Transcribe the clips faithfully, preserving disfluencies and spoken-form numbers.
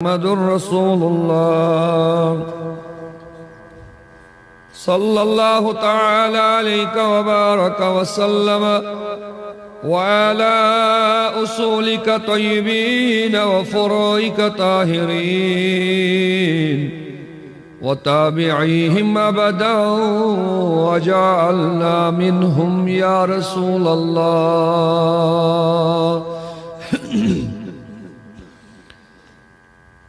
محمد رسول الله. صلى الله تعالى عليك وبارك وسلم وعلى أصولك طيبين وفروعك طاهرين وتابعيهم أبدا وجعلنا منهم يا رسول الله.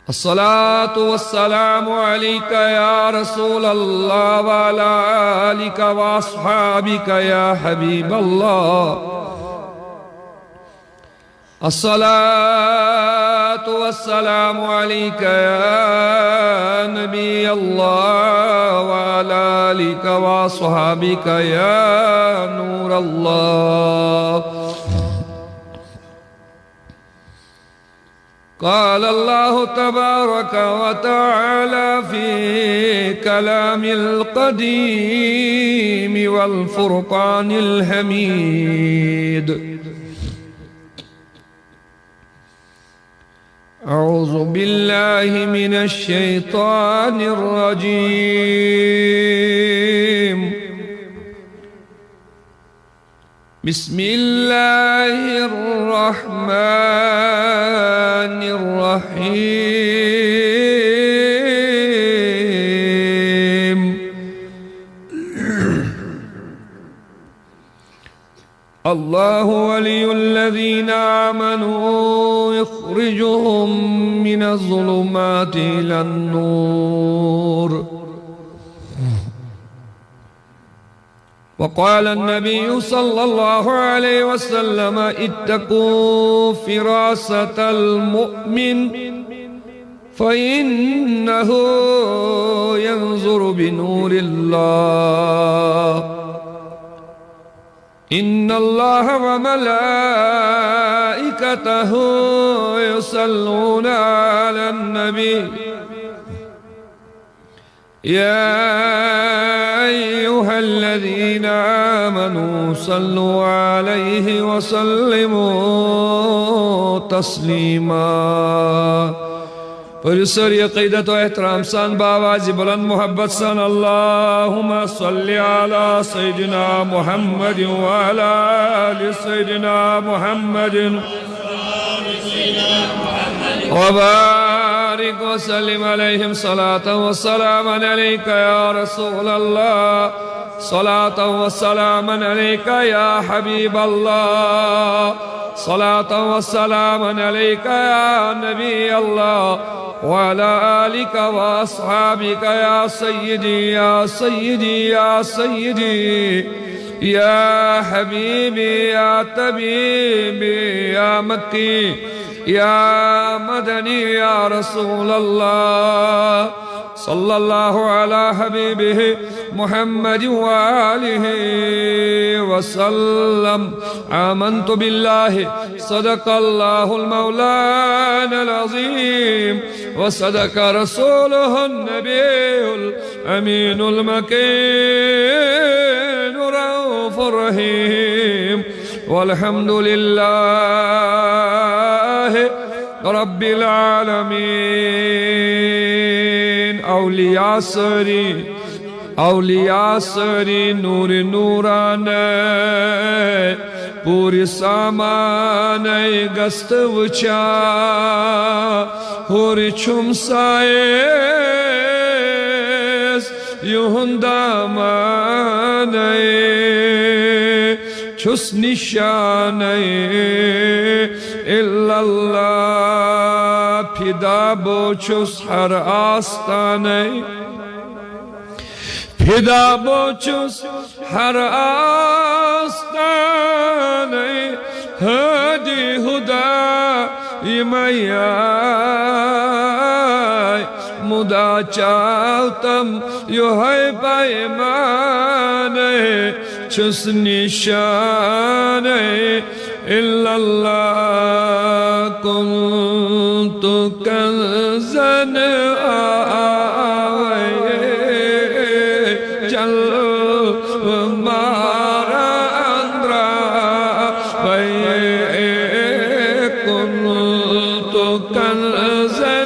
الصلاة والسلام عليك يا رسول الله وعلى آلك وأصحابك يا حبيب الله. الصلاة والسلام عليك يا نبي الله وعلى آلك وأصحابك يا نور الله. قال الله تبارك وتعالى في كلام القديم والفرقان الحميد. أعوذ بالله من الشيطان الرجيم. بسم الله الرحمن الرحيم. الله ولي الذين آمنوا يخرجهم من الظلمات إلى النور. وقال النبي صلى الله عليه وسلم: اتقوا فراسة المؤمن فإنه ينظر بنور الله. إن الله وملائكته يصلون على النبي. يا أيها الذين آمنوا صلوا عليه وسلموا تسليما. پٔرِو سٲری عقیدت و احترام سان باواز بلند محبت سان: اللهم صل على سيدنا محمد وعلى آل سيدنا محمد وبارك وسلم عليهم صلاة وسلاما عليك يا رسول الله، صلاة وسلاما عليك يا حبيب الله، صلاة وسلاما عليك يا نبي الله، وعلى آلك وأصحابك يا سيدي، يا سيدي، يا سيدي، يا حبيبي، يا طبيبي، يا مكي، يا مدني، يا رسول الله. صلى الله على حبيبه محمد وآله وسلم. آمنت بالله، صدق الله المولانا العظيم، وصدق رسوله النبي الأمين المكين رؤوف رحيم. والحمد لله رب العالمين. اولیاء سٲری، اولیاء سٲری نوٗرِ نوٗرانَے، پوٗرٕ سامانَے گژھِ وٕچھان، ہیوٚر چھُم سایَس یِہُنٛد دامانَے، چھُس نِشانَے الا اللہ، فدا بہٕ چھُس ہر آستانَے، فدا بہٕ چھُس ہر آستانَے، ہادی ہدا یہِ میے مُدا چاوتم یِہوٚے پیمانَے، چھُس نِشانَے الا اللہ، كنت كنزا آوے جل مارا اندرا وے، كنت كنزا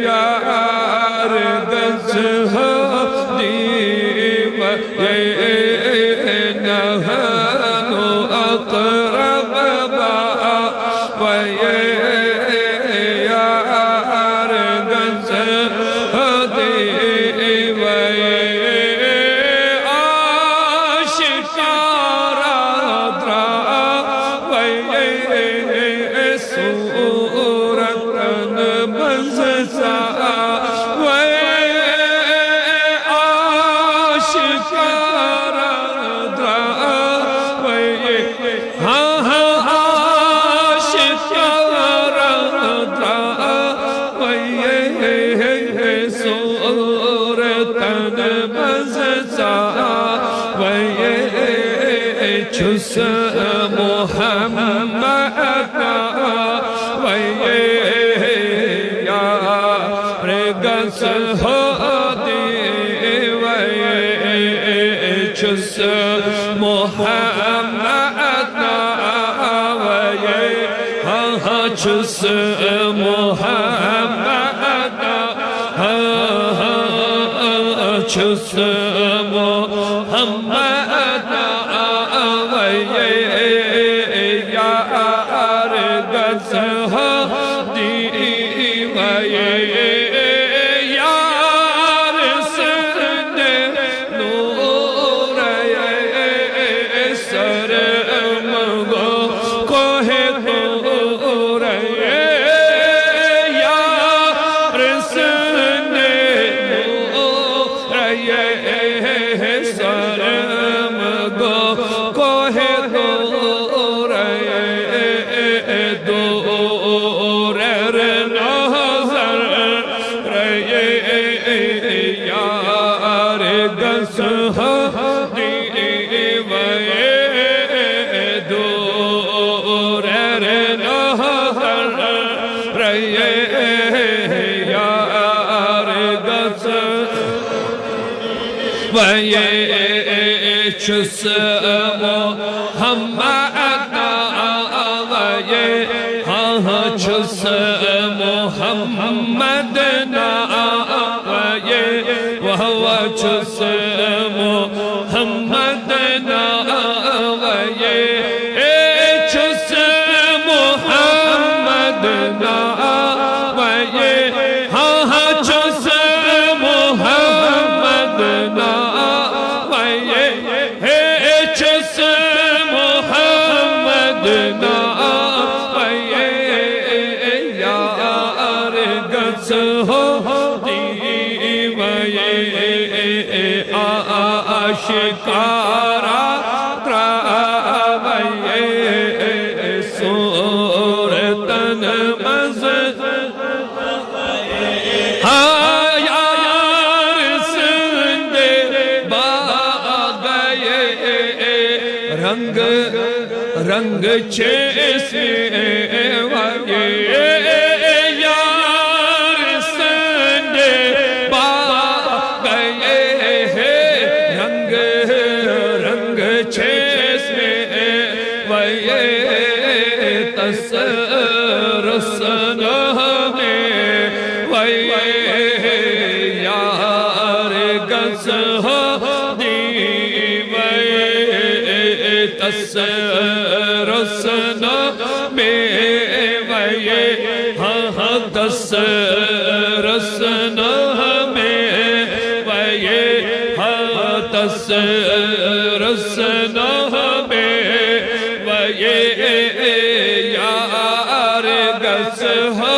یار گژھو دیوے، نحن اقرب باوے، یار گژھو دیوے، آشکارا تراوے۔ صورتن منٛز ژاوے، آشکارا تراوے۔ ہاں، ہاں، آشکارا تراوے۔ صورتن منٛز ژاوے، چھُس محمد ناوے، یار گژھو دیوے، چھُس محمد ناوے، ہاں، ہاں، چھُس محمد، ہاں، ہاں، چھُس محمد ناوے، یار گژھو دیوے، یار سٕنٛدِ نورے سرم گوٚو کوہِ طورے، یار سٕنٛدِ نورے سرم گوٚو کوہِ طورے، دورر نظر رہے، یار گژھو دیوے، دورر نظر رہے، یار گژھو وے، چھُس محمد ناوے، ہاں، ہاں، چھُس محمد ناوے، واہ، واہ، چھُس محمد ناوے، اے، چھُس محمد ناوے، ہاں، ہاں، چھُس محمد ناوے، ہے، چھُس محمد ناوے، یار گژھو دیوے، آشکارا تراوے، صورتن منٛز ہاں، یار سٕنٛدِ باغے رنگ رنگ چھِ أسۍ وَیے، یار سٕنٛدِ باغے رنگ رنگ چھِ أسۍ وَیے، تس رسن ہمیں وَیے، یار گژھو دیوے، تس رسن میں وَیے، ہاں، ہاں، تس رسن ہمیں وَیے، ہاں، تس رسن ہمیں وَیے، یار گژھو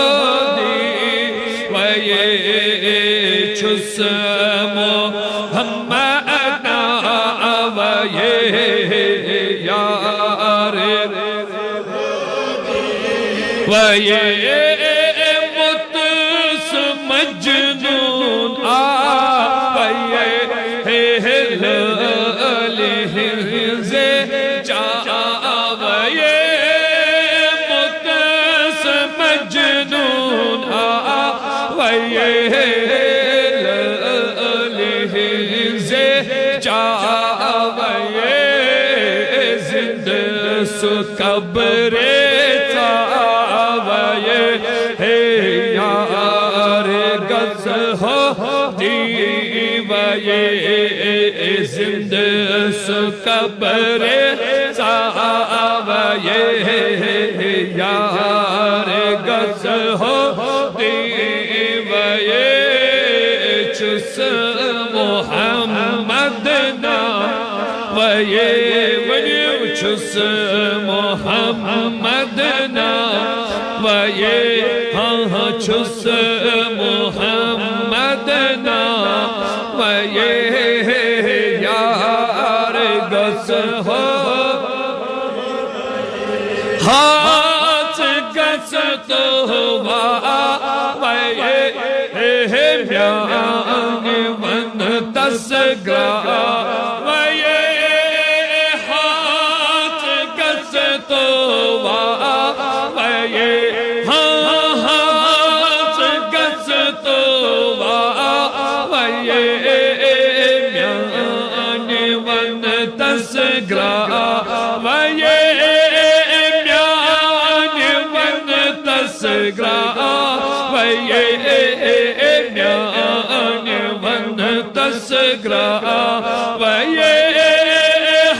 دیوے، چھُس محمد ناوے، یار وَیے، مُتس مجنون آوَے، ہے، ہے، لٲلہِ ہٕنٛزِ چاوَے، مُتس مجنون آوَے، لٲلہِ ہٕنٛزِ چاوَے، زِندٕ سُہ قبرِ ژاوَے۔ ہے یار گژھو دیوے زندٕ سُہ قبرِ ژاوے۔ یار گژھو دیوے چھُس محمد ناوے۔ ؤنِو چھُس محمد ناوے، ہاں ہاں چھُس محمد ناوے۔ یار گژھو ہاتھ گژھ تو واوے، میانہِ ونتس گراوے۔ ہاتھ گژھ تو واوے، ہاں ہاتھ گژھ تو واوے، میانہِ ونتس گراوے۔ میانہِ ونتس گراوے، میانہِ ونتس گراوے۔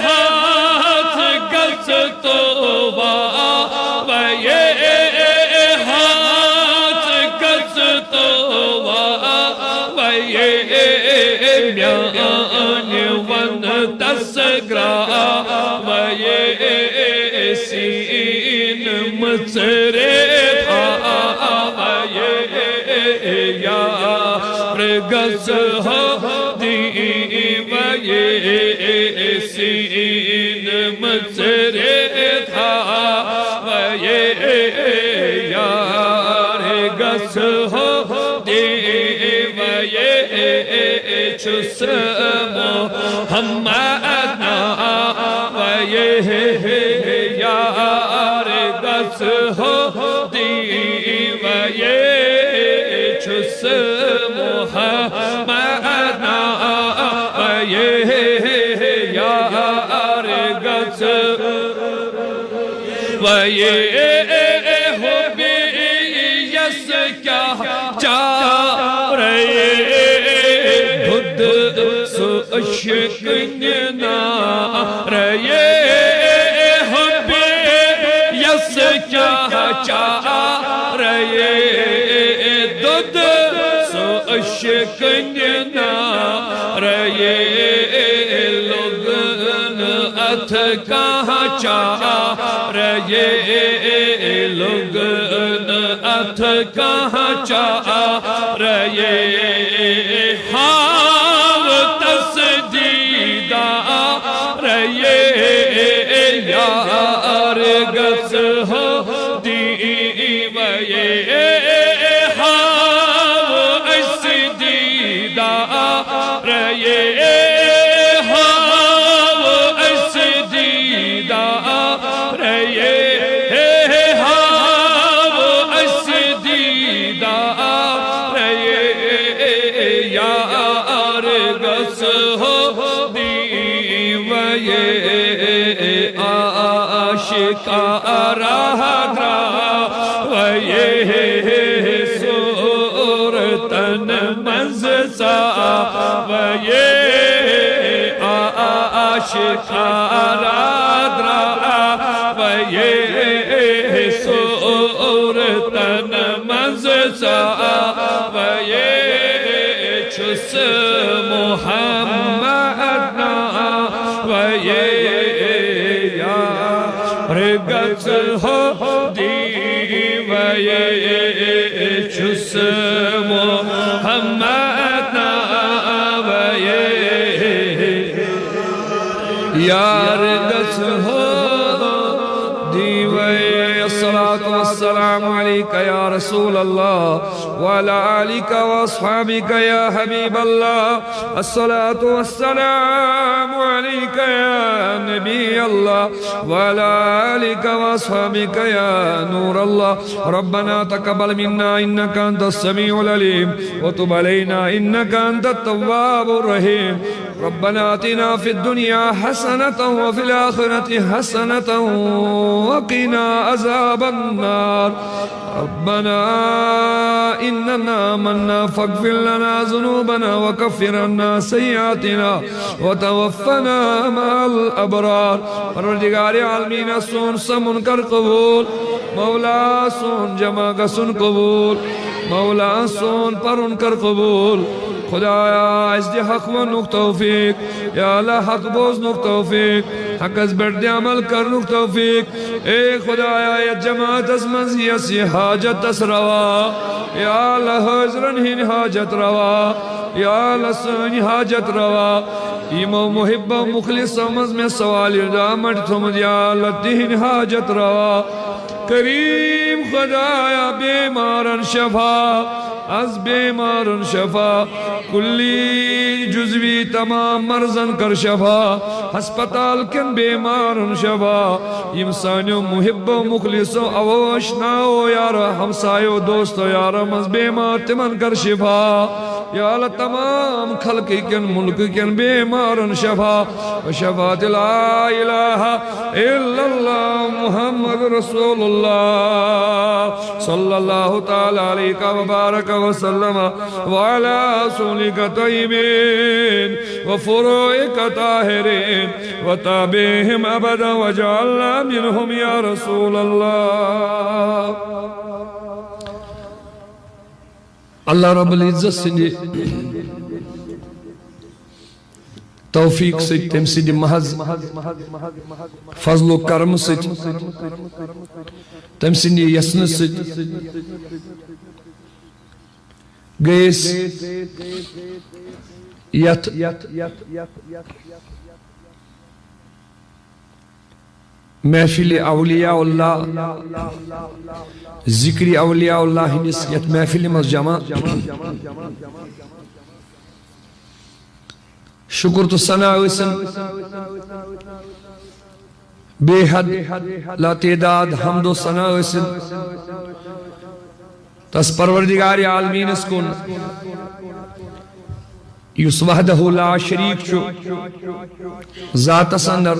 ہاتھ گژھ تو واوے، ہاتھ گژھ تو واوے، میانہِ ونتس گراوے۔ سیٖن مٕژرِ تھاوے، یار گژھو دیوے۔ سیٖن مٕژرِ تھاوے، یار گژھو دیوے۔ چھُس محمد ناوے، یار گژھو دیوے۔ چھُس محمد ناوے، یار گژھو وے حبی یس کیا چارے، دود سُہ عشق نارے۔ حبی یس کیا چارے، دود سُہ عشق نارے۔ لوگن اتھ کانٛہہ چارے، لوگن اتھ کانٛہہ چارے۔ ہاو تس دیدارے، یار گژھو دیوے۔ ہاو اَسہِ دیدارے، ہاو اَسہِ دیدارے، ہاو اَسہِ دیدارے۔ یار گژھو دیوے، عاشق راہ درٛاوے، صورتن منٛز ژاوے۔ عاشق راہ درٛاوے، صورتن منٛز ژاوے۔ چھُس محمد ناوے، یار گژھو دیوے۔ چھُس محمد ناوے، یار گژھو دیوے۔ الصلاة والسلام عليك يا رسول الله وعلى آلك وأصحابك يا حبيب الله۔ الصلاة والسلام عليك يا نبي الله وعلى آلك وأصحابك يا نور الله۔ ربنا تقبل منا إنك أنت السميع العليم وتب علينا إنك أنت التواب الرحيم۔ ربنا آتنا في الدنيا حسنة وفي الآخرة حسنة وقنا عذاب النار. ربنا إننا آمنا فاغفر لنا ذنوبنا وكفر عنا سيئاتنا وتوفنا مع الأبرار. پروردگار عالمین، سون سمُن کر قبول۔ مولا، سون جمع گژھُن قبول۔ مولا، سون پرُن کر قبول۔ خدایا، اَسہِ دِ حق وننُک توفیق۔ یا اللہ، حق بوزنُک توفیق۔ حقس پٮ۪ٹھ دِ عمل کرنُک توفیق۔ اے خدایا، یتھ جماعتس منٛز یس یہِ حاجت تس روا۔ یا اللہ، حٲضرن ہٕنٛدۍ حاجت روا۔ یا اللہ، سٲنۍ حاجت روا۔ یِمو محبو مخلصو منٛز مےٚ سوالہِ دامٹ تھوٚمُت، یا اللہ، تِہِنٛدۍ حاجت روا۔ کریم خدایا، بیمارن شفا، از بیمارن شفا، کلی جزوی تمام مرضن کر شفا، ہسپتال کٮ۪ن بیمارن شفا۔ یِم سانیو محبو مخلصو اوو اشناو یارو ہمسایو دوستو یارو منٛز بیمار، تِمن کر شفا۔ یا اللہ، تمام خلقہٕ کٮ۪ن ملکہٕ کٮ۪ن بیمارن شفا، وشفاعت لا الہ الا اللہ محمد رسول اللہ صلی اللہ تعالی علیہ وبارک وسلم وعلی آل رسولک طیبین وفروعک طاہرین وتابعہم ابدا وجعلنا منہم یا رسول اللہ۔ اللہ رب العزت سٕنٛدِ توفیق سۭتۍ، تٔمۍ سٕنٛدِ محض فضل و کرم سۭتۍ، تٔمۍ سٕنٛدِ یژھنہٕ سۭتۍ گٔے أسۍ یتھ محفل اولیاء اللہ، ذکر اولیاء اللہ ہٕنٛدِس یتھ محفلہِ منٛز جمع۔ شکر تہٕ ثنا ٲسِن بے حد لاتعداد، حمد و ثنا ٲسِن تس پروردگار عالمینس کُن، یُس وحدہ لا شریک چھُ، ذاتس اندر،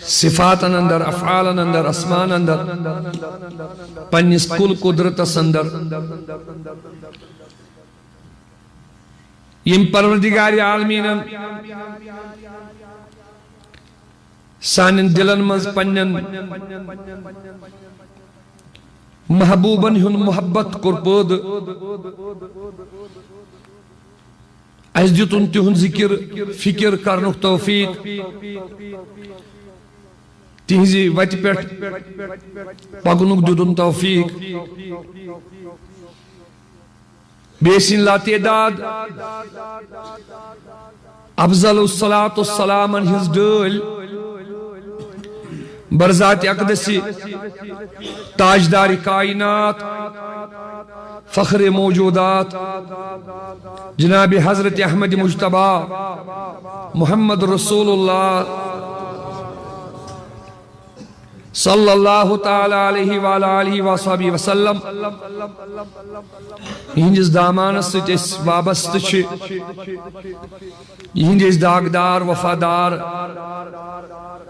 صفاتن اندر، افعالن اندر، اسماءن اندر، پننِس کل قدرتس اندر۔ یِم پروردگار عالمینن سانٮ۪ن دِلن منٛز پننٮ۪ن محبوبن ہُنٛد محبت کوٚر پٲدٕ۔ اَسہِ دیُتُن تِہُنٛد ذِکِر فِکِر کرنُک توفیٖق، تِہنٛزِ وَتہِ پٮ۪ٹھ پکنُک دیُتُن توفیٖق۔ بیٚیہِ سٕنٛدۍ لاتعداد افضل الصلاۃ والسلامن ہٕنٛز ڈٲلۍ، برذات اقدسی، تاجدار کائنات، فخر موجودات، جناب حضرت احمد مجتبیٰ محمد رسول اللہ صلی اللہ تعالی علیہ وعلی آلہ وصحبہ وسلم، یِہنٛدِس دامانس سۭتۍ أسۍ وابستہٕ چھِ، یِہنٛدۍ أسۍ داغدار، وفادار،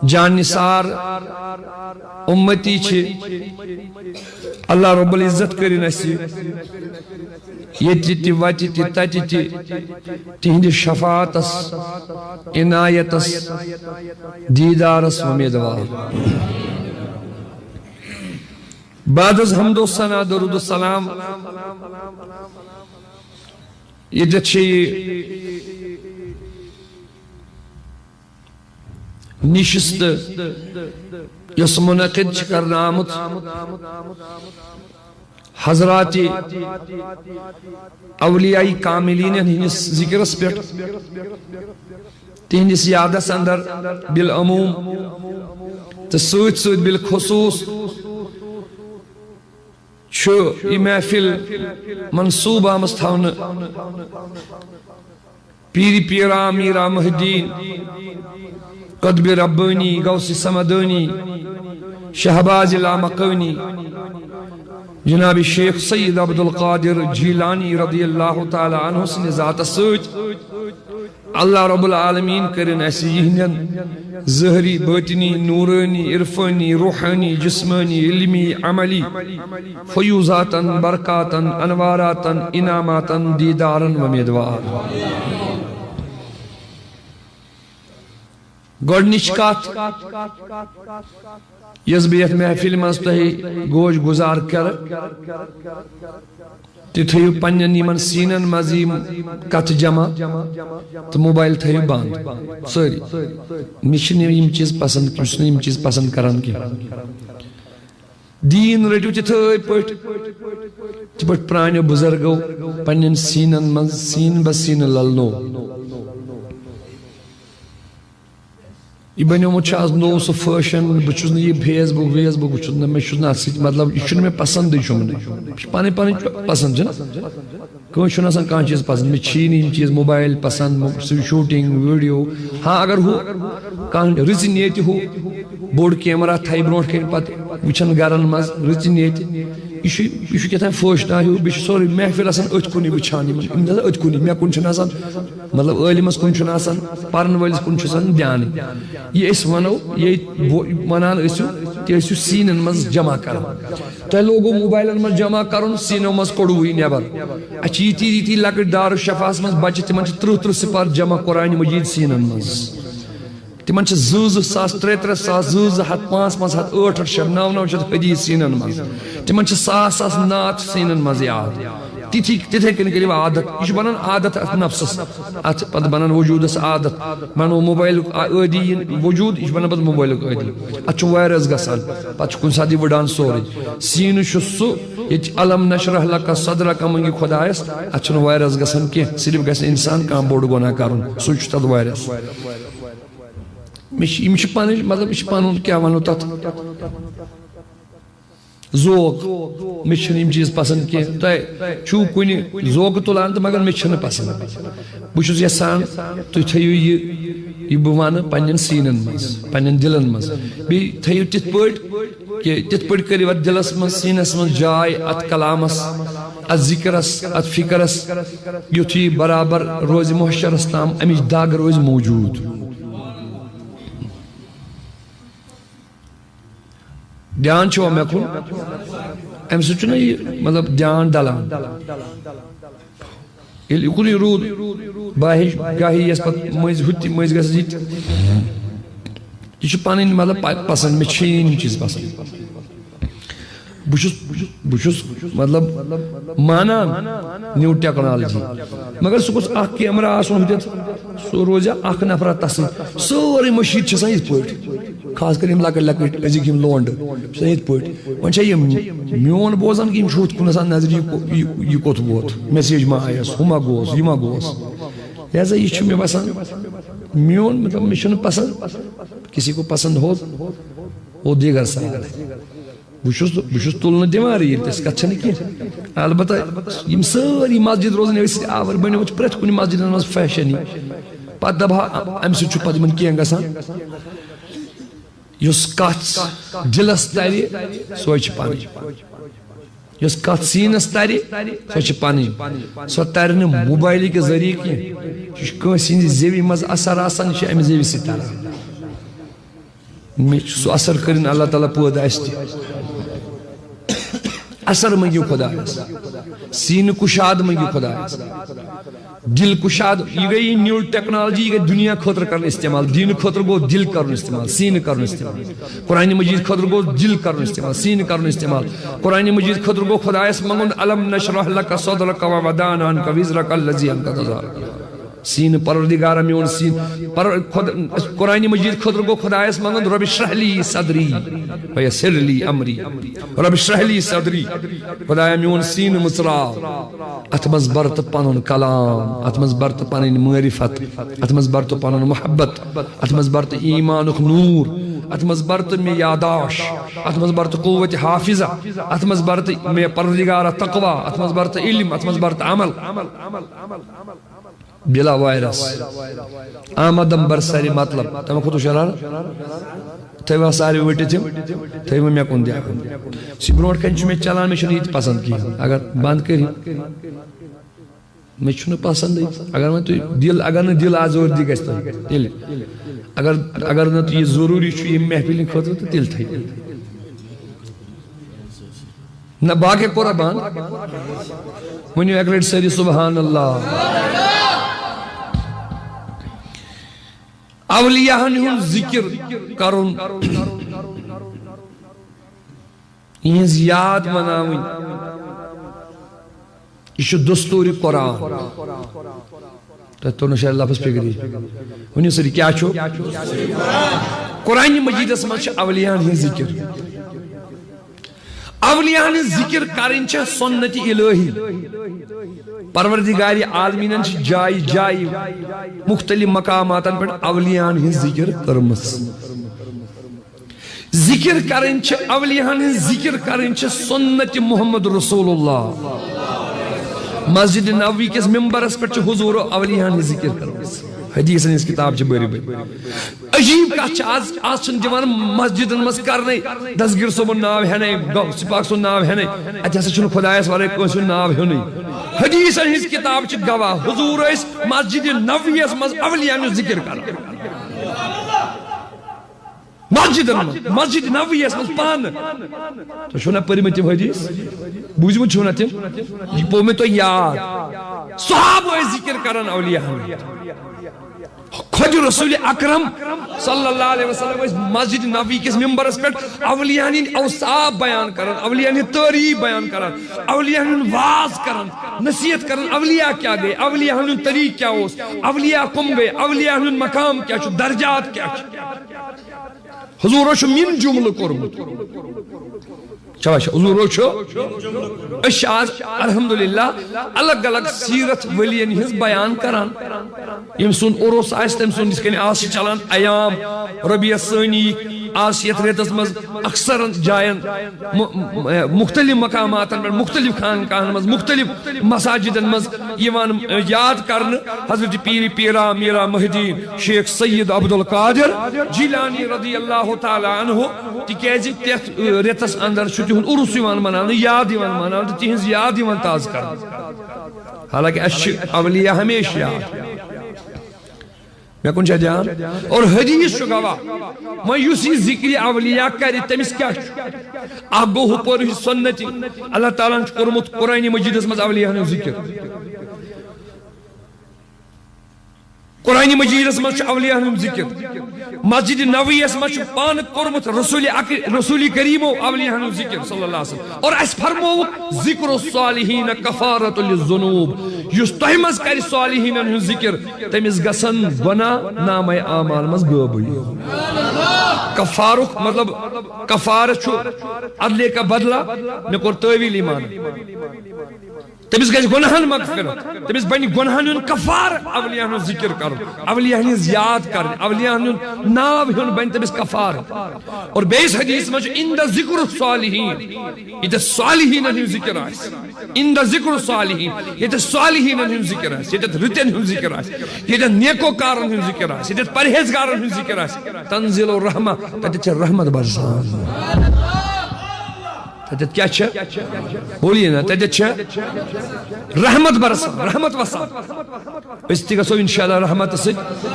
جان نثار اُمتی چھِ۔ اللہ رب العزت کٔرِن اَسہِ ییٚتہِ تہِ، وَتہِ تہِ، تَتہِ تہِ تِہنٛدِس شفاعتس، عنایتس، دیدارس امیدوار۔ بعد از حمد و ثنا، درود و سلام، ییٚتٮ۪تھ چھِ یہِ نشست، یۄس منعقد چھِ کرنہٕ آمٕژ حضرات اولیاء کاملینن ہٕنٛدِس ذِکرس پٮ۪ٹھ، تِہنٛدِس یادس اندر بالعموم تہٕ سۭتۍ سۭتۍ بالخصوص چھُ یہِ محفل منصوب آمٕژ تھاونہٕ۔ پیٖرِ پیٖرا میٖرا محی الدیٖن، قطبِ ربٲنی، غوثِ سمدٲنی، شہبازِ لامکٲنی، جناب شیخ سید عبدالقادر جیلانی رضی اللہ تعالی عنہ سٕنٛدِ ذاتس سۭتۍ اللہ رب العالمین کٔرِن اَسہِ یِہنٛدٮ۪ن ظٲہری، باطنی، نورٲنی، عرفٲنی، روحٲنی، جسمٲنی، علمی، عملی فیوضاتن، برکاتن، انواراتن، انعاماتن، دیدارن وۄمیدوار۔ گۄڈٕنِچ کتھ، یۄس بہٕ یتھ محفلہِ منٛز تۄہہِ گوش گُزار کرٕ، تُہۍ تھٲیِو پننٮ۪ن یِمن سیٖنن منٛز یِم کتھٕ جمع تہٕ موبایل تھٲیِو بنٛد سٲری۔ مےٚ چھِنہٕ یِم چیٖز پسنٛد، بہٕ چھُس نہٕ یِم چیٖز پسنٛد کران کینٛہہ۔ دیٖن رٔٹِو تِتھٲے پٲٹھۍ، یِتھ پٲٹھۍ پرٛانیو بُزرگو پننٮ۪ن سیٖنن منٛز سیٖن بہ سیٖنہٕ للنو۔ یہِ بنیومُت چھُ آز نوٚو سُہ فیشن، بہٕ چھُس نہٕ یہِ فیس بُک ویس بُک وٕچھُن نہٕ، مےٚ چھُس نہٕ اَتھ سۭتۍ، مطلب، یہِ چھُنہٕ مےٚ پسنٛدٕے چھُم نہٕ۔ یہِ چھُ پنٕنۍ پنٕنۍ پسنٛد، چھُنہ؟ کٲنٛسہِ چھُنہٕ آسان کانٛہہ چیٖز پسنٛد، مےٚ چھی نہٕ یِم چیٖز، موبایل پسنٛد، مو-، سُہ شوٗٹِنٛگ، ویٖڈیو۔ ہاں، اگر ہُہ کانٛہہ رٕژِ نیتہِ ہُہ بوٚڑ کیمرا تھایہِ برونٛٹھ کَنہِ، پتہٕ وٕچھن گرن منٛز رٕژِ نیتہِ، یہِ چھُ، یہِ چھُ کیٛاہ تام فٲشنا ہیوٗ، بیٚیہِ چھُ سورُے محفل آسان أتھۍ کُنُے وٕچھان، یِمن، یِم چھِ آسان أتھۍ کُنُے، مےٚ کُن چھُنہٕ آسان، مطلب، عٲلمس کُن چھُنہٕ آسان، پرن وٲلِس کُن چھُس آسان دیانٕے۔ یہِ أسۍ ونو، یہِ بو-، ونان ٲسِو، تہِ ٲسِو سیٖنن منٛز جمع کران۔ تۄہہِ لوگو موبایلن منٛز جمع کرُن، سیٖنو منٛز کوٚڑوُے نٮ۪بر۔ اَسہِ چھِ یِتی یِتی لۄکٕٹۍ دارالشفاہس منٛز بچہِ، تِمن چھِ تٕرٛہ تٕرٛہ سِپار جمع قرآنِ مجیٖد سیٖنن منٛز۔ تِمن چھِ زٕ زٕ ساس، ترٛےٚ ترٛےٚ ساس، زٕ زٕ ہتھ، پانٛژھ پانٛژھ ہتھ، ٲٹھ ٲٹھ شیٚتھ، نو نو شیٚتھ حدیث سیٖنن منٛز۔ تِمن چھِ ساس ساس نعت سیٖنن منٛز یاد۔ تِتھی، تِتھے کٔنۍ کٔرِو عادت۔ یہِ چھُ بنان عادت اتھ نفسس، اتھ پتہٕ بنان وجوٗدس عادت۔ بنو موبایلُک آ-، عٲدی یِن وجوٗد، یہِ چھُ بنان پتہٕ موبایلُک عٲدی۔ اتھ چھُ وایرس گژھان، پتہٕ چھُ کُنہِ ساتہٕ یہِ وٕڈان سورُے۔ سیٖنہٕ چھُ سُہ، ییٚتہِ الم نشرح لک صدرک منٛگہِ خۄدایس، اتھ چھُنہٕ وایرس گژھان کینٛہہ۔ صرف گژھِ نہٕ انسان کانٛہہ بوٚڑ گۄناہ کرُن، سُے چھُ تتھ وایرس۔ مےٚ چھِ، یِم چھِ پنٕنۍ، مطلب، یہِ چھِ پنُن، کیٛاہ ونو تتھ، ذوق۔ مےٚ چھِنہٕ یِم چیٖز پسنٛد کینٛہہ۔ تۄہہِ چھُو کُنہِ ذوقہٕ تُلان تہٕ مگر مےٚ چھِنہٕ پسنٛد۔ بہٕ چھُس یژھان تُہۍ تھٲیِو یہِ، یہِ بہٕ ونہٕ پننٮ۪ن سیٖنن منٛز، پننٮ۪ن دِلن منٛز۔ بیٚیہِ تھٲیِو تِتھ پٲٹھۍ کہِ تِتھ پٲٹھۍ کٔرِو اتھ دِلس منٛز، سیٖنس منٛز جاے اتھ کلامس، اتھ ذِکرس، اتھ فِکرس، یُتھ یہِ برابر روزِ محشرس تام، امِچ دگ روزِ موجود۔ دھیان چھُوا مےٚ کُن؟ امہِ سۭتۍ چھُنہ یہِ، مطلب، دھیان ڈلان؟ ییٚلہِ اُکنُے روٗد، باہِش گاہی یَس پتہٕ مٔنٛزۍ ہُتہِ مٔنٛزۍ گژھِ یہِ تہِ۔ یہِ چھُ پنٕنۍ، مطلب، پ-، پسنٛد، مےٚ چھِ یِم چیٖز پسنٛد۔ بہٕ چھُس، بہٕ چھُس، مطلب، مانان new technology، مگر سُہ گوٚژھ اکھ کیمرا آسُن ہُتٮ۪تھ، سُہ روزِ اکھ نفرا تسٕے۔ سٲرٕے مٔشیٖد چھِ آسان یِتھ پٲٹھۍ، خاص کر یِم لۄکٕٹۍ لۄکٕٹۍ أزِکۍ یِم لونڈٕ چھِ آسان یِتھ پٲٹھۍ۔ وۄنۍ چھا یِم میون بوزان کہِ یِم چھِ ہُتھ کُن آسان نظرِ، یہِ کو-، یہِ، یہِ کوٚت ووت، message ما آیس، ہُہ ما گوس، یہِ ما گوس؟ لہذا یہِ چھُ مےٚ باسان میون، مطلب، مےٚ چھُنہٕ پسنٛد، کسی کو پسند ہو، وہ دیگر سوال ہے۔ بہٕ چھُس، بہٕ چھُس تُلنہٕ دِوان ریٖل، تِژھ کَتھ چھَنہٕ کینٛہہ۔ البتہ یِم سٲری مسجد روزن أتھۍ سۭتۍ آوٕر، بنیومُت چھُ پرٛٮ۪تھ کُنہِ مسجدن منٛز فیشن یہِ۔ پتہٕ دَپہٕ ہا، اَمہِ سۭتۍ چھُ پتہٕ یِمن کینٛہہ گژھان۔ یُس کَتھ دِلس تَرِ، سۄے چھِ پَنٕنۍ۔ یۄس کَتھ سیٖنس تَرِ، سۄ چھِ پَنٕنۍ۔ سۄ تَرِ نہٕ موبایلہٕ کہِ ذٔریعہٕ کینٛہہ۔ یہِ چھُ کٲنٛسہِ ہٕنٛزِ زیوِ منٛز اثر آسان، یہِ چھُ اَمہِ زیوِ سۭتۍ تَران۔ مےٚ چھُ سُہ اثر کٔرِنۍ اللہ تعالیٰ پٲدٕ اَسہِ تہِ۔ اثر مٔنٛگِو خۄدایَس، سیٖنہٕ کُشاد مٔنٛگِو خۄدایَس، دِل کُشاد۔ یہِ گٔے یہِ new technology، یہِ گٔے دُنیا خٲطرٕ کَرُن استعمال، دیٖنہٕ خٲطرٕ گوٚو دِل کَرُن استعمال، سیٖنہٕ کَرُن استعمال۔ قرآنِ مجیٖد خٲطرٕ گوٚو دِل کَرُن استعمال، سیٖنہٕ کَرُن استعمال۔ قرآنِ مجیٖد خٲطرٕ گوٚو خۄدایَس منٛگُن، الم نشرح لک صدرک ووضعنا عنک وزرک الذی انقض ظہرک۔ سیٖنہٕ پروردگارا میون سیٖنہٕ۔ پر-، خۄد-، قرآنِ مجیٖد خٲطرٕ گوٚو خۄدایَس منٛگُن، رب اشرح لی صدری ویسر لی امری۔ رب اشرح لی صدری۔ خۄدایا میون سیٖنہٕ مٕژراو۔ اتھ منٛز بر تہٕ پنُن کلام، اتھ منٛز بر تہٕ پنٕنۍ معرفت، اتھ منٛز بر تہٕ پنُن محبت، اتھ منٛز بر تہٕ ایمانُک نور، اتھ منٛز بر تہٕ مےٚ یاداش، اتھ منٛز بر تہٕ قوت حافظہ، اتھ منٛز بر تہٕ مےٚ پروردگارا تقوی، اتھ منٛز بر تہٕ علم، اتھ منٛز بر تہٕ عمل۔ بلا وائرس۔ آمدم بر سر مطلب۔ تمہ کھوتہٕ شرار۔ تھٲیِو سارے ؤٹِتھ یِم۔ تھٲیِو مےٚ کُن دِ۔ سُہ برونٛٹھ کَنہِ چھُ مےٚ چلان، مےٚ چھُنہٕ یہِ تہِ پسنٛد کِہیٖنۍ۔ اگر بنٛد کٔرِو۔ مےٚ چھُنہٕ پسنٛدٕے۔ اگر وۄنۍ تُہۍ دِل، اگر نہٕ دِل آزٲردی گژھِ تۄہہِ، تیٚلہِ۔ اگر، اگر نہٕ تُہۍ یہِ ضروٗری چھُ ییٚمہِ محفِلہِ خٲطرٕ، تہٕ تیٚلہِ تھٲیِو۔ نہ، باقٕے قربان۔ ؤنِو اَکہِ لَٹہِ سٲری سبحان اللہ۔ اولیاہن ہُنٛد ذِکِر کرُن، یِہٕنٛز یاد مناوٕنۍ، یہِ چھُ دستوٗرِ قرآن۔ تۄہہِ توٚر نہٕ شاید لفظ فِکرِ۔ ؤنِو سٲری، کیٛاہ چھُ؟ قرآنِ مجیٖدس منٛز چھِ اولیاہن ہٕنٛز ذِکِر۔ اولیاہن ہٕنٛز ذِکِر کرٕنۍ چھےٚ سُنتِ الٰہی۔ پروردگارِ عالمیٖنن چھِ جایہِ جایہِ مُختٔلِف مقاماتن پٮ۪ٹھ اولیاہن ہٕنٛز ذِکِر کٔرمٕژ۔ ذِکِر کرٕنۍ چھِ، اولیاہن ہٕنٛز ذِکِر کرٕنۍ چھِ سُنتِ محمد رسول اللہ۔ مسجد نبوی کِس ممبرس پٮ۪ٹھ چھِ حضوٗرو اولیاہن ہٕنٛز ذِکِر کٔرمٕژ۔ حدیثن ہٕنٛز کِتاب چھِ بٔرۍ بٔرۍ۔ عجیٖب کتھ چھِ، آز، آز چھُنہٕ دِوان مسجدن منٛز کرنَے دستگیٖر صٲبُن ناو ہٮ۪نَے، غوث پاک سُنٛد ناو ہٮ۪نَے۔ اَتہِ ہسا چھُنہٕ خۄدایَس ورٲے کٲنٛسہِ ہُنٛد ناو ہیوٚنُے۔ حدیثن ہٕنٛز کِتاب چھِ گواہ، حضوٗر ٲسۍ مسجد نبویَس منٛز اولیاہن ہٕنٛز ذِکِر کران۔ مسجدن منٛز، مسجد نبویَس منٛز پانہٕ۔ تۄہہِ چھُو نا پٔرمٕتۍ تِم حدیث؟ بوٗزمُت چھُو نا تِم؟ یہِ پوٚو مےٚ تۄہہِ یاد۔ صحابہٕ ٲسۍ ذِکِر کران اولیاہن۔ خۄد رسول اکرم صلی اللہ علیہ وسلم ٲسۍ مسجد نبوی کِس ممبرس پٮ۪ٹھ اولیاہن ہٕنٛدۍ اوصاف بیان کران، اولیاہن ہٕنٛدۍ تعریف بیان کران، اولیاہن ہُنٛد واز کران، نصیحت کران، اولیاء کیٛاہ گٔے، اولیاہن ہُنٛد طریٖقہٕ کیٛاہ اوس، اولیاء کم گٔے، اولیاہن ہُنٛد مقام کیٛاہ چھُ، درجات کیٛاہ چھِ۔ حضوٗرو چھُ من جملہٕ کوٚرمُت۔ چھا، چھا، حضوٗرو چھُ۔ أسۍ چھِ آز الحمدللہ الگ الگ سیرت ؤلین ہٕنٛز بیان کران۔ ییٚمۍ سُنٛد عُرُس آسہِ، تٔمۍ سُنٛد یِتھ کٔنۍ آز چھِ چلان ایام ربیع ثٲنی، آز چھِ یَتھ رٮ۪تَس منٛز اکثر جایَن م-، م-، مُختٔلِف مقاماتَن پٮ۪ٹھ، مُختٔلِف خانقاہَن منٛز، مُختٔلِف مساجدَن منٛز یِوان، ٲ، یاد کرنہٕ حضرت پیٖر پیٖرا میٖرا محی الدیٖن شیخ سید عبدالقادر جیلانی رضی اللہ تعالیٰ عنہ، تِکیٛازِ تَتھ، ٲ، رٮ۪تَس اندر چھُ تِہُنٛد عُرُس یِوان مناونہٕ، یاد یِوان مناونہٕ، تِہِنٛز یاد یِوان تازٕ کرنہٕ۔ حالانکہ اَسہِ چھِ اولیاء ہمیشہِ یاد۔ مےٚ کُن چھا دھیان؟ اور حدیث چھُ گواہ۔ وۄنۍ یُس یہِ ذِکرِ اولیاء کرِ، تٔمِس کیٛاہ چھُ؟ اکھ گوٚو ہُپٲرۍ سُنتی۔ اللہ تعالیٰ ہن چھُ کوٚرمُت قرآنِ مجیٖدس منٛز اولیاء ہُنٛد ذِکِر۔ قرآنِ مجیٖدس منٛز چھُ اولیاء ہُنٛد ذِکِر۔ مسجد نبویَس منٛز چھُ پانہٕ کوٚرمُت رسول اک-، رسول کریمو اولیاء ہُنٛد ذِکِر صلی اللہ علیہ وسلم۔ اور اَسہِ فرمووُکھ، "ذکر الصالحین کفارۃ للذنوب"۔ یُس تۄہہِ منٛز کرِ صالحیٖنن ہُنٛد ذِکِر، تٔمِس گژھن گۄناہ نامے اعمال منٛز غٲبٕے۔ کفارُک مطلب، کفارٕ چھُ عدلے کا بدلہ۔ مےٚ کوٚر تٲویٖل ایمان۔ تٔمِس گژھِ گۄناہن مغفرت، تٔمِس بنہِ گۄناہن ہُنٛد کفارٕ اولیاہن ہُنٛد ذِکِر کرُن، اولیاہن ہٕنٛز یاد کرٕنۍ، اولیاہن ہُنٛد ناو ہیوٚن بنہِ تٔمِس کفارٕ۔ اور بیٚیِس حدیث منٛز چھُ، "عند ذکر الصالحین"، ییٚتٮ۪تھ صالحیٖنن ہُنٛد ذِکِر آسہِ۔ عند ذکر الصالحین، ییٚتٮ۪تھ صالحیٖنن ہُنٛد ذِکِر آسہِ، ییٚتٮ۪تھ رٕتٮ۪ن ہُنٛد ذِکِر آسہِ، ییٚتٮ۪تھ نیکوکارن ہُنٛد ذِکِر آسہِ، ییٚتٮ۪تھ پرہیزگارن ہُنٛد ذِکِر آسہِ، تنزل الرحمہ، تَتٮ۪تھ چھِ رحمت برسان۔ تَتٮ۪تھ کیٛاہ چھِ؟ بولیے نا، تَتٮ۪تھ چھِ رحمت برسان، رحمت وسان۔ أسۍ تہِ گژھو انشاءاللہ رحمت سۭتۍ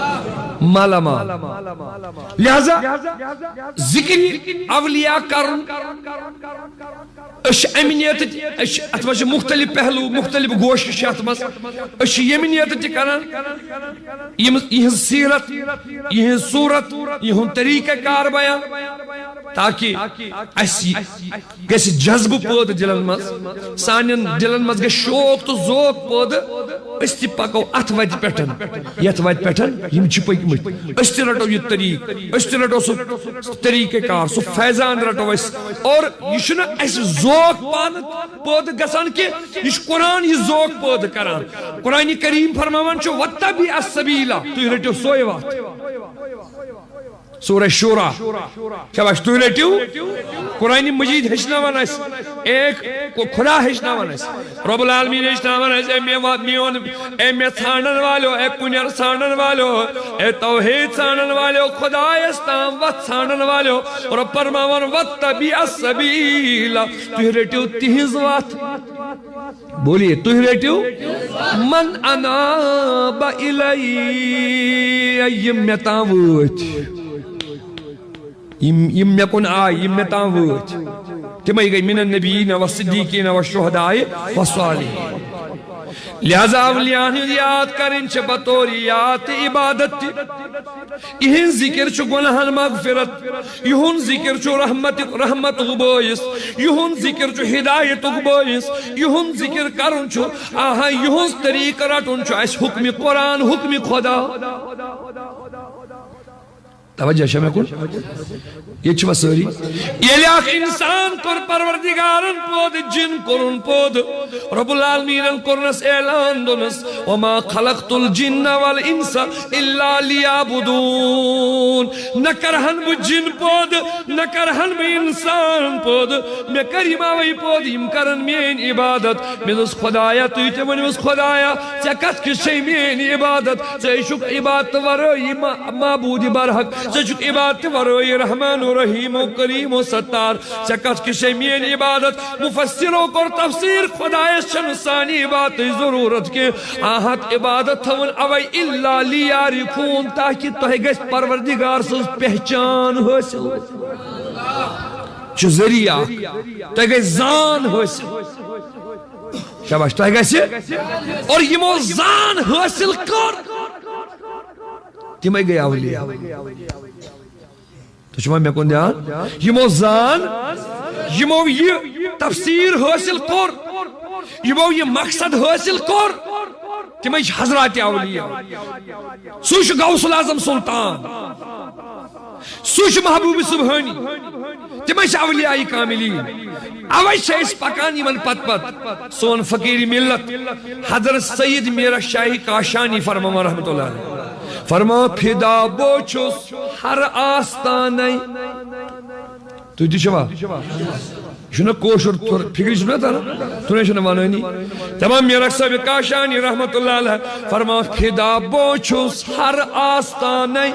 مالا مال۔ لہذا ذِکرِ اولیاء کرُن، أسۍ چھِ اَمہِ نیتہٕ تہِ، أسۍ چھِ، اَتھ منٛز چھِ مُختٔلِف پہلو، مُختٔلِف گوشہِ چھِ اَتھ منٛز۔ أسۍ چھِ ییٚمہِ نیتہٕ تہِ کران، یِم، یِہٕنٛز سیرت، یِہٕنٛز صوٗرت، یِہُنٛد طریٖقہ کار بیان، تاکہِ اَسہِ گژھِ جذبہٕ پٲدٕ دِلن منٛز، سانٮ۪ن دِلن منٛز گژھِ شوق تہٕ ذوق پٲدٕ، أسۍ تہِ پکو اَتھ وَتہِ پٮ۪ٹھ، یَتھ وَتہِ پٮ۪ٹھ یِم چھِ پٔکۍمٕتۍ۔ أسۍ تہِ رَٹو یہِ طریٖقہٕ، أسۍ تہِ رَٹو سُہ طریٖقہ کار، سُہ فیضان رَٹو أسۍ۔ اور یہِ چھُنہٕ اَسہِ ذوق پانہٕ پٲدٕ گژھان کینٛہہ، یہِ چھُ قرآن یہِ ذوق پٲدٕ کران۔ قرآنِ کریم فرماوان چھُ، "واتبع السبیل"، تُہۍ رٔٹِو سۄے وَتھ۔ سورہ شورا۔ شاباش، تُہۍ رٔٹِو۔ قرآنِ مجیٖد ہیٚچھناوان اَسہِ، اے خۄ-، خۄدا ہیٚچھناوان اَسہِ۔ رب العالمین ہیٚچھناوان اَسہِ، اے مےٚ وا-، میون، اے مےٚ ژھانٛڈن والیو، اے پُنٮ۪ر ژھانٛڈن والیو، اے توحیٖد ژھانٛڈن والیو، خۄدایس تام وَتھ ژھانٛڈن والیو۔ رب فرماوان، "واتبع السبیل"، تُہۍ رٔٹِو تِہنٛز وَتھ۔ بولیے، تُہۍ رٔٹِو۔ من اناب الیہ، یِم مےٚ تام وٲتۍ، یِم، یِم مےٚ کُن آے، یِم مےٚ تام وٲتۍ، تِمے گٔے من النبیین والصدیقین والشہداء والصالحین۔ لہذا اولیاءن ہٕنٛز یاد کرٕنۍ چھِ بطور یاد تہِ عبادت تہِ۔ یِہنٛز ذکر چھُ گۄناہن مغفرت، یِہُنٛد ذکر چھُ رحمت، رحمتُک بٲعث، یِہُنٛد ذکر چھُ ہدایتُک بٲعث، یِہُنٛد ذکر کرُن چھُ، آہا، یِہُنٛز طریٖقہٕ رٹُن چھُ اَسہِ حکمِ قرآن، حکمِ خدا۔ توجہ چھا مےٚ کُن؟ ییٚتہِ چھِوا سٲری؟ ییٚلہِ اکھ انسان کوٚر پروردگارن پٲدٕ، جِن کوٚرُن پٲدٕ، رب العالمینن کوٚرنس اعلان، دوٚپنس، "وما خلقت الجن والانس الا لیعبدون"۔ نہ کرہن بہٕ جِن پٲدٕ، نہ کرہن بہٕ انسان پٲدٕ، مےٚ کٔر یِم اوے پٲدٕ، یِم کرن میٲنۍ عبادت۔ مےٚ دوٚپُس، "خدایا، تُہۍ تہِ ؤنِوس، خدایا، ژےٚ کتھ کِژھ چھے میٲنۍ عبادت؟ ژےٚ چھُکھ عبادتہٕ ورٲیی ما-، معبوٗدِ برحق، ژےٚ چھُکھ عبادتہٕ ورٲیی رحمان و رحیم و کریم و ستار، ژےٚ کتھ کِژھ چھے میٲنۍ عبادت؟" مفسرو کوٚر تفسیر، خدایس چھنہٕ سانہِ عبادتٕچ ضروٗرت کینٛہہ، آہت عبادت تھٲوٕن اوے الا لیعرفون، تاکہِ تۄہہِ گژھِ پروردگار سٕنٛز پہچان حٲصِل۔ چھُ ذٔریعہٕ اکھ، تۄہہِ گژھِ زان حٲصِل۔ شاباش، تۄہہِ گژھِ۔ اور یِمو زان حٲصِل کٔر، تِمے گٔے اولیاء۔ تُہۍ چھِوا مےٚ کُن دھیان؟ یِمو زان، یِمو یہِ تفسیر حٲصِل کوٚر، یِمو یہِ مقصد حٲصِل کوٚر، تِمے چھِ حضرات اولیاء۔ سُے چھُ غوث الاعظم سلطان، سُے چھُ محبوب سبحانی، تِمے چھِ اولیاء کاملین۔ اوے چھِ أسۍ پکان یِمن پتہٕ پتہٕ۔ سون فقیٖر ملت حضرت سید میرا شاہی کاشانی فرماوان رحمت اللہ علیہ، فرماوان، "فدا بہٕ چھُس ہر آستانے"۔ تُہۍ تہِ چھِوا؟ یہِ چھُنہ کٲشُر تھوٚر، فِکرِ چھُنہ تران؟ تُہۍ چھِنہ وَنٲنی۔ تمام میرا صٲب کاشانی رحمت اللہ علیہ فرماوان، "فدا بہٕ چھُس ہر آستانے"۔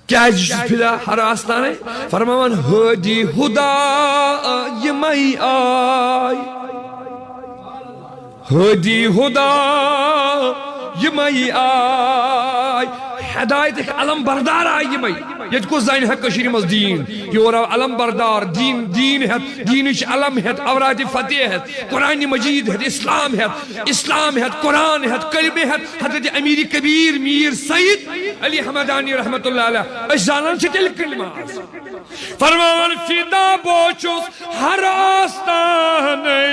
کیازِ چھُس فدا ہر آستانے؟ فرماوان، ہادی ہدا یِمے آے۔ ہادی ہدا یِمے آے۔ ہدایتٕکۍ علم بردار آے یِمے۔ ییٚتہِ کُس زانہِ ہا کٔشیٖرِ منٛز دیٖن؟ یور آو علم بردار، دیٖن، دیٖن ہٮ۪تھ، دیٖنٕچ علم ہٮ۪تھ، اوراتِ فتح ہٮ۪تھ، قرآنِ مجیٖد ہٮ۪تھ، اسلام ہٮ۪تھ، اسلام ہٮ۪تھ، قرآن ہٮ۪تھ، کلمہٕ ہٮ۪تھ، حضرت امیر کبیر میر سید علی حمدانی رحمت اللہ علیہ۔ أسۍ زانان چھِ تیٚلہِ کلمہٕ آز۔ فرماوان، فدا بہٕ چھُس ہر آستانے،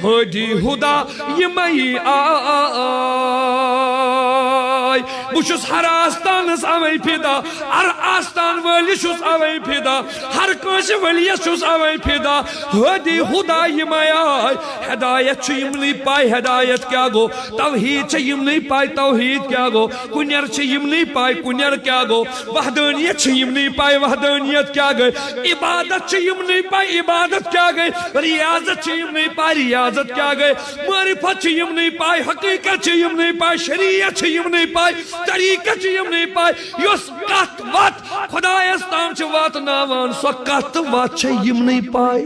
ہادی ہدا یِمے آے۔ بہٕ چھُس ہر آستانس اوے فدا، ہر آستان وٲلِس چھُس اوے فدا، ہر کٲنٛسہِ ؤلِیَس چھُس اوے فدا۔ ہادی ہدا یِمے آے، ہدایت چھِ یِمنٕے پاے، ہدایت کیٛاہ گوٚو؟ توحید چھِ یِمنٕے پاے، توحید کیٛاہ گوٚو؟ کُنٮ۪ر چھِ یِمنٕے پاے، کُنٮ۪ر کیٛاہ گوٚو؟ وحدانیت چھِ یِمنٕے پاے، وحدانیت کیٛاہ گٔے؟ عبادت چھِ یِمنٕے پاے، عبادت کیٛاہ گٔے؟ ریاضت چھِ یِمنٕے پاے، ریاضت کیٛاہ گٔے؟ معرفت چھِ یِمنٕے پاے، حقیقت چھِ یِمنٕے پاے، شریعت چھِ یِمنٕے پاے، طریقت چھِ یِمنٕے پاے۔ یۄس کتھ وتھ خدایس تام چھِ واتناوان، سۄ کتھ تہٕ وتھ چھےٚ یِمنٕے پاے۔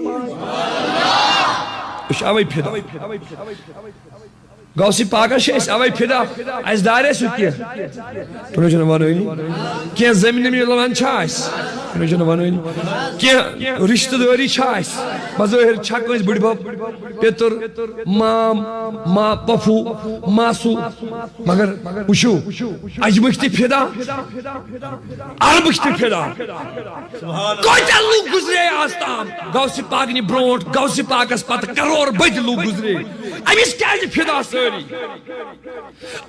أسۍ چھِ اوے فدا۔ غوث پاکس چھِ أسۍ اوے فدا۔ اسہِ دارِ سُہ کینٛہہ؟ تُہۍ چھِنہٕ ونٲنی۔ کینٛہہ زٔمیٖن لون چھا اسہِ؟ تُہۍ چھِنہٕ ونٲنی۔ کینٛہہ رشتہٕ دٲری چھا اسہِ؟ بظٲہر چھا کٲنٛسہِ بٕڈبب، پیٚتٕر، مام، ما، پۄپھوٗ، ماسوٗ؟ مگر وٕچھِو، اجمٕکۍ تہِ فدا، عربٕکۍ تہِ فدا۔ کۭتیاہ لوٗکھ گُزرے آز تام غوث پاک نہِ برونٛٹھ، غوث پاکس پتہٕ کرور بٔدۍ لوٗکھ گُزرے۔ أمِس کیازِ فدا سٲری؟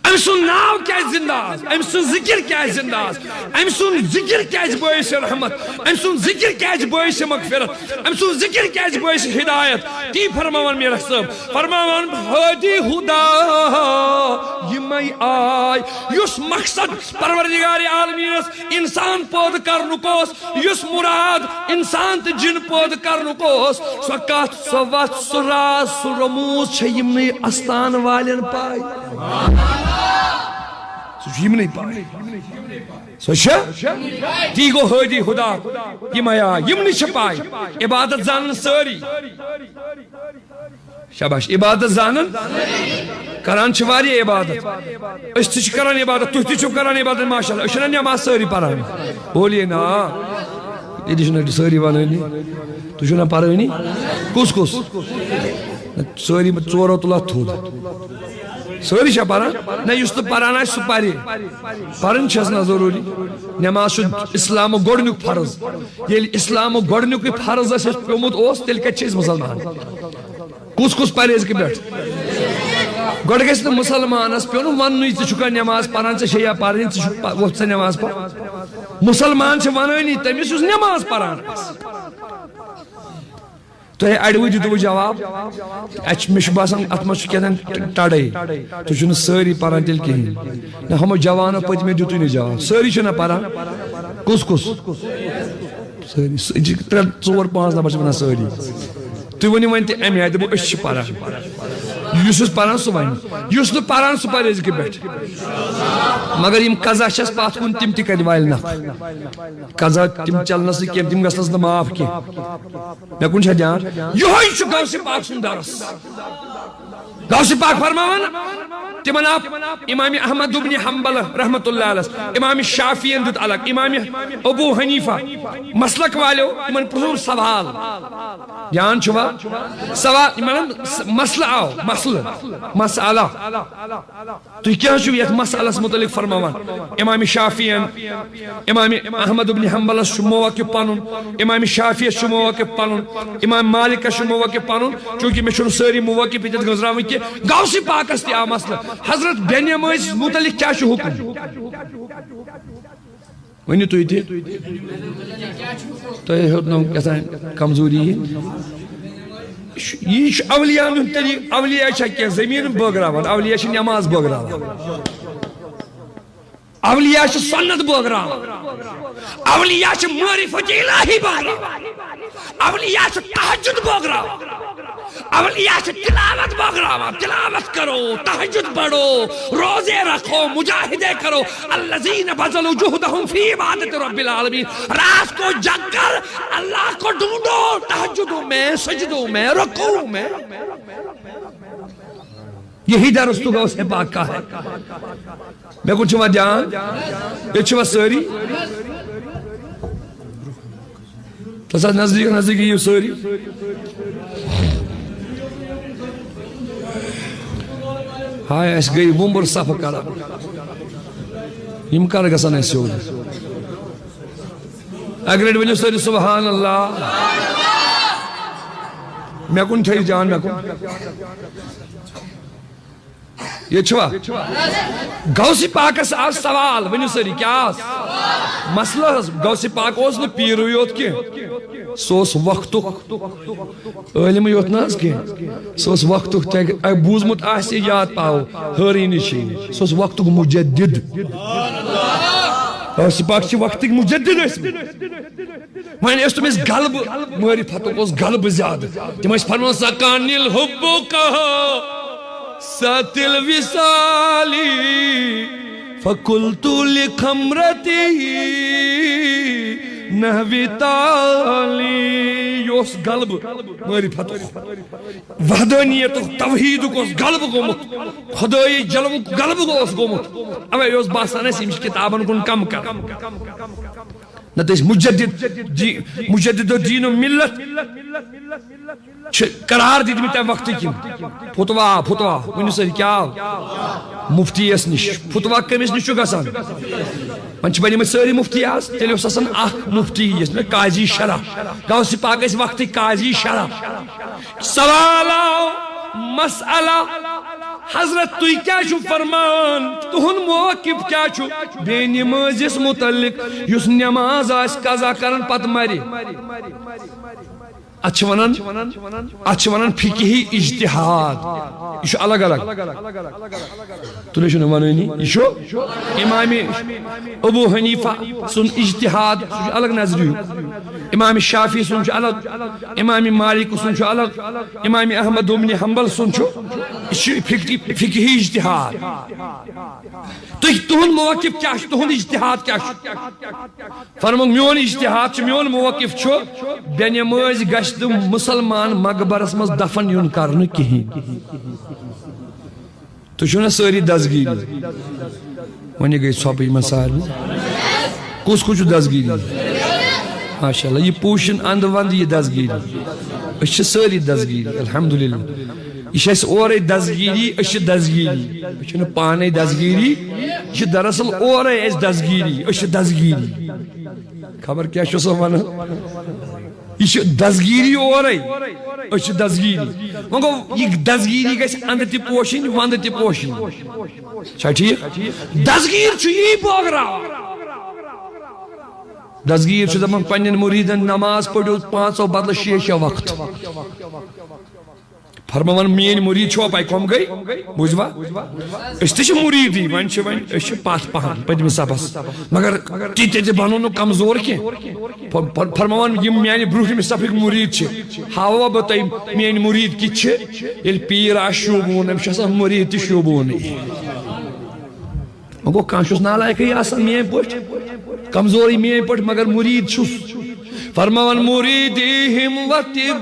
أمۍ سُنٛد ناو کیازِ زندہ آز؟ أمۍ سُنٛد ذکر کیازِ زندہ آز؟ أمۍ سُنٛد ذکر کیازِ بٲعث رحمت؟ أمۍ سُنٛد ذکر کیازِ بٲعث مغفرت؟ أمۍ سُنٛد ذکر کیازِ بٲعث ہدایت؟ تی فرماوان میرا صٲب، فرماوان ہادی ہدا یِمے آے۔ یُس مقصد پروردگار عالمینس انسان پٲدٕ کرنُک اوس، یُس مراد انسان تہٕ جن پٲدٕ کرنُک اوس، سۄ کتھ، سۄ وتھ، سُہ راز، سُہ رموز چھےٚ یِمنٕے استان والٮ۪ن پاے۔ سُہ چھُ یِمنٕے پاے۔ سُہ چھا؟ تی گوٚو ہٲدی ہُدا۔ یِم ہیا، یِمنٕے چھِ پاے۔ عبادت زانن سٲری۔ شاباش، عبادت زانن۔ کران چھِ واریاہ عبادت۔ أسۍ تہِ چھِ کران عبادت، تُہۍ تہِ چھِو کران عبادت، ماشاءاللہ۔ أسۍ چھِنہ نٮ۪ماز سٲری پران؟ بولیے نا۔ ییٚتہِ چھِنہ سٲری ونٲنی۔ تُہۍ چھِو نہ پرٲنی؟ کُس کُس؟ سٲری ژورو تُل اَتھ تھوٚد۔ سٲری چھا پران؟ نہ، یُس نہٕ پران آسہِ، سُہ پرِ۔ پرٕنۍ چھَس نہ ضروٗری۔ نٮ۪ماز چھُ اسلامُک گۄڈٕنیُک فرض۔ ییٚلہِ اسلامُک گۄڈٕنیُکُے فرض اَسہِ پیوٚمُت اوس، تیٚلہِ کَتہِ چھِ أسۍ مُسلمان؟ کُس کُس پرہیز کہِ پٮ۪ٹھ؟ گۄڈٕ گژھِ نہٕ مُسلمانَس پیوٚن وَننُے، "ژٕ چھُکھا نٮ۪ماز پران، ژےٚ چھےٚ یا پرٕنۍ، ژٕ چھُکھ پہ-، وۄتھ ژٕ نٮ۪ماز پَر۔" مُسلمان چھِ وَنٲنی تٔمِس، یُس نٮ۪ماز پران آسہِ۔ تۄہہِ اَڑِوٕے دیُتوٕ جواب۔ اَسہِ چھُ، مےٚ چھُ باسان، اَتھ منٛز چھُ کیٛاہ تام ٹَڑے۔ تُہۍ چھِو نہٕ سٲری پَران تیٚلہِ کِہیٖنۍ۔ نہ، ہُمو جوانو پٔتمہِ دیُتُے نہٕ جواب۔ سٲری چھِنہ پَران؟ کُس کُس؟ سٲری۔ سُہ، یہِ چھِ ترٛےٚ، ژور، پانٛژھ نفر چھِ وَنان سٲری۔ تُہۍ ؤنِو وۄنۍ تہِ اَمہِ آیہِ، دَپو، أسۍ چھِ پَران۔ یُس یُس پَران، سُہ وَنہِ۔ یُس نہٕ پَران، سُہ پَرِ أزکہِ پٮ۪ٹھ۔ مگر یِم قضا چھَس پَتھ کُن، تِم تہِ کَرِ والہِ نَکھٕ۔ قضا تِم چَلنَس نہٕ کینٛہہ، تِم گژھنَس نہٕ معاف کینٛہہ۔ مےٚ کُن چھا دیان؟ یِہوٚے چھُ غوث پاک سُنٛد درس۔ غوث پاک فرماوان، تِمن آو امام احمد ابن حنبل رحمت اللہ علیہ، امام شافعین دیُت الگ، امام ابو حنیفہ، مسلک والیو، تِمن پرٛژھُن سوال۔ دیان چھُوا؟ سوال، مطلب، مسلہٕ آو، مسلہٕ، مسئلہ۔ تُہۍ کیٛاہ چھِو یَتھ مسئلس مُتعلق فرماوان؟ امام شافعین، امام احمد ابن حنبلس چھُ موقف پنُن، امام شافعیس چھُ موقف پنُن، امام مالکس چھُ موقف پنُن، چونکہ مےٚ چھُنہٕ سٲری موقف ییٚتٮ۪تھ گٔنزراوٕنۍ کینٛہہ۔ غوث پاکس تہِ آو مسئلہٕ، حضرت بے نمٲزۍ مُتعلق کیٛاہ چھُ حُکم؟ ؤنِو تُہۍ تہِ۔ تۄہہِ ہیوٚتنو کیٛاہ تام کمزوری یہِ۔ یہِ چھُ اولیاءن ہُنٛد طریٖقہٕ۔ اولیاء چھا کینٛہہ زٔمیٖن بٲگراوان؟ اولیاء چھِ نٮ۪ماز بٲگراوان۔ اولیاء چھِ سنت بٲگراوان۔ اولیاء چھِ معرفت الہی بٲگراوان۔ اولیاء چھِ تہجد بٲگراوان۔ اولیاء چھِ تلاوت بٲگراوان۔ تلاوت کرو، تہجد پڑھو، روزے رکھو، مجاہدے کرو۔ الذین بذلوا جہدہم فی عبادت رب العالمین۔ رات کو جگ کر اللہ کو ڈھونڈو، تہجدوں میں، سجدوں میں، رکوع میں۔ یہی درس تو غوث پاک کا ہے۔ مےٚ کُن چھُوا دیان؟ ییٚتہِ چھِوا سٲری؟ تَس حظ نزدیٖک نزدیٖک یِیِو سٲری۔ ہاے، اَسہِ گٔے وُمبُر صفہٕ کران۔ یِم کر گژھن اَسہِ سیوٚد؟ اَکہِ لَٹہِ ؤنِو سٲری سبحان اللہ۔ مےٚ کُن تھٲیِو دیان، مےٚ کُن۔ ییٚتہِ چھُوا؟ غوث پاکس آو سوال، ؤنِو سٲری، کیٛاہ آس؟ مسلہٕ حظ، غوث پاک اوس نہٕ پیٖرٕے یوت کینٛہہ، سُہ اوس وقتُک عٲلمٕے یوت نہٕ حظ کینٛہہ، سُہ اوس وقتُک، تۄہہِ بوٗزمُت آسہِ، یاد پاوو، حٲرٲنی چھِ یہِ۔ سُہ اوس وقتُک مُجدِد۔ غوث پاک چھِ وقتٕکۍ مُجدِد ٲسمٕتۍ۔ وۄنۍ ٲسۍ تِم ٲسۍ غلبہٕ، معرفتُک اوس غلبہٕ زیادٕ۔ تِم ٲسۍ فرماوان، "سقانی الحب کہا سات الوصالی، فقلت لخمرتی نحو تالی۔" یہِ اوس غلبہٕ معرفتُک، وحدانیتُک، توحیدُک اوس غلبہٕ گوٚمُت، خدٲیی جلوُک غلبہٕ اوس گوٚمُت۔ اوے اوس باسان اَسہِ، یِم چھِ کِتابن کُن کم کران۔ نتہٕ ٲسۍ مجدد دی-، مجدد الدین و ملت چھِ قرار دِتمٕتۍ تَمہِ وقتہٕ کِنۍ۔ فتوا، فتوا، ؤنِو سٲری کیٛاہ آو؟ مفتی یَس نِش۔ فتوا کٔمِس نِش چھُ گژھان؟ وۄنۍ چھِ بَنیمٕتۍ سٲری مفتی آز، تیٚلہِ اوس آسان اکھ مفتی یَس نہٕ قاضی شرع۔ غوث پاک ٲسۍ وقتٕکۍ قاضی شرع۔ سوال آو، مسئلہ، حضرت، تُہۍ کیٛاہ چھِو فرمان؟ تُہُنٛد موقف کیٛاہ چھُ بے نمٲزِس مُتعلق، یُس نماز آسہِ قضا کران پتہٕ مرِ؟ اتھ چھِ ونان، اتھ چھِ ونان فقہی اجتہاد۔ یہِ چھُ الگ الگ۔ تُہۍ چھِو نہٕ ونٲنی، یہِ چھُ امام ابو حنیفہ سُنٛد اجتہاد، سُہ چھُ الگ نظریُک۔ امام شافعی سُنٛد چھُ الگ، امام مالک سُنٛد چھُ الگ، امام احمد ابن حنبل سُنٛد چھُ، یہِ چھُ فقہی، فقہی اجتہاد۔ تُہۍ، تُہُنٛد موقف کیٛاہ چھُ؟ تُہُنٛد اجتہاد کیٛاہ چھُ؟ فرمووُکھ، میون اجتہاد چھُ، میون موقف چھُ، بے نمٲزۍ گژھِ نہٕ مُسلمان مقبرس منٛز دفن یُن کرنہٕ کِہیٖنۍ۔ تُہۍ چھِو نا سٲری دستگیٖری؟ وۄنۍ گٔے ژھۄپہٕ یِمن سارنٕے۔ کُس کُس چھُ دستگیٖری؟ ماشاءاللہ، یہِ پوٗشِن اندٕ ونٛدٕ یہِ دستگیٖری۔ أسۍ چھِ سٲری دستگیٖری، الحمدللہ۔ یہِ چھِ اَسہِ اورَے دستگیٖری، أسۍ چھِ دستگیٖری۔ أسۍ چھِنہٕ پانَے دستگیٖری، یہِ چھِ دراصل اورَے اَسہِ دستگیٖری، أسۍ چھِ دستگیٖری۔ خبر کیٛاہ چھُ سُہ وَنان؟ یہِ چھِ دستگیٖری اورَے، أسۍ چھِ دستگیٖری۔ وۄنۍ گوٚو، یہِ دستگیٖری گژھِ اندٕ تہِ پوشِنۍ، ونٛدٕ تہِ پوشِنۍ۔ چھا ٹھیٖک؟ دستگیٖر چھُ یی بٲگراوان۔ دستگیٖر چھُ دَپان پنٛنٮ۪ن مُریٖدَن، نماز پٔرِو پانٛژو بدلہٕ شیٚے شےٚ وقت۔ فرماوان، میٲنۍ مُریٖد چھوا پاے کۄم گٔے؟ بوٗزوا؟ أسۍ تہِ چھِ مُریٖدٕے، وۄنۍ چھِ، وۄنۍ أسۍ چھِ پتھ پہن پٔتمہِ صفس، مگر تیٖتیٛاہ تہِ بنو نہٕ کمزور کینٛہہ۔ ف-، ف-، فرماوان، یِم میانہِ برونٛٹھمہِ صفٕکۍ مُریٖد چھِ، ہاووا بہٕ تۄہہِ میٲنۍ مُریٖد کِتھ چھِ؟ ییٚلہِ پیٖر آسہِ شوٗبوُن، أمِس چھُ آسان مُریٖد تہِ شوٗبوُنٕے۔ وۄنۍ گوٚو، کانٛہہ چھُس نالایکٕے آسان میٲنۍ پٲٹھۍ، کمزورٕے میٲنۍ پٲٹھۍ، مگر مُریٖد چھُس۔ فرماوان، مُریٖدی ہِم وَتِب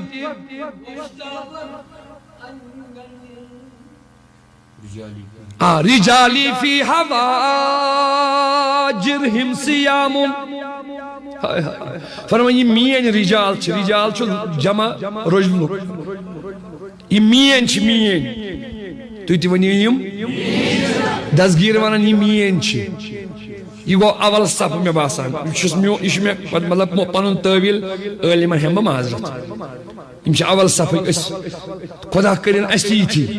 آ، رجالی فی ہواجرہم صیام۔ ہائے ہائے۔ فرمان، یہِ میٲنۍ رجال چھِ، رجال چھُ جمع رجلُک۔ یہِ میٲنۍ چھِ، میٲنۍ۔ تُہۍ تہِ ؤنِو یِم۔ دستگیٖر وَنان، یہِ میٲنۍ چھِ۔ یہِ گوٚو اول صف مےٚ باسان۔ یہِ چھُس میون، یہِ چھُ مےٚ پتہٕ مطلب مو-، پنُن تٲویٖل عٲلمَن ہٮ۪مہٕ بہٕ معذرت۔ یِم چھِ اول صفٕکۍ أسۍ۔ خدا کٔرِن اَسہِ تہِ یِتھی۔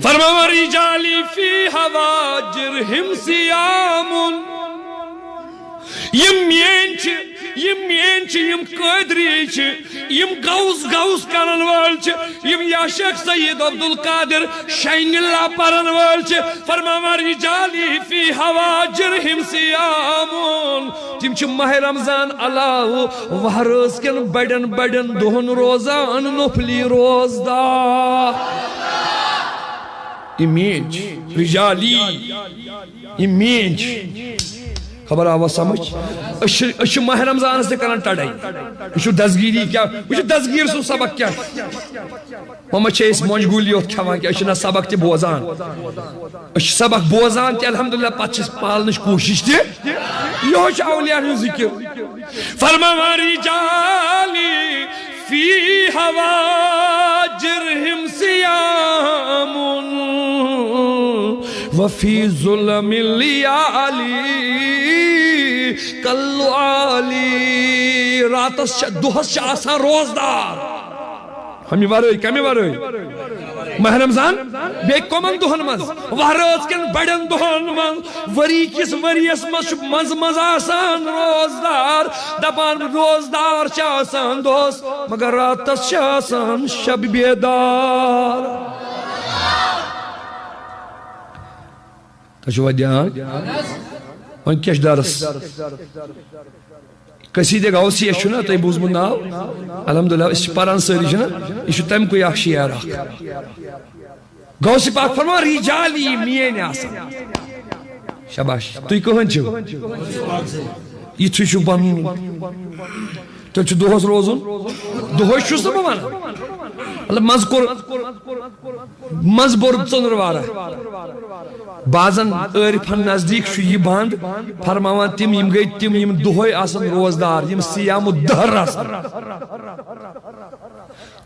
فرماوان، رجالی فی ہواجرہم صیام۔ یِم میٲنۍ چھِ، یِم میٲنۍ چھِ، یِم قٲدری چھِ، یِم غوث غوث کرن وٲلۍ چھِ، یِم یا شیخ سید عبدالقادر شاہی نلا پرن وٲلۍ چھِ۔ فرماوان، رجالی فی ہواجرہم صیام۔ تِم چھِ ماہ رمضان علاوٕ وہرٲژ کٮ۪ن بڑٮ۪ن بڑٮ۪ن دۄہن روزان نفلی روزدار۔ یہِ میٲنۍ چھِ، رجالی، یہِ میٲنۍ چھِ۔ خبر آوا سمجھ؟ أسۍ چھِ، أسۍ چھِ ماہ رمضانس تہِ کران ٹڑے۔ وٕچھِو دستگیٖری کیٛاہ، وٕچھِو دستگیٖر سُنٛد سبق کیٛاہ۔ وۄنۍ ما چھِ أسۍ مۄنجہِ گوٗلی یوت کھٮ۪وان کینٛہہ، أسۍ چھِنہ سبق تہِ بوزان۔ أسۍ چھِ سبق بوزان تہِ الحمدللہ، پتہٕ چھِ أسۍ پالنٕچ کوٗشِش تہِ۔ یِہوٚے چھُ اولیاہن ہُنٛد ذِکِر۔ فرماوان، رجالی فی ہواجرہم صیام وفی ظلم اللیالی کاللعالی۔ راتس چھِ، دۄہس چھِ آسان روزدار۔ ہمہِ ورٲے، کمہِ ورٲے؟ ماہ رمضان۔ بیٚیہِ کمن دۄہن منٛز؟ وہرٲژ کٮ۪ن بڑٮ۪ن دۄہن منٛز۔ ؤری کِس ؤریس منٛز چھُ منٛزٕ منٛزٕ آسان روزدار، دپان روزدار چھِ آسان دۄہس، مگر راتس چھِ آسان شب بیدار۔ تۄہہِ چھُوا دیان؟ وۄنۍ کیٛاہ چھُ درس؟ قصیدِ غوثیہ چھُنہ تۄہہِ بوٗزمُت ناو؟ الحمدللہ، أسۍ چھِ پران سٲری، چھِنہ؟ یہِ چھُ تَمہِ کُے اکھ شعر اکھ۔ غوث پاک فرمان، رجالی میٲنۍ آسان۔ شاباش، تُہۍ کٕہٕنٛدۍ چھِو؟ یِتھُے چھُ پنُن۔ تیٚلہِ چھُ دۄہس روزُن۔ دۄہے چھُس نہٕ بہٕ ونان۔ مطلب، منٛزٕ کوٚر، منٛزٕ بوٚر ژٔنٛدٕروارا۔ بعضن عٲرفن نزدیٖک چھُ یہِ بنٛد۔ فرماوان تِم، یِم گٔے تِم، یِم دۄہے آسان روزدار، یِم صیام الدہر آسان۔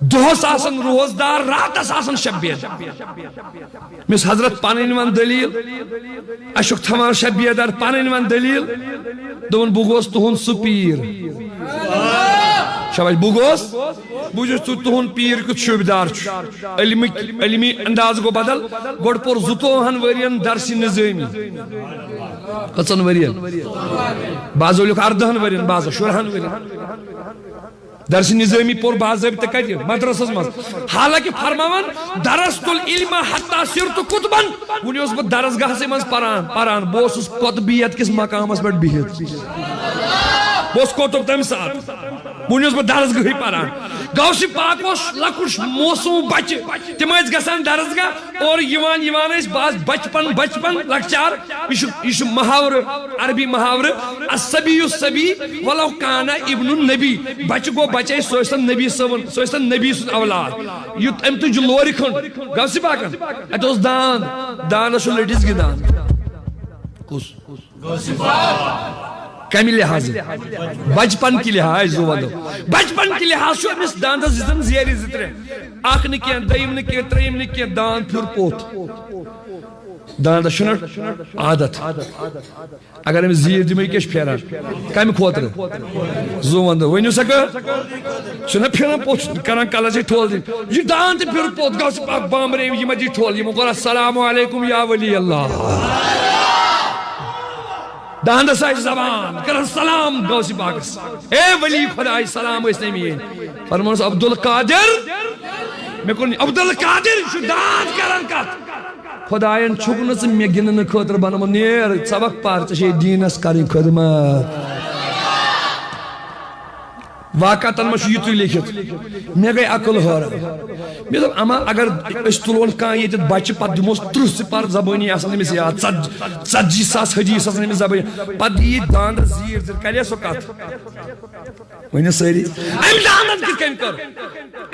دۄہس آسان روزدار، راتس آسان شب بیدار۔ مِس حضرت پنٕنۍ ون دلیل، اَسہِ چھُکھ تھاوان شب بیدار، پنٕنۍ ون دلیل۔ دوٚپُن، بہٕ گوس تُہُنٛد سُہ پیٖر۔ شاباش، بہٕ گوس، بہٕ چھُس تُ-، تُہُنٛد پیٖر کیُتھ شوٗبدار چھُ۔ علمٕکۍ، علمی انداز گوٚو بدل۔ گۄڈٕ پوٚر زٕتووُہن ؤرین درسِ نظٲمی۔ کٔژن ؤرین؟ بعضو لیوٚکھ اردہن ؤرین، بعضو شُرہن ؤرین۔ درسِ نظٲمی پوٚر باضٲبطہٕ کتہِ؟ مدرسس منٛز۔ حالانکہ فرماوان، درست العلم حتی صرت قطبا۔ وُنہِ اوسُس بہٕ درسگاہسٕے منٛز پران، پران۔ بہٕ اوسُس قطبیت کِس مقامس پٮ۪ٹھ بِہِتھ۔ بہٕ اوسُس قطب تمہِ ساتہٕ۔ وُنہِ اوسُس بہٕ درسگاہٕے پران۔ غوث پاک اوس لۄکُٹ موسوم بچہِ، تِم ٲسۍ گژھان درسگاہ، اورٕ یِوان یِوان ٲسۍ، بہٕ آس بچپن، بچپن لۄکچار۔ یہِ چھُ، یہِ چھُ محاورٕ، عربی محاورٕ، الصبی الصبی ولو کان ابن النبی، بچہِ گوٚو بچے، سُہ ٲسۍتن نبی صٲبُن، سُہ ٲسۍتن نبی سُنٛد اولاد۔ یُتھ أمۍ تُج لورِ کھنٛڈ غوث پاکن، اتہِ اوس داند، داندس چھُ لٔٹِس گِنٛدان۔ کُس؟ کمہِ لحاظہٕ؟ بچپن کہِ لحاظ، زُو ودو۔ بچپن کہِ لحاظ چھُ أمِس داندس دِژٕن زیرِ زٕ ترٛےٚ۔ اکھ نہٕ کینٛہہ، دوٚیِم نہٕ کینٛہہ، ترٛیٚیِم نہٕ کینٛہہ، داند پھیُر پوٚت۔ داندس چھُنہ عادت۔ اگر أمِس زیٖر دِمو، یہِ کیٛاہ چھُ پھیران؟ کمہِ خٲطرٕ؟ زُو ودو۔ ؤنِو سا کٲ؟ چھُنہ پھیران پوٚت، چھُ کران کلس سۭتۍ ٹھۄل دِنۍ۔ یہِ داند تہِ پھیُر پوٚت، غوث پاک بامبرے، یہِ ما دی ٹھۄل؟ یِمو کوٚر السلام علیکم یا ولی اللہ۔ داندس آسہِ زبان، کران سلام غوث پاکس۔ اے ولی خداے، سلام ٲسۍ نہٕ میٲنۍ۔ فرموس عبدالقادر، مےٚ کوٚر عبدالقادر، یہِ چھُ داند کران کتھ۔ خداین چھُکھ نہٕ ژٕ مےٚ گِنٛدنہٕ خٲطرٕ بنومُت، نیر ژٕ وق پر، ژےٚ چھے دیٖنس کرٕنۍ خدمت۔ واقعتن منٛز چھُ یِتُے لیکھِتھ۔ مےٚ گٔے عقل حٲران۔ مےٚ دوٚپ، اما اگر أسۍ تُلون کانٛہہ ییٚتٮ۪تھ بچہِ، پتہٕ دِموس تٕرٛہ سِپار زبٲنی آسان أمِس یاد، ژت-، ژتجی ساس حدیث آسان أمِس زبٲنی، پتہٕ دِیہِ یہِ داندس زیٖر زیٖر، کرِ سۄ کتھ؟ ؤنِو سٲری، أمۍ داندن کِتھ کٔنۍ کٔر؟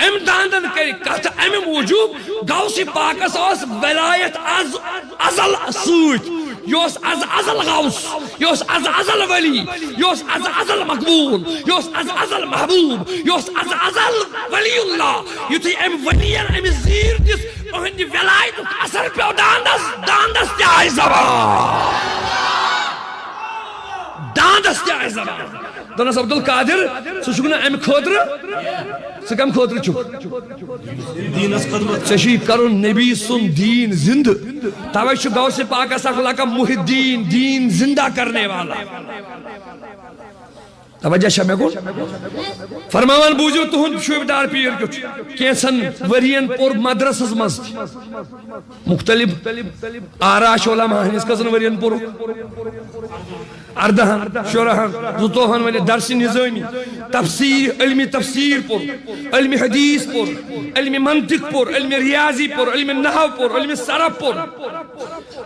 أمۍ داندن کٔرۍ کتھ امہِ موٗجوٗب، غوث پاکس ٲس ولایت از ازل سۭتۍ۔ یہِ اوس از ازل غوث، یہِ اوس از ازل ولی، یہِ اوس از ازل مقبول، یہِ اوس از ازل محبوب، یہِ اوس از ازل ولی اللہ۔ یُتھُے أمۍ ولین أمِس زیٖر دِژ، أہنٛدِ ولایتُک اثر پیوٚو داندس، داندس تہِ آیہِ زبان۔ داندس تہِ آیہِ زبان۔ دوٚپنس، عبدالقادر، ژٕ چھُکھ نہٕ امہِ خٲطرٕ، ژٕ کمہِ خٲطرٕ چھُکھ؟ دیٖنس خدمت۔ ژےٚ چھُے کرُن نبی سُنٛد دیٖن زِندٕ۔ توے چھُ غوث پاکس اکھ لقب محی الدین، دیٖن زندہ کرنے والا۔ توجہ چھا مےٚ کُن؟ فرماوان، بوٗزِو تُہُنٛد شوٗبدار پیٖر کیُتھ چھُ۔ کینٛژن ؤرین پوٚر مدرسس منٛز تہِ۔ مختلف آرا چھِ علماء ہٕنٛدِس کٔژن ؤرین پوٚرُکھ؟ اردہن، شُرہن، زٕتووُہن ؤرین درسِ نظٲمی، تفسیر، علمِ تفسیر پوٚر، علمِ حدیث پوٚر، علمِ منطق پوٚر، علمِ ریاضی پوٚر، علمِ نحو پوٚر، علمِ صرف پوٚر۔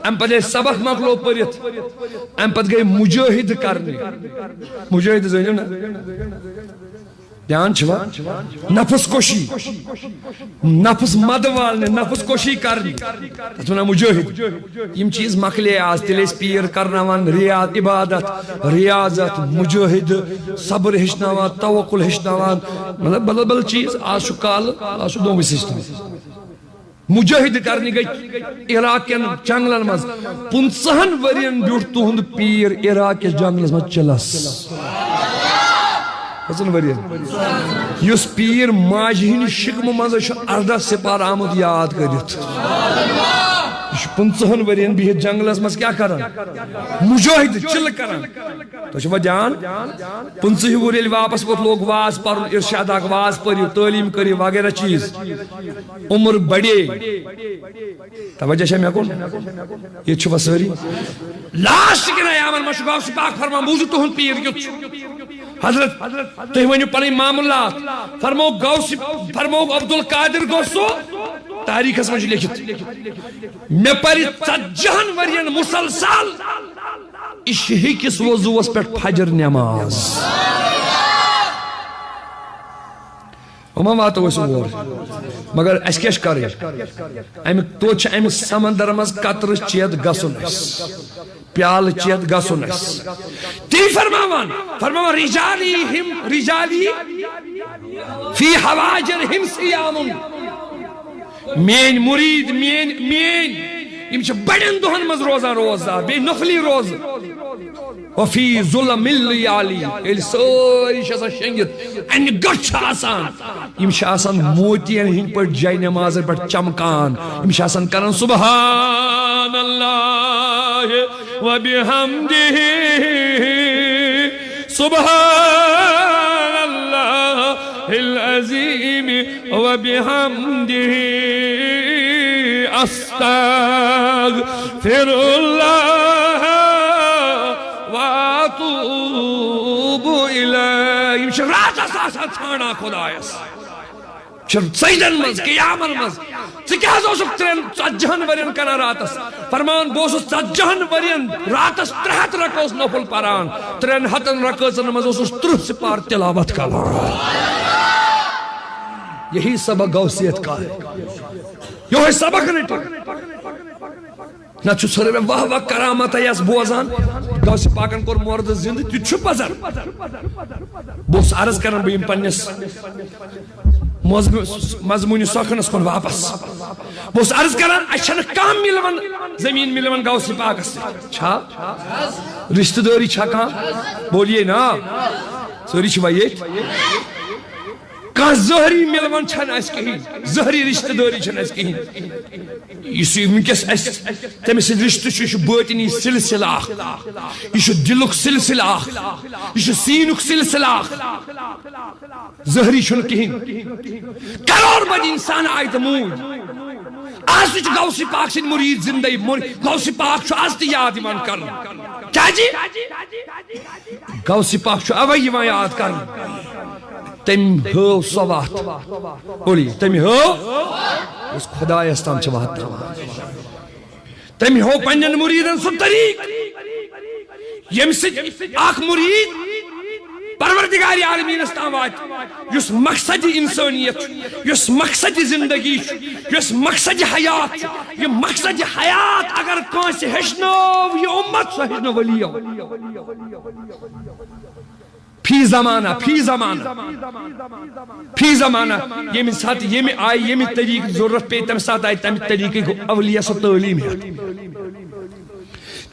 امہِ پتہٕ ییٚلہِ سبق مۄکلو پٔرِتھ، امہِ پتہٕ گٔے مجاہدٕ کرنہِ۔ مجاہدٕ زٲنِو نا؟ دھیان چھُوا؟ نفس کشی، نفس مدٕ والنہِ، نفس کشی کرنہِ، تتھ ونان مجاہد۔ یِم چیٖز مۄکلے آز، تیٚلہِ ٲسۍ پیٖر کرناوان ریاض، عبادت، ریاضت، مجاہد، صبر ہیٚچھناوان، توکل ہیٚچھناوان، مطلب بدل بدل چیٖز۔ آز چھُ کالہٕ، آز چھُ نوٚوُے سسٹم۔ مجاہدٕ کرنہِ گٔے عراق کٮ۪ن جنگلن منٛز۔ پٕنٛژٕہن ؤرین بیوٗٹھ تُہُنٛد پیٖر عراق کِس جنگلس منٛز چِلس۔ کٔژن ؤرین؟ یُس پیٖر ماجہِ ہٕنٛدِ شِکمہٕ منٛز چھُ ارداہ سِپار آمُت یاد کٔرِتھ۔ یہِ چھُ پٕنٛژٕہن ؤرین بِہِتھ جنگلس منٛز کیٛاہ کران؟ مجاہدٕ، چِلہٕ کران۔ تُہۍ چھِوا دیان؟ پٕنٛژٕہہِ وُہُر ییٚلہِ واپس ووت، لوگ واز پرُن، ارشاد اکھ واز پٔرِو، تعلیٖم کٔرِو وغیرہ چیٖز۔ عمر بڑے۔ توجہ چھا مےٚ کُن؟ ییٚتہِ چھِوا سٲری؟ لاسٹ کِنہٕ ایامن منٛز چھُ غوث پاک فرمان، بوٗزِو تُہُنٛد پیٖر کیُتھ چھُ۔ حضرت، تُہۍ ؤنِو پنٕنۍ معاملات۔ فرموو غوث، فرموو عبدالقادر گوٚو سُہ، تاریخس منٛز چھُ لیکھِتھ، مےٚ پرِ ژتجی ہن ؤرین مسلسل عشہٕ کِس وضوٗوس پٮ۪ٹھ فجر نٮ۪ماز۔ وۄنۍ ما واتو أسۍ اور؟ مگر اَسہِ کیٛاہ چھِ کَرٕنۍ؟ اَمہِ توتہِ چھِ اَمہِ سمندر منٛز قطرٕ چٮ۪تھ گژھُن اَسہِ، پیالہٕ چٮ۪تھ گژھُن اَسہِ۔ تی فرماوان، فرماوان، رجالی ہم، رجالی فی حواجر ہم صیام۔ میٲنۍ مُریٖد، میٲنۍ، میٲنۍ، یِم چھِ بڑٮ۪ن دۄہن منٛز روزان روزدار، بیٚیہِ نفلی روزٕ۔ وفی ظلم اللیالی، ییٚلہِ سٲری چھِ آسان شۄنٛگِتھ، انہِ گٔٹۍ چھِ آسان، یِم چھِ آسان موتین ہٕنٛدۍ پٲٹھۍ جاے نمازن پٮ۪ٹھ چمکان، یِم چھِ آسان کران سبحان اللہ و بحمدہ، سبحان اللہ العظیم و بحمدہ، استغفر اللہ و اتوب الیہ۔ یِم چھِ راتس آسان ژھانڈان خۄدایس۔ چھُ سجدن منٛز، قیامن منٛز۔ ژٕ کیٛاہ حظ اوسُکھ ترٛٮ۪ن، ژتجہن ؤرین کران راتس؟ فرمان، بہٕ اوسُس ژتجہن ؤرین راتس ترٛےٚ ہتھ رکٲژ نفل پران، ترٛٮ۪ن ہتن رکٲژن منٛز اوسُس ترٕٛہ سپار تلاوت کران۔ یہی سبق غوثیت کا ہے۔ یہے سبق رٔٹِو۔ نہ چھُ ژھٕرٕ مےٚ واہ واہ کرامت یس بوزان۔ غوث پاکن کوٚر مردٕ زندٕ، تیُتھ چھُ پزر۔ بہٕ اوسُس عرض کران، بہٕ یِمہٕ پننِس مضمو-، مضموٗنہِ سۄکھنس کُن واپس۔ بہٕ اوسُس عرض کران، اسہِ چھنہٕ کانٛہہ مِلوَن، زٔمیٖن مِلوَن غوث پاکس سۭتۍ۔ چھا؟ رشتہٕ دٲری چھا کانٛہہ؟ بولیے نا۔ سٲری چھِوا ییٚتھۍ؟ کانٛہہ زہری مِلوَن چھنہٕ اسہِ کِہیٖنۍ، زہری رشتہٕ دٲری چھنہٕ اسہِ کِہیٖنۍ۔ یُس یہِ وٕنکیٚس اسہِ تٔمِس سۭتۍ رشتہٕ چھُ، یہِ چھُ بٲطنی سلسلہٕ اکھ، یہِ چھُ دِلُک سلسلہٕ اکھ، یہِ چھُ سیٖنُک سلسلہٕ اکھ۔ زہری چھُنہٕ کِہیٖنۍ۔ کرور بدی انسان آیہِ تہٕ موٗدۍ۔ از تہِ چھُ غوث پاک سٕنٛدۍ مُریٖد زِندَے، مُر-، غوث پاک چھُ از تہِ یاد یِوان کرنہٕ۔ کیٛازِ؟ غوث پاک چھُ اوے یِوان یاد کرنہٕ۔ تٔمۍ ہٲو سۄ وتھ۔ بولیے، تٔمۍ ہٲو، یۄس خۄدایس تام چھِ واتناوان۔ تٔمۍ ہٲو پننٮ۪ن مُریٖدن سُہ طریٖق، ییٚمہِ سۭتۍ اکھ مُریٖد پروردگار عالمیٖنس تام واتہِ، یُس مقصد انسٲنیت چھُ، یُس مقصد زندگی چھُ، یُس مقصد حیات چھُ۔ یہِ مقصد حیات اگر کٲنٛسہِ ہیٚچھنٲو یہِ اُمت، سۄ ہیٚچھنٲو ولی۔ فی زمانہ، فی زمانہ، فی زمانہ، ییٚمہِ ساتہٕ ییٚمہِ آیہِ ییٚمہِ طریٖقہٕ ضروٗرت پیٚیہِ، تَمہِ ساتہٕ آیہِ تَمہِ طریٖقٕکۍ اولیاء سۄ تعلیٖم ہیٚتھ۔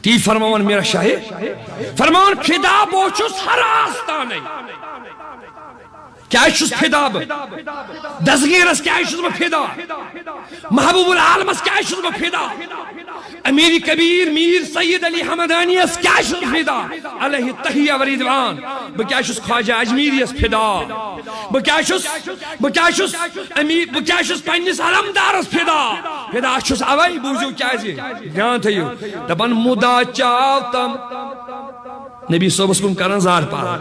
تی فرماوان میرا شاہ، فرماوان، فدا بہٕ چھُس ہر آستانَے۔ کیٛازِ چھُس فدا بہٕ؟ دستگیرس کیٛازِ چھُس بہٕ فدا؟ محبوب العالمس کیٛازِ چھُس بہٕ فدا؟ امیر کبیر میر سید علی حمدانیس کیٛازِ چھُس بہٕ فدا؟ علیہ تحیہ و رضوان۔ بہٕ کیٛازِ چھُس خواجہ اجمیریس فدا؟ بہٕ کیٛازِ چھُس، بہٕ کیٛازِ چھُس امیر، بہٕ کیٛازِ چھُس پننِس علمدارس فدا؟ فدا چھُس اوے، بوٗزِو کیٛازِ، دھیان تھٲیِو۔ دپان، مُدا چاو تم نبی صٲبس کُن کران زار پار۔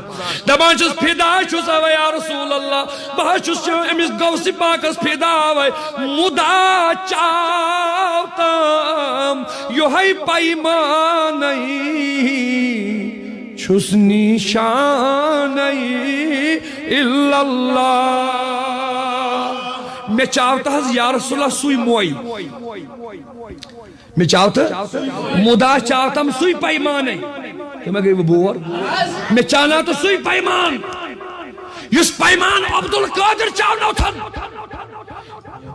دپان چھُس، فدا چھُس اوے یا رسول اللہ، بہٕ حظ چھُس چٲ-، أمِس غوث پاکس فدا اوے۔ مُدا چاو تام یِہوٚے پیمانَے چھُس نِشانَے الا اللہ۔ مےٚ چاو تہٕ حظ یا رسول اللہ سُے موے۔ مےٚ چاو تہٕ مُدا چاو تم سُے پیمانَے۔ تہٕ مےٚ گٔے وۄنۍ بور۔ مےٚ چانا تہٕ سُے پیمان، یُس پیمان عبدالقادر چاونوتھن۔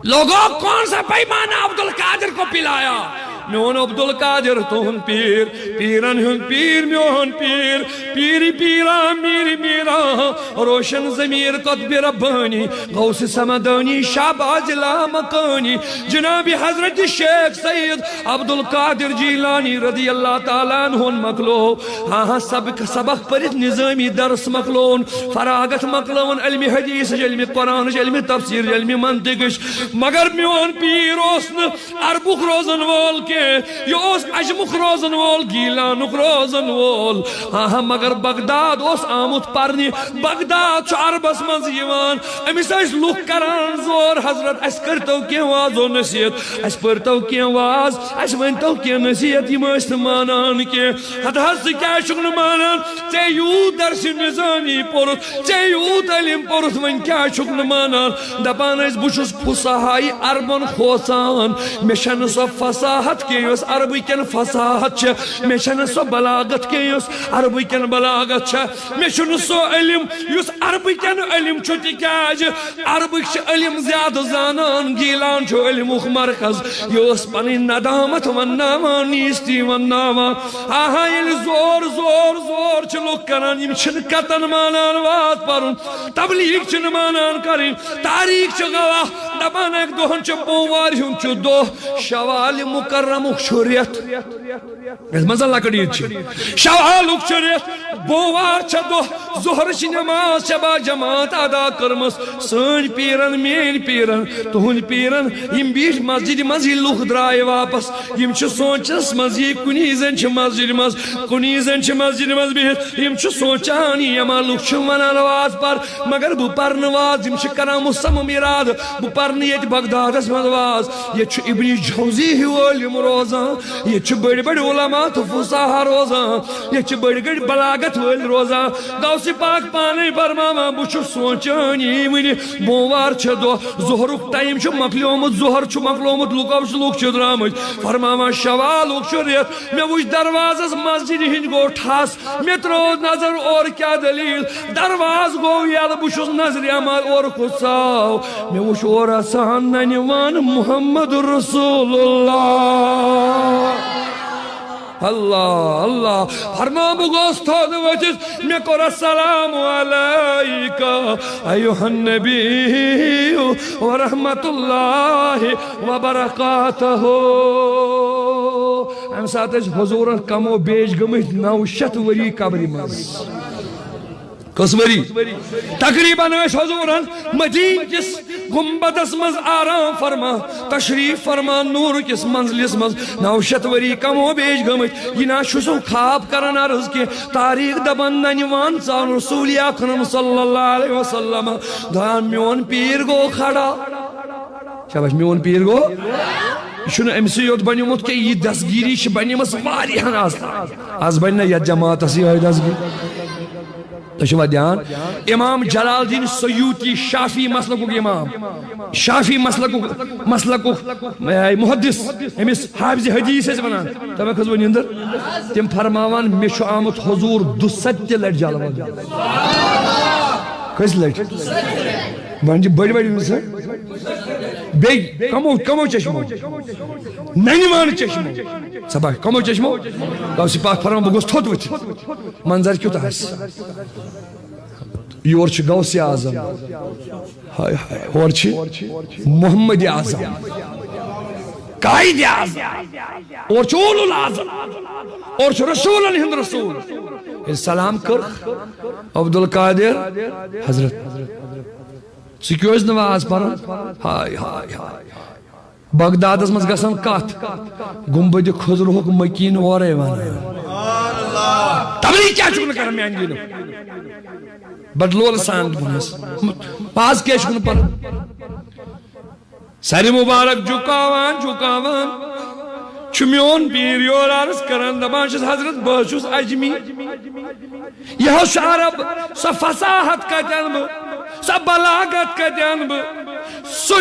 لوگو، کون سا پیمانہ عبدالقادر کو پلایا؟ میون عبدالقادر تُہُنٛد پیٖر، پیٖرن ہُنٛد پیٖر، میون پیٖر، پیٖر پیٖرا، میٖر میٖرا، روشن ضمیر قطب ربانی، غوث سمدانی، شہباز لامکانی، جناب حضرت شیخ سید عبدالقادر جیلانی رضی اللہ تعالیٰ عنہ مکلو۔ ہاں ہاں، سبق، سبق پٔرِتھ نظامی درس مکلون، فراغت مکلون، علم حدیث، علم قرآن، علم تفسیر، علم منطق۔ مگر میون پیٖر اوس نہٕ عربُک روزن وول کینٛہہ، یہِ اوس عجمُک روزن وول، گیلانُک روزن وول۔ ہاں ہاں، مگر بغداد اوس آمُت پرنہِ، بغداد چھُ عربس منٛز یِوان۔ أمِس ٲسۍ لُکھ کران زور، حضرت، اسہِ کٔرتو کینٛہہ واز و نصیحت، اسہِ پٔرتو کینٛہہ واز، اسہِ ؤنتو کینٛہہ نصیحت، یِم ٲسۍ نہٕ مانان کینٛہہ۔ ہتہٕ حظ، ژٕ کیٛازِ چھُکھ نہٕ مانان؟ ژےٚ یوٗت درسِ نظامی پوٚرُتھ، ژےٚ یوٗت علم پوٚرُتھ، وۄنۍ کیٛازِ چھُکھ نہٕ مانان؟ دپان ٲسۍ، بہٕ چھُس فصحائے عربن کھوژان، مےٚ چھنہٕ سۄ فصاحت کینٛہہ یۄس عربہٕ کٮ۪ن فصاحت چھےٚ، مےٚ چھنہٕ سۄ بلاغت کینٛہہ یۄس عربہٕ کٮ۪ن بلاغت چھےٚ، مےٚ چھُنہٕ سُہ علم یُس عربہٕ کٮ۪ن علم چھُ، تِکیٛازِ عربٕکۍ چھِ علم زیادٕ زانان، گیلان چھُ علمُک مرکز۔ یہِ ٲس پنٕنۍ ندامت ونناوان، نیستی ونناوان۔ آہا، ییٚلہِ زور، زور، زور چھِ لُکھ کران، یِم چھِنہٕ کتن مانان وات پرُن، تبلیغ چھِنہٕ مانان کرٕنۍ، تاریخ چھِ گواہ۔ دپان اکہِ دۄہن چھُ بوموارِ ہُنٛد چھُ دۄہ، شوالِ مکرمُک چھُ رٮ۪تھ۔ یتھ منٛز زن لۄکٕٹ عید چھِ۔ شوالُک چھُ رٮ۪تھ، بوموار چھےٚ دۄہ، ظہرٕچ نماز چھےٚ با جماعت ادا کٔرمٕژ۔ سٲنۍ پیرن، میٲنۍ پیرن، تُہنٛدۍ پیرن، یِم بیٖٹھۍ مسجدِ منٛز، یہِ لُکھ درٛاے واپس۔ یِم چھِ سونٛچس منٛز، یہِ کُنی زٔنۍ چھِ مسجدِ منٛز، کُنی زٔنۍ چھِ مسجدِ منٛز بِہِتھ۔ یِم چھِ سونٛچان، یِم لُکھ چھِ ونان واز پر، مگر بہٕ پرنہٕ واز۔ یِم چھِ کران مُصمم ارادٕ، بہٕ پرنہٕ ییٚتہِ بغدادس منٛز واز۔ ییٚتہِ چھُ ابن جوزی ہیوٗ عٲلِم روزان، ییٚتہِ چھِ بٔڑۍ بٔڑۍ علماء تہٕ فصاحہ روزان، ییٚتہِ چھِ بٔڑۍ بٔڑۍ بلاغت وٲلۍ روزان۔ غوث پاک پانے فرماوان، بہٕ چھُس سونٛچان، یی وٕنہِ بوموار چھےٚ دۄہ، ظہرُک ٹایم چھُ مۄکلیومُت، ظہر چھُ مۄکلیومُت، لُکو چھِ، لُکھ چھِ درٛامٕتۍ۔ فرماوان، شوالُک چھُ رٮ۪تھ، مےٚ وٕچھ دروازس مسجدِ ہِنٛدۍ گوٚو ٹھس، مےٚ ترٲو نظر اورٕ کیٛاہ دٔلیٖل، دروازٕ گوٚو یَلہٕ، بہٕ چھُس نظرِ اما اورٕ کُس ژاو، مےٚ وُچھ اورٕ اَژان ننہِ وان محمد رسول اللہ۔ اللہ، اللہ۔ فرماو، بہٕ گوس تھوٚد ؤتھِتھ، مےٚ کوٚر، السلام علیک ایھا النبی ورحمۃ اللہ وبرکاتہ۔ اَمہِ ساتہٕ ٲسۍ حضوٗرن کمو بیش گٔمٕتۍ نَو شیٚتھ ؤری قبرِ منٛز۔ کٔژ ؤری؟ تقریباً ٲسۍ حضوٗرن مدیٖنہٕ کِس گنبدس منٛز آرام فرما، تشریف فرما، نوٗر کِس منزلس منٛز نَو شیٚتھ ؤری کمو بیش گٔمٕتۍ۔ یہِ نہ چھُ سُہ خواب کران عرض کینٛہہ، تاریخ دپان ننہِ وان ژاو رسول اکرم صلی اللہ علیہ وسلم، دپان، میون پیٖر گوٚو کھڑا۔ شاباش، میون پیٖر گوٚو۔ یہِ چھُنہٕ أمۍ سٕے یوت بنیومُت کینٛہہ، یہِ دستگیٖری چھِ بنیمٕژ واریاہن آز تام۔ آز بنہِ نہ یتھ جماعتس یِہوٚے دستگیٖر۔ تُہۍ چھِوا دھیان؟ امام جلال الدین سیوطی، شافعی مسلکُک امام، شافعی مسلکُک، مسلکُک، اے، محدث، أمِس حافظ حدیث ٲسۍ ونان۔ تۄہہِ ما کھٔژوٕ نِندٕر؟ تِم فرماوان، مےٚ چھُ آمُت حضوٗر دُسَتہِ لٹہِ جلوٕ۔ کٔژِ لٹہِ؟ وۄنۍ چھِ بٔڑۍ بٔڑۍ اِنسان۔ بیٚیہِ کمو، کمو چشمو؟ ننہِ وانہٕ چشمو۔ سبا کمو چشمو؟ غوث پاک فرماوان، بہٕ گوٚژھ تھوٚد ؤتھِتھ۔ منظر کیُتھ آسہِ؟ یور چھُ غوث اعظم۔ ہاے ہاے، ہورٕ چھِ محمد اعظم، قائد اعظم، اورٕ چھُ اولو العزم، اورٕ چھُ رسولن ہُنٛد رسول۔ ییٚلہِ سلام کٔر، عبدالقادر حضرت، ژٕ کیٛازِ نہٕ واز پران؟ ہاے ہاے ہاے۔ بغدادس منٛز گژھان کتھ، گنبد خضرہُک مکین اورے ونان۔ تبلیغ کیٛاہ چھُکھ نہٕ کران میانہِ دینُک؟ بڑٕ لولہٕ سان دوٚپُن حظ، پاز کیٛاہ چھُکھ نہٕ پران؟ سرِ مبارک جُکاوان جُکاوان چھُ میون پیٖر یور عرض کران، دپان چھُس، حضرت، بہٕ حظ چھُس اجمی۔ یہِ حظ چھُ عرب، سۄ فصاحت کتہِ انہٕ بہٕ، سۄ بلاغت کتہِ انہٕ بہٕ، سُہ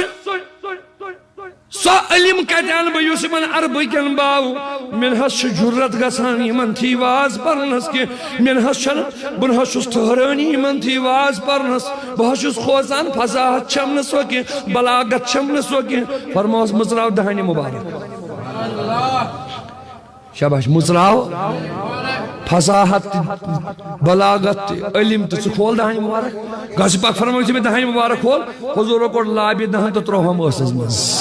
سۄ علم کتہِ انہٕ بہٕ یُس یِمن عربہٕ کٮ۪ن باو؟ مےٚ نہ حظ چھُ جُرت گژھان یِمن تھی واز پرنس کینٛہہ۔ مےٚ نہ حظ چھنہٕ، بہٕ نہ حظ چھُس ٹھہرٲنی یِمن تھی واز پرنس۔ بہٕ حظ چھُس کھوژان، فصاحت چھم نہٕ سۄ کینٛہہ، بلاغت چھم نہٕ سۄ کینٛہہ۔ فرماوس، مٕژراو دہانہِ مبارک۔ شاباش، مُژراو۔ فصاحت تہِ، بلاغت تہِ، علم تہِ، ژٕ کھول دہانہِ مبارک۔ غوث پاک فرماوان چھِ مےٚ دہانہِ مبارک کھول۔ حضوٗرو کوٚڑ لابہِ دہن تہٕ تروہم ٲسس منٛز۔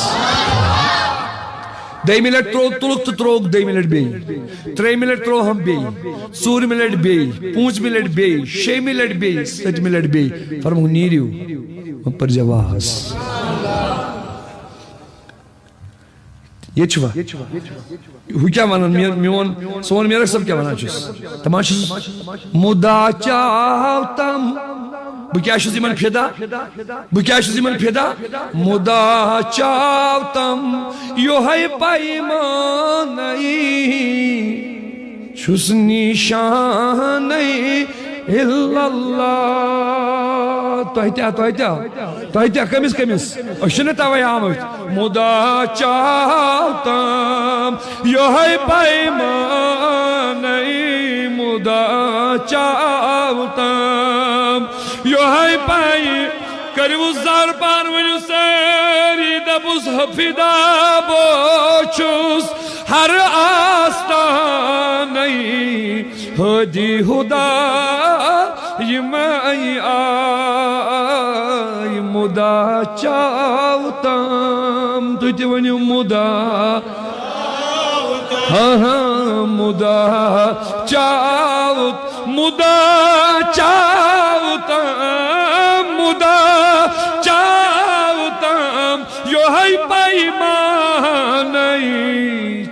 دوٚیمہِ لٹہِ تروو، تُلُکھ تہٕ ترووُکھ دوٚیمہِ لٹہِ بیٚیہِ۔ ترٛیٚیمہِ لٹہِ تروہم بیٚیہِ۔ ژوٗرمہِ لٹہِ بیٚیہِ۔ پوٗنٛژمہِ لٹہِ بیٚیہِ۔ شیٚیمہِ لٹہِ بیٚیہِ۔ سٔتمہِ لٹہِ بیٚیہِ۔ فرمووُکھ، نیٖرِو، وۄنۍ پٔرزیٚو واز۔ ییٚتہِ چھُوا؟ ہُہ کیٛاہ وَنان؟ مےٚ، میون، سون میرک صٲب کیٛاہ وَنان چھُس؟ دَپان چھُس، مُدا چاو تَم۔ بہٕ کیٛاہ چھُس یِمن فِدا؟ بہٕ کیٛاہ چھُس یِمن فِدا؟ مُدا چاو تَم یِہوٚے پیمانَے چھُس نِشانَے الا اللہ۔ تۄہہِ تہِ، تۄہہِ تہِ، تۄہہِ تہِ، کٔمِس، کٔمِس؟ أسۍ چھِنہٕ توے آمٕتۍ۔ مُدا چاو تام یِہوٚے پیمانَے، مُدا چاو تام یِہوٚے پے۔ کٔرِو زر پان، ؤنِو سٲری، دَپُس، فِدا بہٕ چھُس ہر آستانَے۔ ہٲدی ہُدا یِمَے آے۔ مُدا چاو تام، تُہۍ تہِ ؤنِو مُدا۔ ہاں، ہاں، مُدا چاو، مُدا چاو تام، مُدا چاو تام، یوہے پیمانَے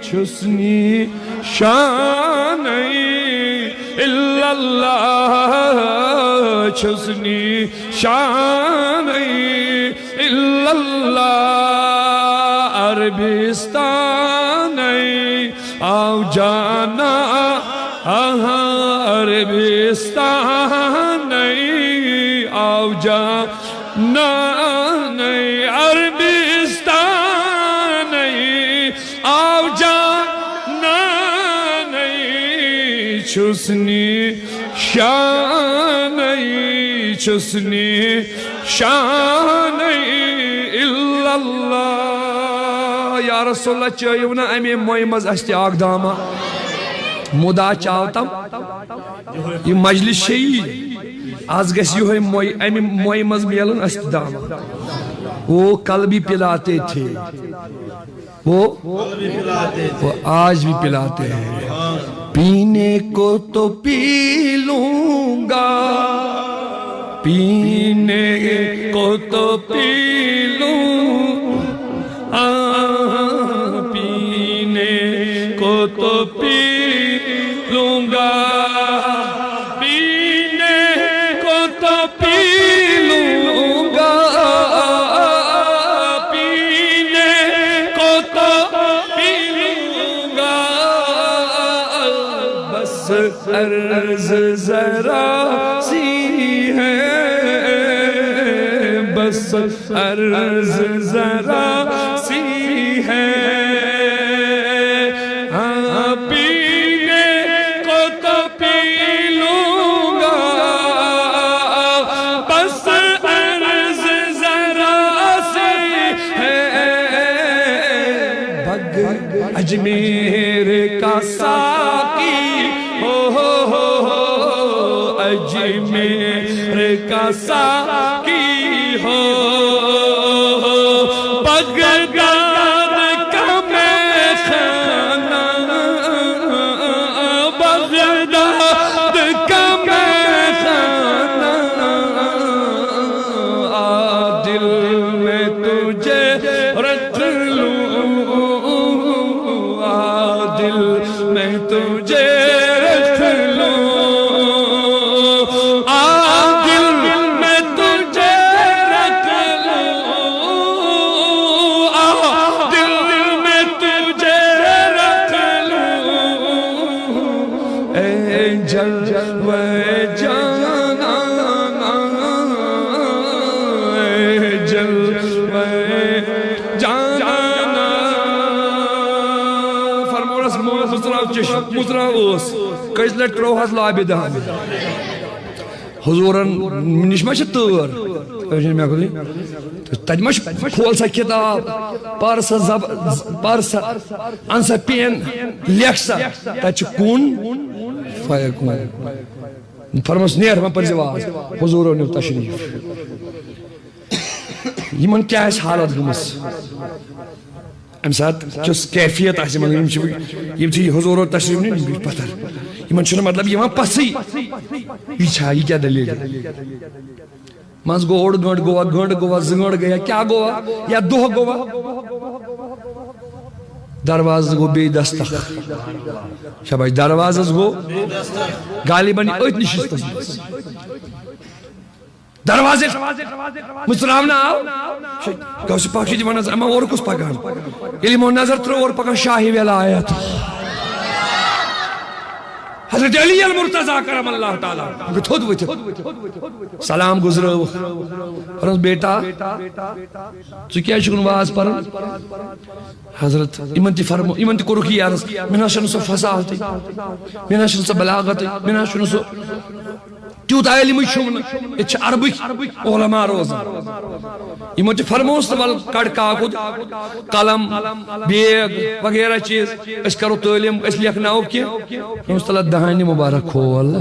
چھُس نِشانَے، الا اللہ چھُس نِشانَے، الا اللہ عربستانَے آو جانا، آہا، عربستانَے آو جانا، عربستانَے آو جانانَے چھُس نِشانَے، چھُس نِشانَے الا اللہ۔ یا رسول اللہ، چٲیِو نہ اَمے مۄیہِ منٛز اَسہِ تہِ اکھ دامہ۔ مُدا چاو تام۔ یہِ مجلس چھے یی۔ از گژھِ یِہوٚے مۄیہِ، اَمہِ مۄیہِ منٛز میلُن اَسہِ تہِ دامہ۔ وہ کل بھی پلاتے تھے۔ وہ، وہ آج بھی پلاتے ہیں۔ پینے کو تو پی لوں گا، پینے کو تو پی لوں، آ، پینے کو تو پی لوں گا، پینے کو تو پی لوں گا، پینے کو تو پی لوں گا۔ بس عرض ذرا سی ہے، بس عرض ذرا سی ہے، ہاں، پینے کو تو پی لوں گا، بس عرض ذرا سی ہے۔ بگ اجمیر کا ساقی ہو، ہو، ہو، ہو، اجمیر کا ساقی ہو، بغداد کا میخانہ، بغداد کا میخانہ، آ، دل میں تجھے رکھ لوں، آ، دل میں تجھے رکھ لوں، آ، دل میں تجھے رکھ لوں، آ، دل میں تجھے رکھ لوں، اے جلوہ جانا، اے جلوہ جانا۔ فرمووس، مو-، مُژراو چشم، مُژراو اوس۔ کٔژِ لٹہِ ترٛووہس لابہِ دہن۔ حضورن نِش ما چھِ تٲر؟ أچھن مےٚ کوٚرُے۔ تہٕ تتہِ ما چھُ؟ کھول سا کتاب، پر سا زب-، پر سا، ان سا پین، لیکھ سا۔ تتہِ چھُ کُن فیکون۔ فرموس، نیر، وۄنۍ پٔرزِ واز۔ حضورو نیوٗ تشریف۔ یِمن کیٛاہ آسہِ حالت گٔمٕژ؟ امہِ ساتہٕ کیُس کیفیت آسہِ یِمن؟ یِم چھِ، یِم چھِ حضورو تشریف نِنۍ، یِم چھِ پتھر۔ یِمن چھُنہٕ مطلب یِوان پژھٕے۔ یہِ چھا، یہِ کیٛاہ دٔلیٖل؟ منٛز گوٚو اوٚڑ گٲنٛٹہٕ گوٚوا، گٲنٛٹہٕ گوٚوا، زٕ گٲنٛٹہٕ گٔیا، کیٛاہ گوٚوا؟ یا دۄہ گوٚوا؟ دروازس گوٚو بیٚیہِ دستک۔ شاباش، دروازس گوٚو۔ غالباً أتھۍ نِش چھُس تَس منٛز۔ دروازٕ مُژراونہٕ آو۔ غوث پاک چھِ دِوان نظر، اما اورٕ کُس پکان؟ ییٚلہِ یِمو نظر ترٲو، اورٕ پکان شاہہِ ولایت۔ حضرت علی المرتضی کرم اللہ تعالیٰ۔ تھوٚد ؤتھِتھ سلام گُزرٲوٕکھ۔ فرموس، بیٹا، ژٕ کیٛازِ چھُکھ نہٕ واز پران؟ حضرت، یِمن تہِ فرمو، یِمن تہِ کوٚرُکھ یی عرض، مےٚ نہ حظ چھُنہٕ سُہ فصاحتٕے، مےٚ نہ حظ چھُنہٕ سُہ بلاغتٕے، مےٚ نہ حظ چھُنہٕ سُہ تیوٗت علمٕے چھُم نہٕ۔ ییٚتہِ چھِ عربٕکۍ علماء روزان۔ یِمو تہِ فرمووُس تہٕ ول کڑ کاکُد، قلم، بیگ وغیرہ چیٖز، أسۍ کرو تعلیٖم، أسۍ لیکھناوو کینٛہہ۔ دوٚپمَس، تَلہ دہانہِ مُبارک کھول۔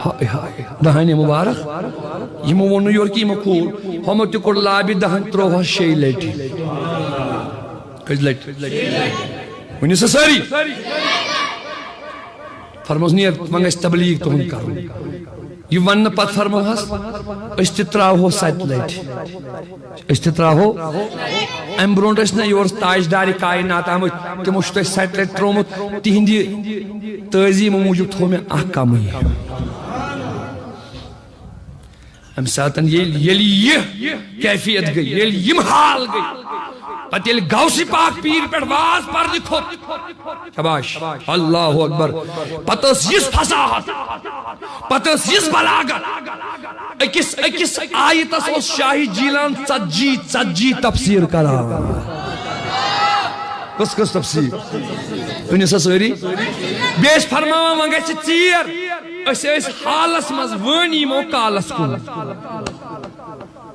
ہاے ہاے، دہانہِ مُبارک۔ یِمو ووٚن نہٕ یورٕ کہِ یِمو کھوٗل، ہُمو تہِ کوٚڑ لابہِ دَہَن ترٛووہَس شیٚیہِ لَٹہِ۔ کٔژِ لَٹہِ؟ ؤنِو سا سٲری۔ فرموس نیر، وۄنۍ گژھِ تبلیغ تُہُنٛد کَرُن۔ یہِ وَننہٕ پَتہٕ فرموہَس، أسۍ تہِ ترٛاوہو سَتہِ لَٹہِ۔ أسۍ تہِ ترٛاوہو۔ اَمہِ برونٛٹھ ٲسۍ نہ یور تاجدارِ کائنات آمٕتۍ، تِمو چھُ تۄہہِ سَتہِ لَٹہِ ترٛوومُت، تِہِنٛدِ تعظیٖم موٗجوٗب تھوٚو مےٚ اَکھ کَمٕے۔ اَمہِ ساتَن ییٚلہِ، ییٚلہِ یہِ کیفیت گٔے، ییٚلہِ یِم حال گٔے، پَتہٕ ییٚلہِ غوث پاک پیٖر پٮ۪ٹھ واز پَرنہِ کھوٚت، شاباش، اللہ اکبر۔ پتہٕ ٲس یِژھ فصاحت، پتہٕ ٲس یِژھ بلاغت۔ أکِس، أکِس آیتس اوس شاہی جیلان ژتجی، ژتجی تفسیر کران۔ کس کس تفسیر؟ ؤنِو سا سٲری۔ بیٚیہِ ٲسۍ فرماوان، وۄنۍ گژھِ ژیر۔ أسۍ ٲسۍ حالس منٛز، وٲنۍ یِمو کالس کُن۔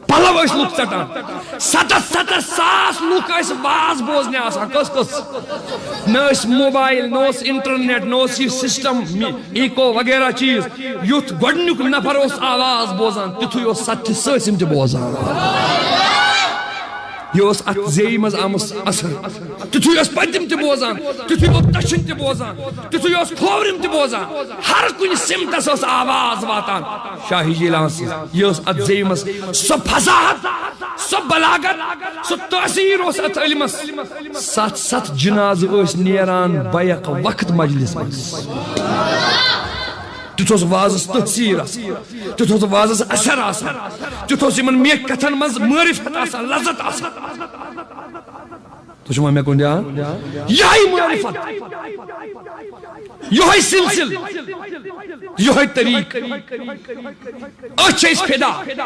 پلو ٲسۍ لُکھ ژٹان۔ ستتھ ستتھ ساس لُکھ ٲسۍ واز بوزنہِ آسان۔ کٔژ کٔژ؟ نہ ٲسۍ موبایل، نہ اوس انٹرنیٹ، نہ اوس یہِ سسٹم، می-، ایکو وغیرہ چیز۔ یُتھ گۄڈنیُک نفر اوس آواز بوزان، تیُتھُے اوس ستتھِ سٲسِم تہِ بوزان۔ یہِ اوس اتھ زیٚیہِ منٛز آمُت اثر۔ تیُتھُے اوس پٔتِم تہِ بوزان، تیُتھُے اوس دٔچھِنۍ تہِ بوزان، تیُتھُے اوس کھوورِم تہِ بوزان۔ ہر کُنہِ سمتس ٲس آواز واتان۔ شاہی جیلان سٕنٛز۔ یہِ ٲس اتھ زیٚیہِ منٛز سۄ فصاحت، سۄ بلاغت، سُہ تٲثیر اوس اتھ علمس۔ ستھ ستھ جنازٕ ٲسۍ نیران بیک وقت مجلس منٛز۔ تیُتھ اوس وازس تٲثیر آسان، تیُتھ اوس وازس اثر آسان، تیُتھ اوس یِمن میکھِ کتھن منٛز معرفت آسان، لذت آسان۔ تُہۍ چھِو وۄنۍ مےٚ کُن دھیان؟ یِہوٚے معرفت، یِہوٚے سلسلہٕ، یِہوٚے طریٖقہٕ۔ أسۍ چھِ أسۍ فدا۔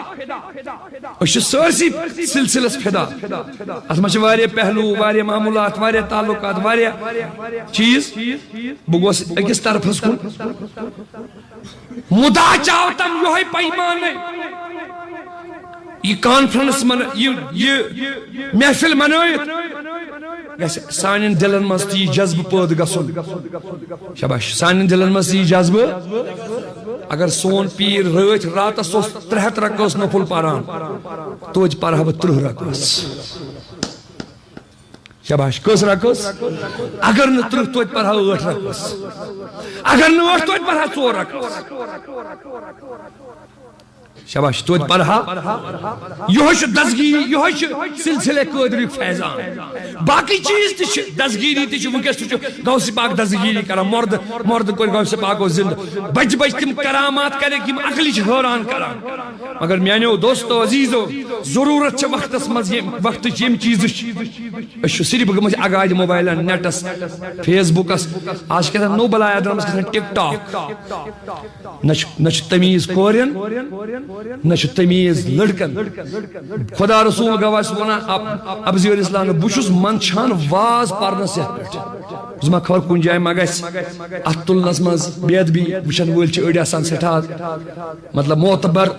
أسۍ چھِ سٲرسٕے سلسلس فدا۔ اتھ منٛز چھِ واریاہ پہلو، واریاہ معمولات، واریاہ تعلقات، واریاہ چیٖز۔ بہٕ گوس أکِس طرفس کُن۔ مُدا چاو تم یِہوٚے پیمانَے۔ یہِ کانفرنس من-، یہِ، یہِ محفل منٲوِتھ گژھِ سانٮ۪ن دِلن منٛز تہِ یہِ جذبہٕ پٲدٕ گژھُن۔ شاباش، سانٮ۪ن دِلن منٛز تہِ یہِ جذبہٕ۔ اگر سون پیٖر رٲتھۍ راتس اوس ترٛےٚ ہتھ رکٲژ نفل پران، توتہِ پرٕ ہا بہٕ ترٕٛہ رکٲژ۔ شاباش، کٔژ رکٲژ؟ اگر نہٕ ترٕٛہ، توتہِ پرٕ ہا ٲٹھ رکٲژ۔ اگر نہٕ ٲٹھ، توتہِ پرٕ ہا ژور رکٲژ۔ شاباش، توتہِ پرٕ ہا۔ یِہوٚے چھُ دستگیٖری، یِہوٚے چھُ سلسلے قٲدریُک فیضان۔ باقٕے چیٖز تہِ چھِ، دستگیٖری تہِ چھِ۔ وٕنکیٚس تہِ چھُ غوث پاک دستگیٖری کران، مردٕ، مردٕ کوٚر غوث پاک اوس زندٕ۔ بجہِ بجہِ تِم کرامات کرٮ۪کھ، یِم عقلہِ چھِ حٲران کران۔ مگر میانیو دوستو، عزیزو، ضروٗرت چھِ وقتس منٛز ییٚمہِ وقتٕچ، ییٚمہِ چیٖزٕچ۔ أسۍ چھِ صرف گٔمٕتۍ اگادِ موبایلن، نیٹس، فیس بُکس۔ آز چھِ کیٛاہ تام نوٚو بلایا درٛامٕژ، کیٛاہ تام ٹک ٹاک۔ نہ چھُ، نہ چھُ تمیٖز کورٮ۪ن، نہ چھُ تمیٖز لڑکن۔ خدا رسول گواہ چھُس ونان، اب-، ابزی علیہ السلام، بہٕ چھُس منٛدچھان واز پرنس یتھ پٮ۪ٹھ۔ بہٕ چھُس ما خبر کُنہِ جایہِ ما گژھِ اتھ تُلنس منٛز بے ادبی، وٕچھن وٲلۍ چھِ أڑۍ آسان سٮ۪ٹھاہ، مطلب، معتبر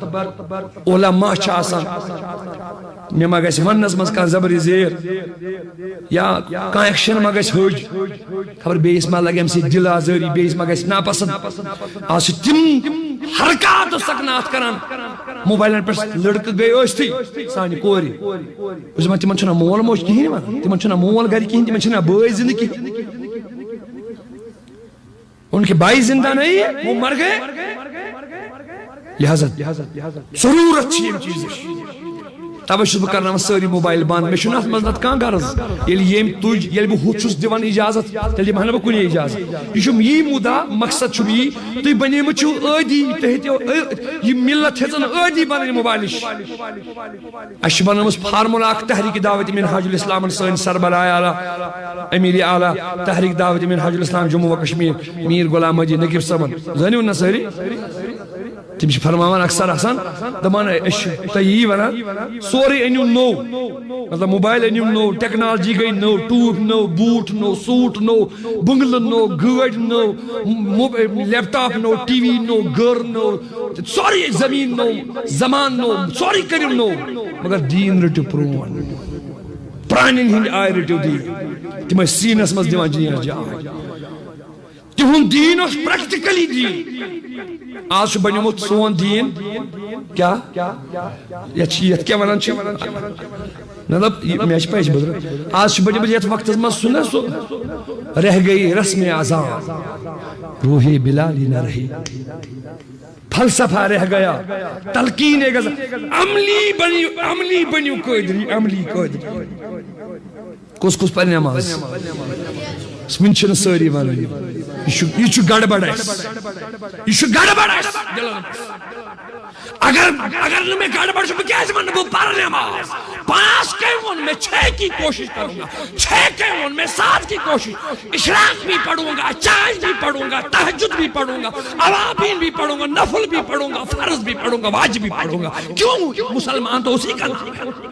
علماء چھِ آسان۔ مےٚ ما گژھِ وننس منٛز کانٛہہ زبرِ زیر، یا کانٛہہ ایکشن ما گژھِ حٔج، خبر بیٚیِس ما لگہِ امہِ سۭتۍ دِل آزٲری، بیٚیِس ما گژھِ ناپسند۔ آز چھِ تِم حرکات و سکنات کران، موبایلن پٮ۪ٹھ لڑکہٕ گٔے ٲستھٕے سانہِ کورِ۔ بہٕ چھُس دپان، تِمن چھُنہ مول موج کِہیٖنۍ یِوان، تِمن چھُنہ مول گرِ کِہیٖنۍ، تِمن چھِنہ بٲے زندٕ کِہیٖنۍ۔ ان کے بھائی زندہ نہیں، وہ مر گئے۔ لہذا ضروٗرت چھِ ییٚمہِ چیٖزٕچ۔ توے چھُس بہٕ کرناوان سٲری موبایل بنٛد، مےٚ چھُنہٕ اتھ منٛز نتہٕ کانٛہہ غرض۔ ییٚلہِ ییٚمۍ تُج، ییٚلہِ بہٕ ہُتھ چھُس دِوان اجازت، تیٚلہِ دِمہٕ ہا نہٕ بہٕ کُنے اجازت۔ یہِ چھُم یی مُدا، مقصد چھُم یی، تُہۍ بنیمٕتۍ چھِو عٲدی، تُہۍ ہیٚتِو عٲ-، یہِ ملت ہیٚژن عٲدی بنٕنۍ موبایلٕچ۔ اَسہِ چھِ بنٲومٕژ فارمولا اکھ تحریک دعوت منہاج الاسلامن سٲنۍ سربراہ اعلیٰ، امیر اعلیٰ تحریک دعوت منہاج الاسلام جموں و کشمیر میر غلام مہدی نقیب صٲبن۔ زٲنِو نا سٲری؟ تِم چھِ فرماوان اکثر آسان، دپان، أسۍ چھِ تۄہہِ یی ونان، سورُے أنِو نوٚو، مطلب موبایل أنِو نوٚو، ٹیکنالوجی گٔے نٔو، ٹوٗپۍ نٔو، بوٗٹھ نوٚو، سوٗٹ نوٚو، بنگلہٕ نوٚو، گٲڑۍ نٔو، مو-، لیپ ٹاپ نوٚو، ٹی وی نوٚو، گٔر نٔو، سورُے زٔمیٖن نوٚو، زمان نوٚو، سورُے کٔرِو نوٚو، مگر دیٖن رٔٹِو پرٛون۔ پرٛانٮ۪ن ہِنٛدۍ آیہِ رٔٹِو دیٖن۔ تِم ٲسۍ سیٖنس منٛز دِوان جیٖنس جاے۔ تِہُنٛد دیٖن اوس پریکٹیکلی دیٖن۔ آز چھُ بنیومُت سون دیٖن کیٛاہ؟ یتھ چھِ، یتھ کیٛاہ ونان چھِ؟ مطلب، یہِ، مےٚ چھِ پَے، یہِ چھِ بُزرگ۔ آز چھُ بنیومُت یتھ وقتس منٛز سُہ نہ سُہ، رہ گئی رسم اذان، روحِ بلالی نہ رہی۔ فلسفہ رہ گیا، تلقین غزل۔ عملی بنیو، عملی بنیو قٲدری، عملی قٲدری۔ کُس کُس پرِ نٮ۪ماز؟ وٕنہِ چھِنہٕ سٲری وَنان۔ یہِ چھُ، یہِ چھُ گڑبڑ اَسہِ۔ یہِ چھُ گڑبڑ اَسہِ۔ اگر، اگر نہٕ مےٚ گڑبڑ چھُ، بہٕ کیٛازِ وَنہٕ بہٕ پَرٕ نٮ۪ماز؟ پانَس کٔمۍ ووٚن مےٚ؟ چھے کی کوشش کروں گا؟ چھے کٔمۍ ووٚن مےٚ؟ ساتھ کی کوشش۔ اشراق بھی پڑھوں گا، چاند بھی پڑھوں گا، تہجد بھی پڑھوں گا، اوابین بھی پڑھوں گا، نفل بھی پڑھوں گا، فرض بھی پڑھوں گا، واجب بھی پڑھوں گا۔ کیوں؟ مسلمان تو اسی کا نام ہے،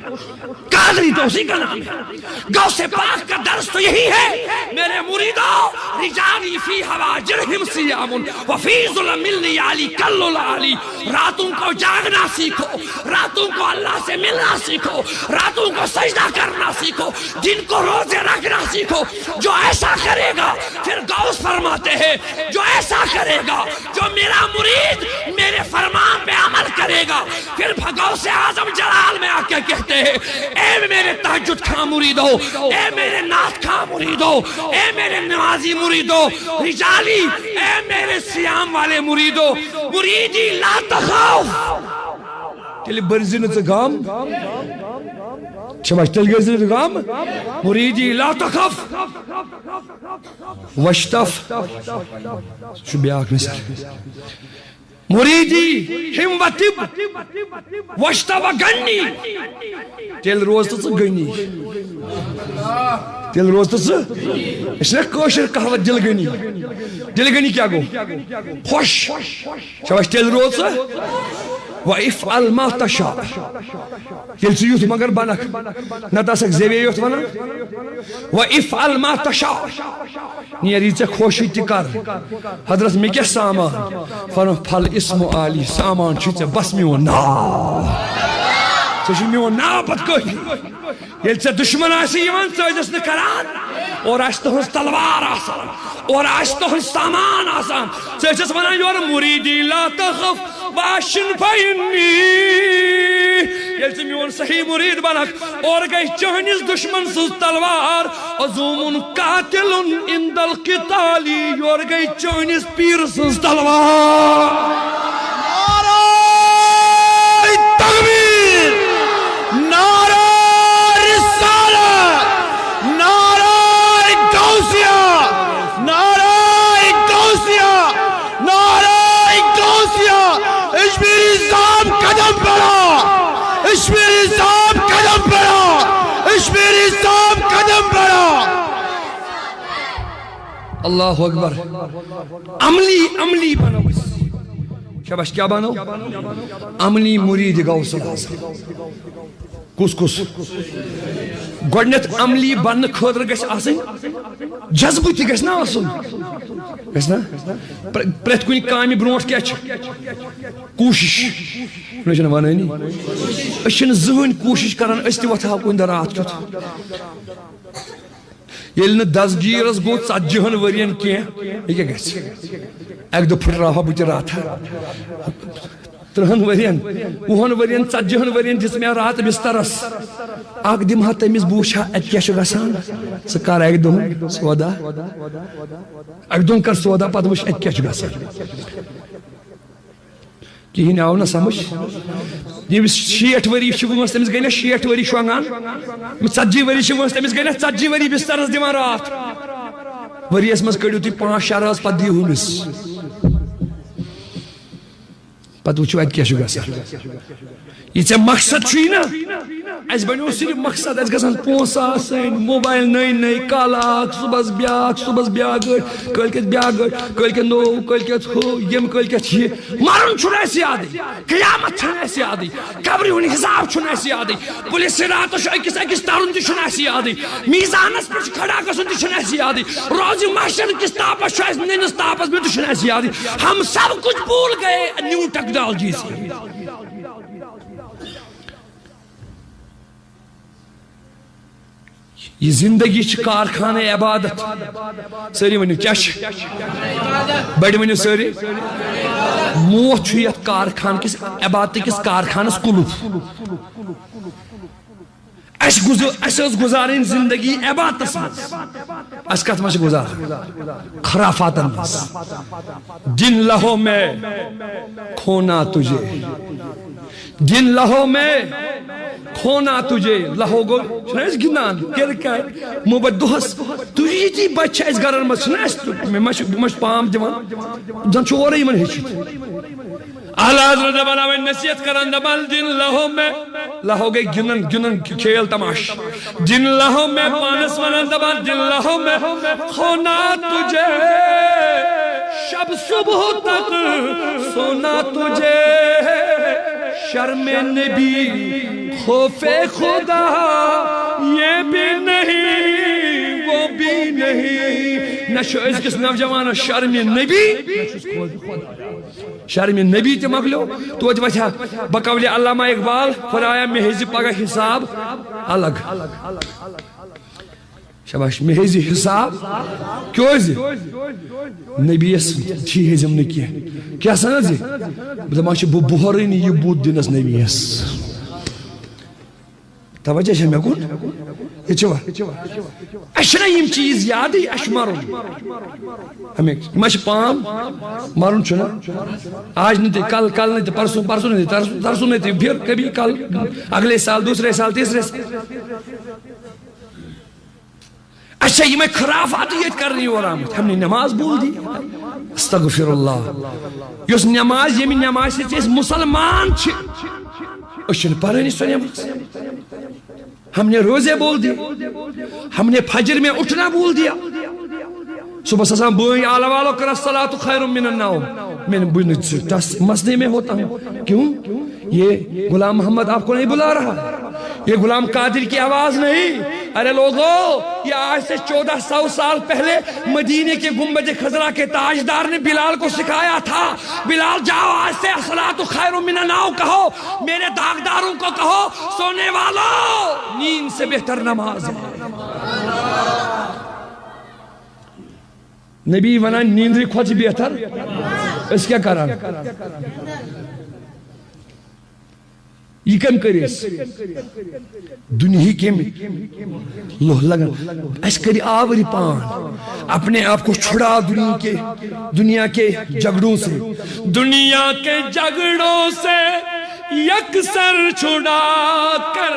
قادری تو اسی کا نام ہے۔ غوث پاک کا درس تو یہی ہے، میرے مریدو، رجالی فی ہواجرہم صیام وفی ظلم اللیالی کل العالی۔ راتوں کو جاگنا سیکھو، راتوں کو اللہ سے ملنا سیکھو، راتوں کو سجدہ کرنا سیکھو، دن کو روزے رکھنا سیکھو۔ جو ایسا کرے گا، پھر غوث فرماتے ہیں، جو ایسا کرے گا، جو میرا مرید میرے فرمان پہ عمل کرے گا، پھر غوث اعظم جلال میں آ کے کہتے ہیں، اے میرے تہجد خواں مریدو، اے میرے نعت خواں مریدو، اے میرے نمازی مریدو، رجالی، اے میرے صیام والے مریدو، مریدی لا تخاف۔ تیٚلہِ بٔرزِ نہٕ ژٕ غم۔ چھا بس، تیٚلہِ گٔژھِ نہٕ ژٕ غم۔ مریدی لا تخف وشتف۔ سُہ چھُ بیٛاکھ مثال۔ مریدی ہم و طب وشتف و غنی۔ تیٚلہِ روز تہٕ ژٕ غنی۔ تیٚلہِ روز تہٕ ژٕ۔ أسۍ چھِنہ کٲشِر کہاوت دِل غنی۔ دِل غنی کیٛاہ گوٚو؟ خۄش۔ چھا بس، تیٚلہِ روز ژٕ۔ و افعل ما تشاء۔ ییٚلہِ ژٕ یُتھ مگر بنکھ، نتہٕ آسکھ زیوے یوت ونان۔ و افعل ما تشاء۔ نیر یہِ ژےٚ خۄش یہِ تہِ کر۔ حضرت، مےٚ کیٛاہ سامان؟ فرموو، فل اسم علی، سامان چھُے ژےٚ بس میون ناو۔ ژےٚ چھُے میون ناو پتہٕ کٲفی۔ ییٚلہِ ژےٚ دُشمن آسہِ یِوان، ژٕ ٲسۍزٮ۪س نہٕ کران۔ اورٕ آسہِ تُہٕنٛز تلوار آسان، اورٕ آسہِ تُہٕنٛز سامان آسان، ژٕ ٲسۍزٮ۪س ونان، یورٕ مریدی لا تخف واشن فینی۔ ییٚلہِ ژٕ میون صحیح مرید بنکھ، اورٕ گژھِ چٲنِس دُشمن سٕنٛز تلوار عظوم قاتل عند القتال، یورٕ گٔے چٲنِس پیٖر سٕنٛز تلوار۔ نعرہ تکبیر، نعرہ رسالت، نعرہ غوثیہ، نعرہ غوثیہ، نعرہ غوثیہ۔ کشمیری صاحب قدم بڑھا، کشمیری صاحب قدم بڑھا، کشمیری صاحب قدم بڑھا۔ اللہ اکبر۔ عملی، عملی بنو أسۍ۔ شاباش، کیٛاہ بنو؟ عملی مرید غوث الاعظم۔ کُس کُس؟ گۄڈٕنٮ۪تھ عملی بننہٕ خٲطرٕ گژھِ آسٕنۍ جذبہٕ تہِ گژھِ نا آسُن۔ گژھِ نا؟ پرٛ-، پرٛٮ۪تھ کُنہِ کامہِ برونٛٹھ کیٛاہ چھِ؟ کوٗشِش۔ مےٚ چھُنہٕ وَنٲنی۔ أسۍ چھِنہٕ زٕہٕنۍ کوٗشِش کران أسۍ تہِ وۄتھہو کُنہِ دۄہ راتھ کیُتھ۔ ییٚلہِ نہٕ دستگیٖرس گوٚو ژتجی ہن ؤرین کینٛہہ، یہِ کیٛاہ گژھِ؟ اکہِ دۄہ پھٕٹراوہا بہٕ تہِ راتھا۔ ترٕہن ؤرین، وُہن ؤرین، ژتجی ہن ؤرین دِژ مےٚ راتھ بسترس۔ اکھ دِمہٕ ہا تٔمِس، بہٕ وٕچھِ ہا اتہِ کیٛاہ چھُ گژھان۔ ژٕ کر اکہِ دۄہ سودا، اکہِ دۄہ کر سودا، پتہٕ وٕچھ اتہِ کیٛاہ چھُ گژھان۔ کِہیٖنۍ آو نہٕ سمجھ۔ ییٚمِس شیٹھ ؤری چھِ وٲنٛس، تٔمِس گٔے نہ شیٹھ ؤری شۄنٛگان۔ ییٚمِس ژتجی ؤری چھِ وٲنٛس، تٔمِس گٔے نہ ژتجی ؤری بسترس دِوان راتھ۔ ؤریَس منٛز کٔڑِو تُہۍ پانٛژھ شےٚ رٲژ، پتہٕ دِیِو ہُمِس۔ پتہٕ وٕچھِو اَتہِ کیٛاہ چھُ گژھان۔ یہِ ژےٚ مقصد چھُے نہ، اَسہِ بنیو صرف مقصد، اَسہِ گژھن پونٛسہٕ آسٕنۍ، موبایل نٔے نٔے، کالہٕ اکھ، صُبحس بیٛاکھ، صُبحس بیٛاکھ گٲڑۍ، کٲلۍکٮ۪تھ بیٛاکھ گٲڑۍ، کٲلۍکٮ۪تھ نوٚو، کٲلۍکٮ۪تھ ہُہ، ییٚمہِ کٲلۍکٮ۪تھ یہِ۔ مرُن چھُنہٕ اَسہِ یادٕے، قیامت چھَنہٕ اَسہِ یادٕے، قبرِ ہُنٛد حساب چھُنہٕ اَسہِ یادٕے، پُلہِ صِراطَس چھُ أکِس أکِس تَرُن تہِ چھُنہٕ اَسہِ یادٕے، میٖزانَس پٮ۪ٹھ چھُ کھڑا گژھُن تہِ چھُنہٕ اَسہِ یادٕے، روزِ محشر کِس تاپَس چھُ اَسہِ، نٔنِس تاپَس منٛز تہِ چھُنہٕ اَسہِ یادٕے۔ ہم سب کچھ بھول گئے نیو ٹیکنالوجی سے۔ یہ زندگی چھ کارخانہ عبادت۔ سٲری ؤنِو، کیٛاہ چھِ؟ بڑِ ؤنِو سٲری۔ موت چھُ یتھ کارخانہٕ کِس، عبادتہٕ کِس کارخانس قلف۔ اسہِ گُزٲ-، اسہِ ٲس گُزارٕنۍ زندگی عبادتس منٛز۔ اسہِ کتھ منٛز چھِ گُزارٕنۍ؟ خرافاتن منٛز۔ دن لہو میں کھونا تجھے، دن لہو میں کھونا تجھے۔ لہو گوٚو، چھُنہ أسۍ گِنٛدان کرکٹ، موبایل دۄہس۔ تُہۍ یِتھی بچہِ چھِ اَسہِ گرن منٛز، چھِنہ اَسہِ، مےٚ ما چھُ، بہٕ ما چھُس پام دِوان، زن چھُ اورے یِمن ہیٚچھِتھ۔ اعلیٰ حضرت دپان، اوے نصیحت کران، دپان، دن لہو میں، لہو گٔے گِنٛدُن، گِنٛدُن، کھیل تماش۔ دن لہو میں پانس ونان، دپان، دن لہو میں کھونا تجھے، شب صبح تک سونا تجھے، شرم نبی، خوف خدا، یہ بھی نہیں، وہ بھی نہیں۔ نہ چھُ أزکِس نوجوانس شرم نبی، نہ چھُس خوف خدا۔ شرم نبی تہِ مۄکلیو، توتہِ وتھِ ہا بقول علامہ اقبال، خدایا مےٚ ہیٚزِ پگاہ حساب الگ۔ شاباش، مےٚ ہیٚزِ حساب، کیٛازِ؟ نبیَس چھی ہیٚزِم نہٕ کینٛہہ۔ کیٛاہ سَنا زِ؟ بہٕ دَپان چھُ، بہٕ بۄہرٕے نہٕ یہِ بُتھ دِنَس نبیَس۔ توجہ چھا مےٚ کُن؟ ییٚتہِ چھِ وا؟ اَسہِ چھِنہ یِم چیٖز یادٕے، اَسہِ چھُ مَرُن۔ ہمیں، یہِ ما چھِ پام؟ مَرُن چھُنہ؟ آج نہٕ تہِ، کل، کل نہٕ تہِ، پرسوں، پرسوں نہٕ تہِ، ترسوں، ترسوں نہٕ تہِ، پھر کبھی کل، اگلے سال، دوسرے سال، تیسرے سال۔ اچھا، یِمے خرافات ییٚتہِ کرنہٕ یور آمٕتۍ، ہم نے نماز بول دی۔ استغفر اللہ۔ یۄس نماز، ییٚمہِ نمازِ سۭتۍ أسۍ مُسلمان چھِ، أسۍ چھِنہٕ پرٲنی سۄ نماز۔ ہم نے روزے بول دیے، ہم نے فجر میں اٹھنا بول دیا۔ صبح سے شام بوئی آلا والو کر الصلاۃ خیر من النوم۔ میں نے بوئی نہیں، دس مسئلے میں ہوتا ہوں۔ کیوں؟ یہ غلام محمد آپ کو نہیں بلا رہا، یہ غلام قادر کی آواز نہیں۔ ارے لوگو، یہ آج سے چودہ سو سال پہلے مدینے کے گنبد خضرا کے تاجدار نے بلال کو سکھایا تھا۔ بلال، جاؤ، آج سے الصلاۃ خیر من النوم کہو، میرے داغداروں کو کہو، سونے والو، نیند سے بہتر نماز ہے۔ نبی ونان، نیندرِ کھۄتہٕ چھِ بہتر۔ أسۍ کیٛاہ کران؟ یہِ کٔمۍ کٔرۍ أسۍ؟ دُنیہٕکۍ کٔمۍ لوہ لگان؟ اَسہِ کٔرۍ آوٕرۍ پان۔ اپنے آپ کو چھڑاؤ دنیا کے، دنیا کے جھگڑوں سے۔ دنیا کے جھگڑوں سے یکسر چھڑا کر۔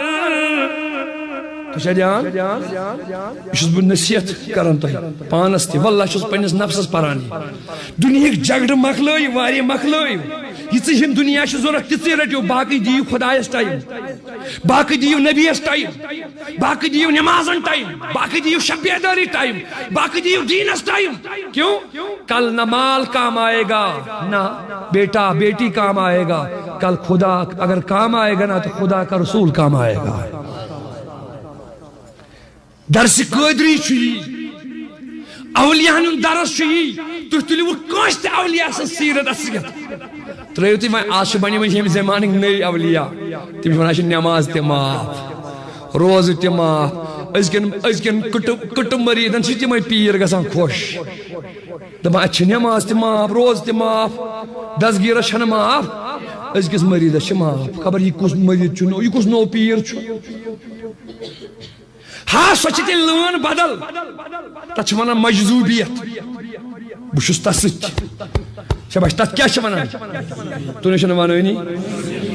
تو شاید یہاں، یہِ چھُس بہٕ نصیحت کران تۄہہِ پانس تہِ، واللہ چھُس پننِس نفسس پران یہِ۔ دُنیہٕکۍ جھگڑٕ مۄکلٲیِو، وارے مۄکلٲیِو۔ یِژٕے ہِن دُنیا چھِ ضوٚرتھ، تِژٕے رٔٹِو، باقٕے دِیِو خۄدایس ٹایم، باقٕے دِیِو نبیَس ٹایم، باقٕے دِیِو نمازن ٹایم، باقٕے دِیِو شب بیدٲری ٹایم، باقٕے دِیِو دیٖنس ٹایم۔ کیوں؟ کل نہ مال کام آئے گا، نہ بیٹا بیٹی کام آئے گا۔ کل خدا اگر کام آئے گا نا، تو خدا کا رسول کام آئے گا۔ درس قٲدری چھُ یی، اولیاہن ہُنٛد درس چھُ یی۔ تُہۍ تُلِو کٲنٛسہِ تہِ اولیاء سٕنٛز سیٖرت اَتھ سۭتۍ۔ ترٛٲیِو تُہۍ وۄنۍ، آز چھِ بَنیمٕتۍ ییٚمہِ زمانٕکۍ نٔوۍ اولیاء۔ تِم چھِ وَنان، اَسہِ چھِ نٮ۪ماز تہِ معاف، روزٕ تہِ معاف۔ أزکٮ۪ن، أزکٮ۪ن کٕٹہٕ، کٕٹہٕ مٔریٖدَن چھِ تِمَے پیٖر گژھان خۄش۔ دَپان، اَسہِ چھِ نٮ۪ماز تہِ معاف، روزٕ تہِ معاف، دستگیٖرَس چھَنہٕ معاف، أزکِس مٔریٖدَس چھِ معاف۔ خبر یہِ کُس مٔریٖد چھُ نوٚو، یہِ کُس نوٚو پیٖر چھُ؟ ہا، سۄ چھِ تیٚلہِ لٲن بدل۔ تَتھ چھِ وَنان مجذوٗبیت۔ بہٕ چھُس تَس سۭتۍ۔ شاباش، تَتھ کیٛاہ چھِ وَنان؟ تُہۍ نَے چھِنہٕ وَنٲنی۔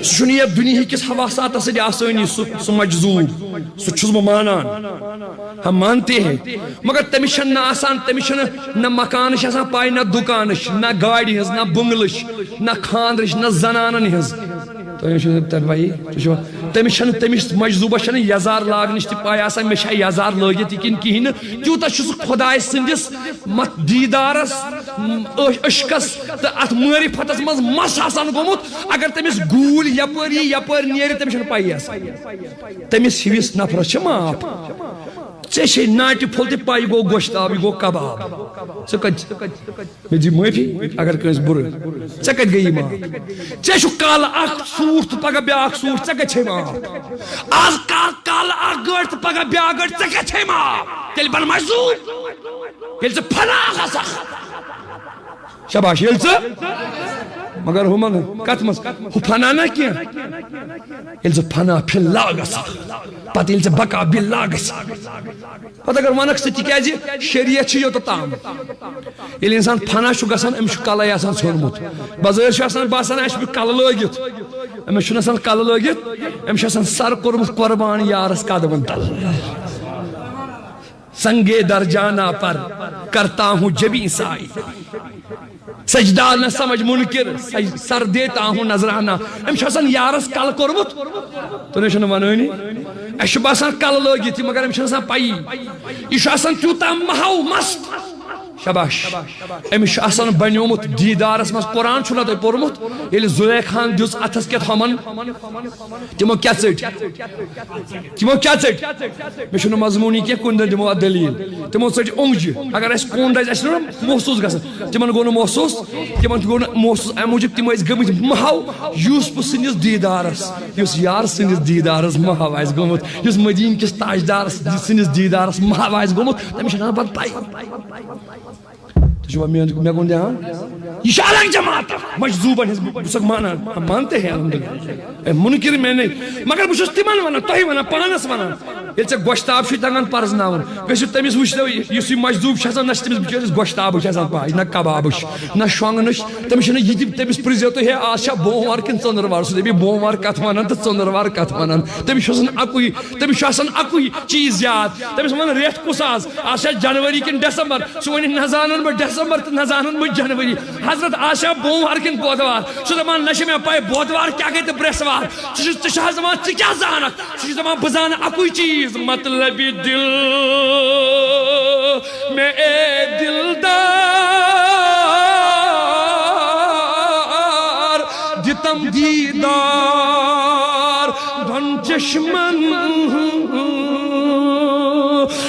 سُہ چھُنہٕ یَتھ دُنیہٕکِس حواساتَس سۭتۍ آسٲنی، سُہ، سُہ مجذوٗب۔ سُہ چھُس بہٕ مانان۔ ہم مانتے ہیں۔ مگر تٔمِس چھَنہٕ نہ آسان، تٔمِس چھَنہٕ نہ مکانٕچ آسان پَے، نہ دُکانٕچ، نہ گاڑِ ہٕنٛز، نہ بنگلٕچ، نہ خانٛدرٕچ، نہ زنانَن ہٕنٛز۔ تۄہہِ چھُو تۄہہِ پَیی، تُہۍ چھِوا، تٔمِس چھَنہٕ، تٔمِس مجذوٗبَس چھَنہٕ یَزار لاگنٕچ تہِ پَے آسان، مےٚ چھا یَزار لٲگِتھ یہِ کِنہٕ کِہیٖنۍ نہٕ۔ تیوٗتاہ چھُ سُہ خۄداے سٕنٛدِس مَتھ دیٖدارَس، م-، عٔش-، عشقَس تہٕ اَتھ معرفتَس منٛز مَس آسان گوٚمُت۔ اگر تٔمِس گوٗلۍ یَپٲرۍ یی، یَپٲرۍ نیرِ، تٔمِس چھَنہٕ پَیی آسان۔ تٔمِس ہِوِس نفرَس چھِ معاف۔ ژےٚ چھے ناٹہِ پھوٚل تہِ پَے، یہِ گوٚو گۄشتاب، یہِ گوٚو کباب۔ ژٕ کَتہِ، مےٚ دِ معٲفی اگر کٲنٛسہِ بُرٕ۔ ژےٚ کَتہِ گٔیی معاف؟ ژےٚ چھُ کالہٕ اکھ سوٗٹ تہٕ پگاہ بیٛاکھ سوٗٹ، ژےٚ کَتہِ چھے معاف؟ آز کال، کالہٕ اکھ گٲڑۍ تہٕ پگاہ بیٛاکھ گٲڑۍ، ژےٚ کَتہِ چھے معاف؟ تیٚلہِ بن مجذوب، ییٚلہِ ژٕ فنا گژھکھ۔ شاباش، ییٚلہِ ژٕ، مگر ہُمن کتھ منٛز؟ ہُہ فنا نہ کینٛہہ، ییٚلہِ ژٕ فنا فی اللہ گژھکھ، پتہٕ ییٚلہِ ژٕ بقا باللہ گژھکھ، پتہٕ اگر ونکھ ژٕ، تِکیازِ شریعت چھُ یوٚت تام۔ ییٚلہِ انسان فنا چھُ گژھان، أمِس چھُ کلے آسان ژھیوٚنمُت، بظٲہر چھُ آسان باسان، اَسہِ چھُ کلہٕ لٲگِتھ، أمِس چھُنہٕ آسان کلہٕ لٲگِتھ، أمِس چھُ آسان سر کوٚرمُت قربان یارس قدمن تل۔ سنگے در جانا پر کرتا ہوں جبیں سائی، سجدہ نہ سمجھ منکر، سج-، سر دیتا ہوں نذرانہ۔ أمِس چھُ آسان یارس کلہٕ کوٚرمُت، تُہۍ نَے چھُنہٕ وَنٲنی۔ اَسہِ چھُ باسان کلہٕ لٲگِتھ یہِ، مگر أمِس چھُنہٕ آسان پَیی۔ یہِ چھُ آسان تیوٗتاہ محو مست۔ شاباش۔ أمِس چھُ آسان بنیومُت دیٖدارس منٛز، قرآن چھُو نا تۄہہِ پوٚرمُت، ییٚلہِ زُلیخاہن دیُت اَتھس کٮ۪تھ ہۄمن، تِمو کیٛاہ ژٔٹۍ؟ تِمو کیٛاہ ژٔٹۍ؟ مےٚ چھُنہٕ مضموٗنی کینٛہہ، کُنہِ دۄہ دِمو اَتھ دٔلیٖل۔ تِمو ژٔٹۍ اوٚنٛگجہِ۔ اگر اَسہِ کوٚنٛڈ آسہِ، اَسہِ چھُنہ محسوٗس گژھان۔ تِمن گوٚو نہٕ محسوٗس، تِمن تہِ گوٚو نہٕ محسوٗس۔ اَمہِ موٗجوٗب تِم ٲسۍ گٔمٕتۍ محو یوسف سٕنٛدِس دیٖدارس، یُس یار سٕنٛدِس دیٖدارس محو آسہِ گوٚمُت، یُس مدیٖنہٕ کِس تاجدار سٕنٛدِس دیٖدارس محو آسہِ گوٚمُت، تٔمِس چھَنہٕ پَتہٕ پَیی۔ تُہۍ چھِوا میٲنۍ، مےٚ کُن دھیان؟ یہِ چھِ الگ جماعت، مجذوبن ہٕنٛز، بہٕ چھُسکھ مانان، مانتے ہیں الحمدللہ۔ اے، منکر میں نہیں، مگر بہٕ چھُس تِمن ونان، تۄہہِ ونان، پانس ونان۔ ییٚلہِ ژےٚ گۄشتاب چھُے تگان پرزناوُن، گٔژھِو تٔمِس وٕچھتو، یُس یہِ مجذوب چھُ آسان، نہ چھِ تٔمِس بِچٲرِس گۄشتابٕچ آسان پاے، نہ کبابٕچ، نہ شۄنٛگنٕچ۔ تٔمِس چھُنہٕ یہِ تہِ، تٔمِس پرٛژھزیو تُہۍ، ہے، آز چھا بوموار کِنہٕ ژٔنٛدٕروار؟ سُہ دَپہِ، بوموار کتھ ونان تہٕ ژٔنٛدٕروار کتھ ونان؟ تٔمِس چھُ آسان اکُے، تٔمِس چھُ آسان اکُے چیٖز یاد۔ تٔمِس ونان، رٮ۪تھ کُس آز؟ آز چھا جنوری کِنہٕ ڈسمبر؟ سُہ ونہِ، نہ زانن بہٕ ڈسمبر تہٕ نہ زانن بہٕ جنوری۔ حضرت، آز چھا بوموار کِنہٕ بودوار؟ سُہ دپان، نہ چھِ مےٚ پَے بودوار کیٛاہ گٔے تہٕ برٛٮ۪سوار۔ سُہ چھُ، ژٕ چھِ حظ دپان، ژٕ کیٛاہ زانکھ؟ سُہ چھُ دپان، بہٕ زانہٕ اکُے چیٖز، مطلب دل میں اے دلدار، دِتم دیٖدار دۄن چشمن۔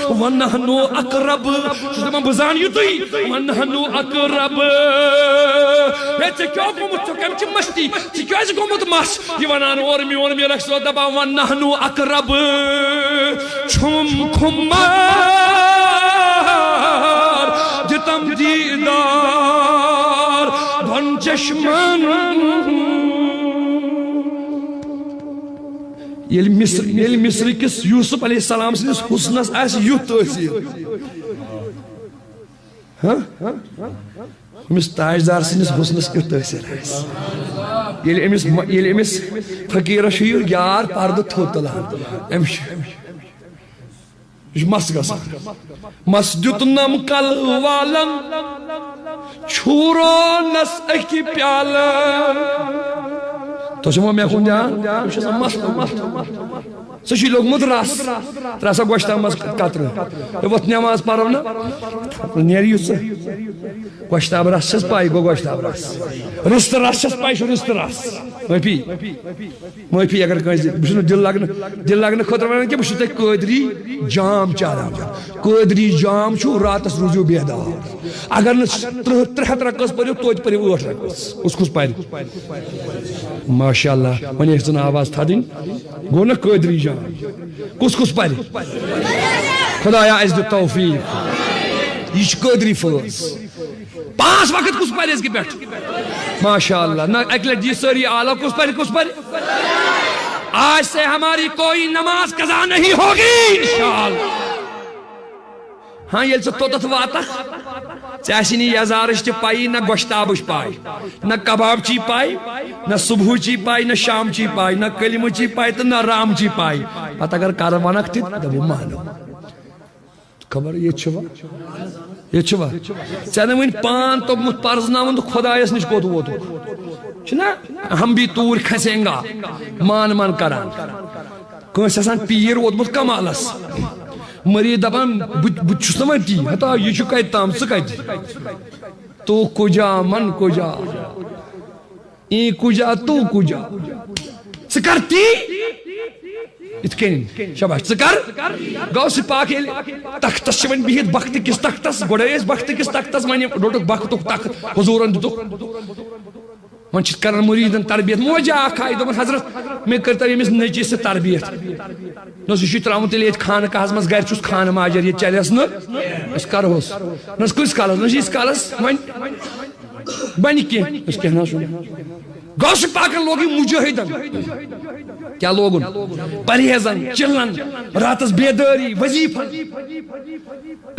ونحن اقرب۔ سُہ چھُ دپان، بہٕ زانہٕ یِتُے۔ ونحن اقرب۔ ہے، ژےٚ کیٛاہ گوٚمُت؟ ژےٚ کَمہِ چھِ مستی؟ ژٕ کیٛازِ گوٚمُت مس؟ یہِ ونان اورٕ میون میرکھ صٲب دپان، ونحن اقرب۔ چھُم کھُمار دِتم دیٖدار دۄن چشمن۔ ییٚلہِ مصر، ییٚلہِ مصر کِس یوسف علیہ السلام سٕنٛدِس حُسنس آسہِ یُتھ تٲثیر، ہاں؟ أمِس تاجدار سٕنٛدِس حُسنس کیُتھ تٲثیر آسہِ؟ ییٚلہِ أمِس، ییٚلہِ أمِس فقیٖرس چھُ یہِ یار پردٕ تھوٚد تُلان، أمِس چھُ، یہِ چھُ مس گژھان۔ مس دیُتنم کل والن، چھوٗرونس أکۍ پیالن۔ تۄہہِ چھُوا مےٚ کُن دھیان؟ یہِ چھُ آسان مس، مس۔ ژےٚ چھُے لوٚگمُت رس، ترٛاو سا گۄشتابس منٛز قطرٕ۔ ہے، وۄتھ نٮ۪ماز پرو نہ، نیرِ یُتھ ژٕ۔ گۄشتاب رس چھس پاے، گوٚو گۄشتاب رس۔ رستہٕ رس چھس پاے، چھُ رستہٕ رس۔ معٲفی، معٲفی اگر کٲنٛسہِ، بہٕ چھُس نہٕ دِل لگنہٕ، دِل لگنہٕ خٲطرٕ ونان کینٛہہ، بہٕ چھُس تۄہہِ قٲدری جام چاران۔ قٲدری جام چھُ، راتس روٗزِو بیدار۔ اگر نہٕ ترٕٛہ، ترٛےٚ ہتھ رکٲژ پٔرِو، توتہِ پٔرِو ٲٹھ رکٲژ۔ کُس کُس پرِ؟ ماشاء اللہ، وۄنۍ ٲسۍ زن آواز تھدٕنۍ۔ گوٚو نہ قٲدری جان؟ کُس کُس پرِ؟ خدایا، اَسہِ دِ توفیق۔ یہِ چھُ قٲدری فٲض۔ پانٛژھ وقت کُس پرِ أزکہِ پٮ۪ٹھ؟ ماشاء اللہ۔ نہ، اَکہِ لٹہِ دِیِو سٲری آلہ۔ کُس پرِ؟ کُس پرِ؟ آج سے ہماری کوئی نماز قضا نہیں ہوگی، انشاءاللہ۔ ہاں، ییٚلہِ ژٕ توٚتتھ واتکھ، ژےٚ آسی نہٕ یزارٕچ تہِ پَیی، نہ گۄشتابٕچ پَے، نہ کبابچی پَے، نہ صبحٕچی پَے، نہ شامچی پَے، نہ کلمٕچی پَے تہٕ نہ رامچی پَے۔ پتہٕ اگر کَرٕ وَنکھ تہِ، دَپو مانو۔ خبر ییٚتہِ چھُوا؟ ییٚتہِ چھُوا؟ ژےٚ نہٕ وٕنہِ پان توٚگمُت پرزناوُن تہٕ خۄدایَس نِش کوٚت ووتُکھ؟ چھُنہ، ہم بھی طور کھسیں گا، مان مان کران۔ کٲنٛسہِ آسان پیٖر ووتمُت کمالس، مریٖد دپان، بہٕ، بہٕ چھُس نہٕ وۄنۍ تی۔ ہتا، یہِ چھُ کتہِ تام، ژٕ کتہِ؟ تو کجا، من کجا، ای کجا، تو کجا، ژٕ کر تی؟ یِتھ کٔنۍ۔ شاباش، ژٕ کر۔ غوث پاک ییٚلہِ تختس چھِ وۄنۍ بِہِتھ، بختہٕ کِس تختس، گۄڈے ٲسۍ بختہٕ کِس تختس، وۄنۍ روٚٹُکھ بختُک تخت، حضوٗرن دِتُکھ۔ وۄنۍ چھِ کران مُریٖدن تربیت۔ موجہِ اکھ آیہِ، دوٚپُن، "حضرت، مےٚ کٔرۍتو ییٚمِس نیٚچوِس تہِ تربیت۔" دوٚپُس، "یہِ چھُے ترٛاوُن تیٚلہِ ییٚتہِ خانہٕ کاہس منٛز، گرِ چھُس خانہٕ ماجر، ییٚتہِ چلٮ۪س نہٕ، أسۍ کرہوس۔" دوٚپُس، "کۭتِس کالس؟" دوٚپُس، "ییٖتِس کالس وۄنۍ بنہِ کینٛہہ۔" دوٚپُس، "کینٛہہ نہ حظ چھُنہٕ۔" غوث پاکن لوگ یہِ مجاہدن۔ کیٛاہ لوگُن؟ پرہیزن، چلن، راتس بیدٲری، وظیفن۔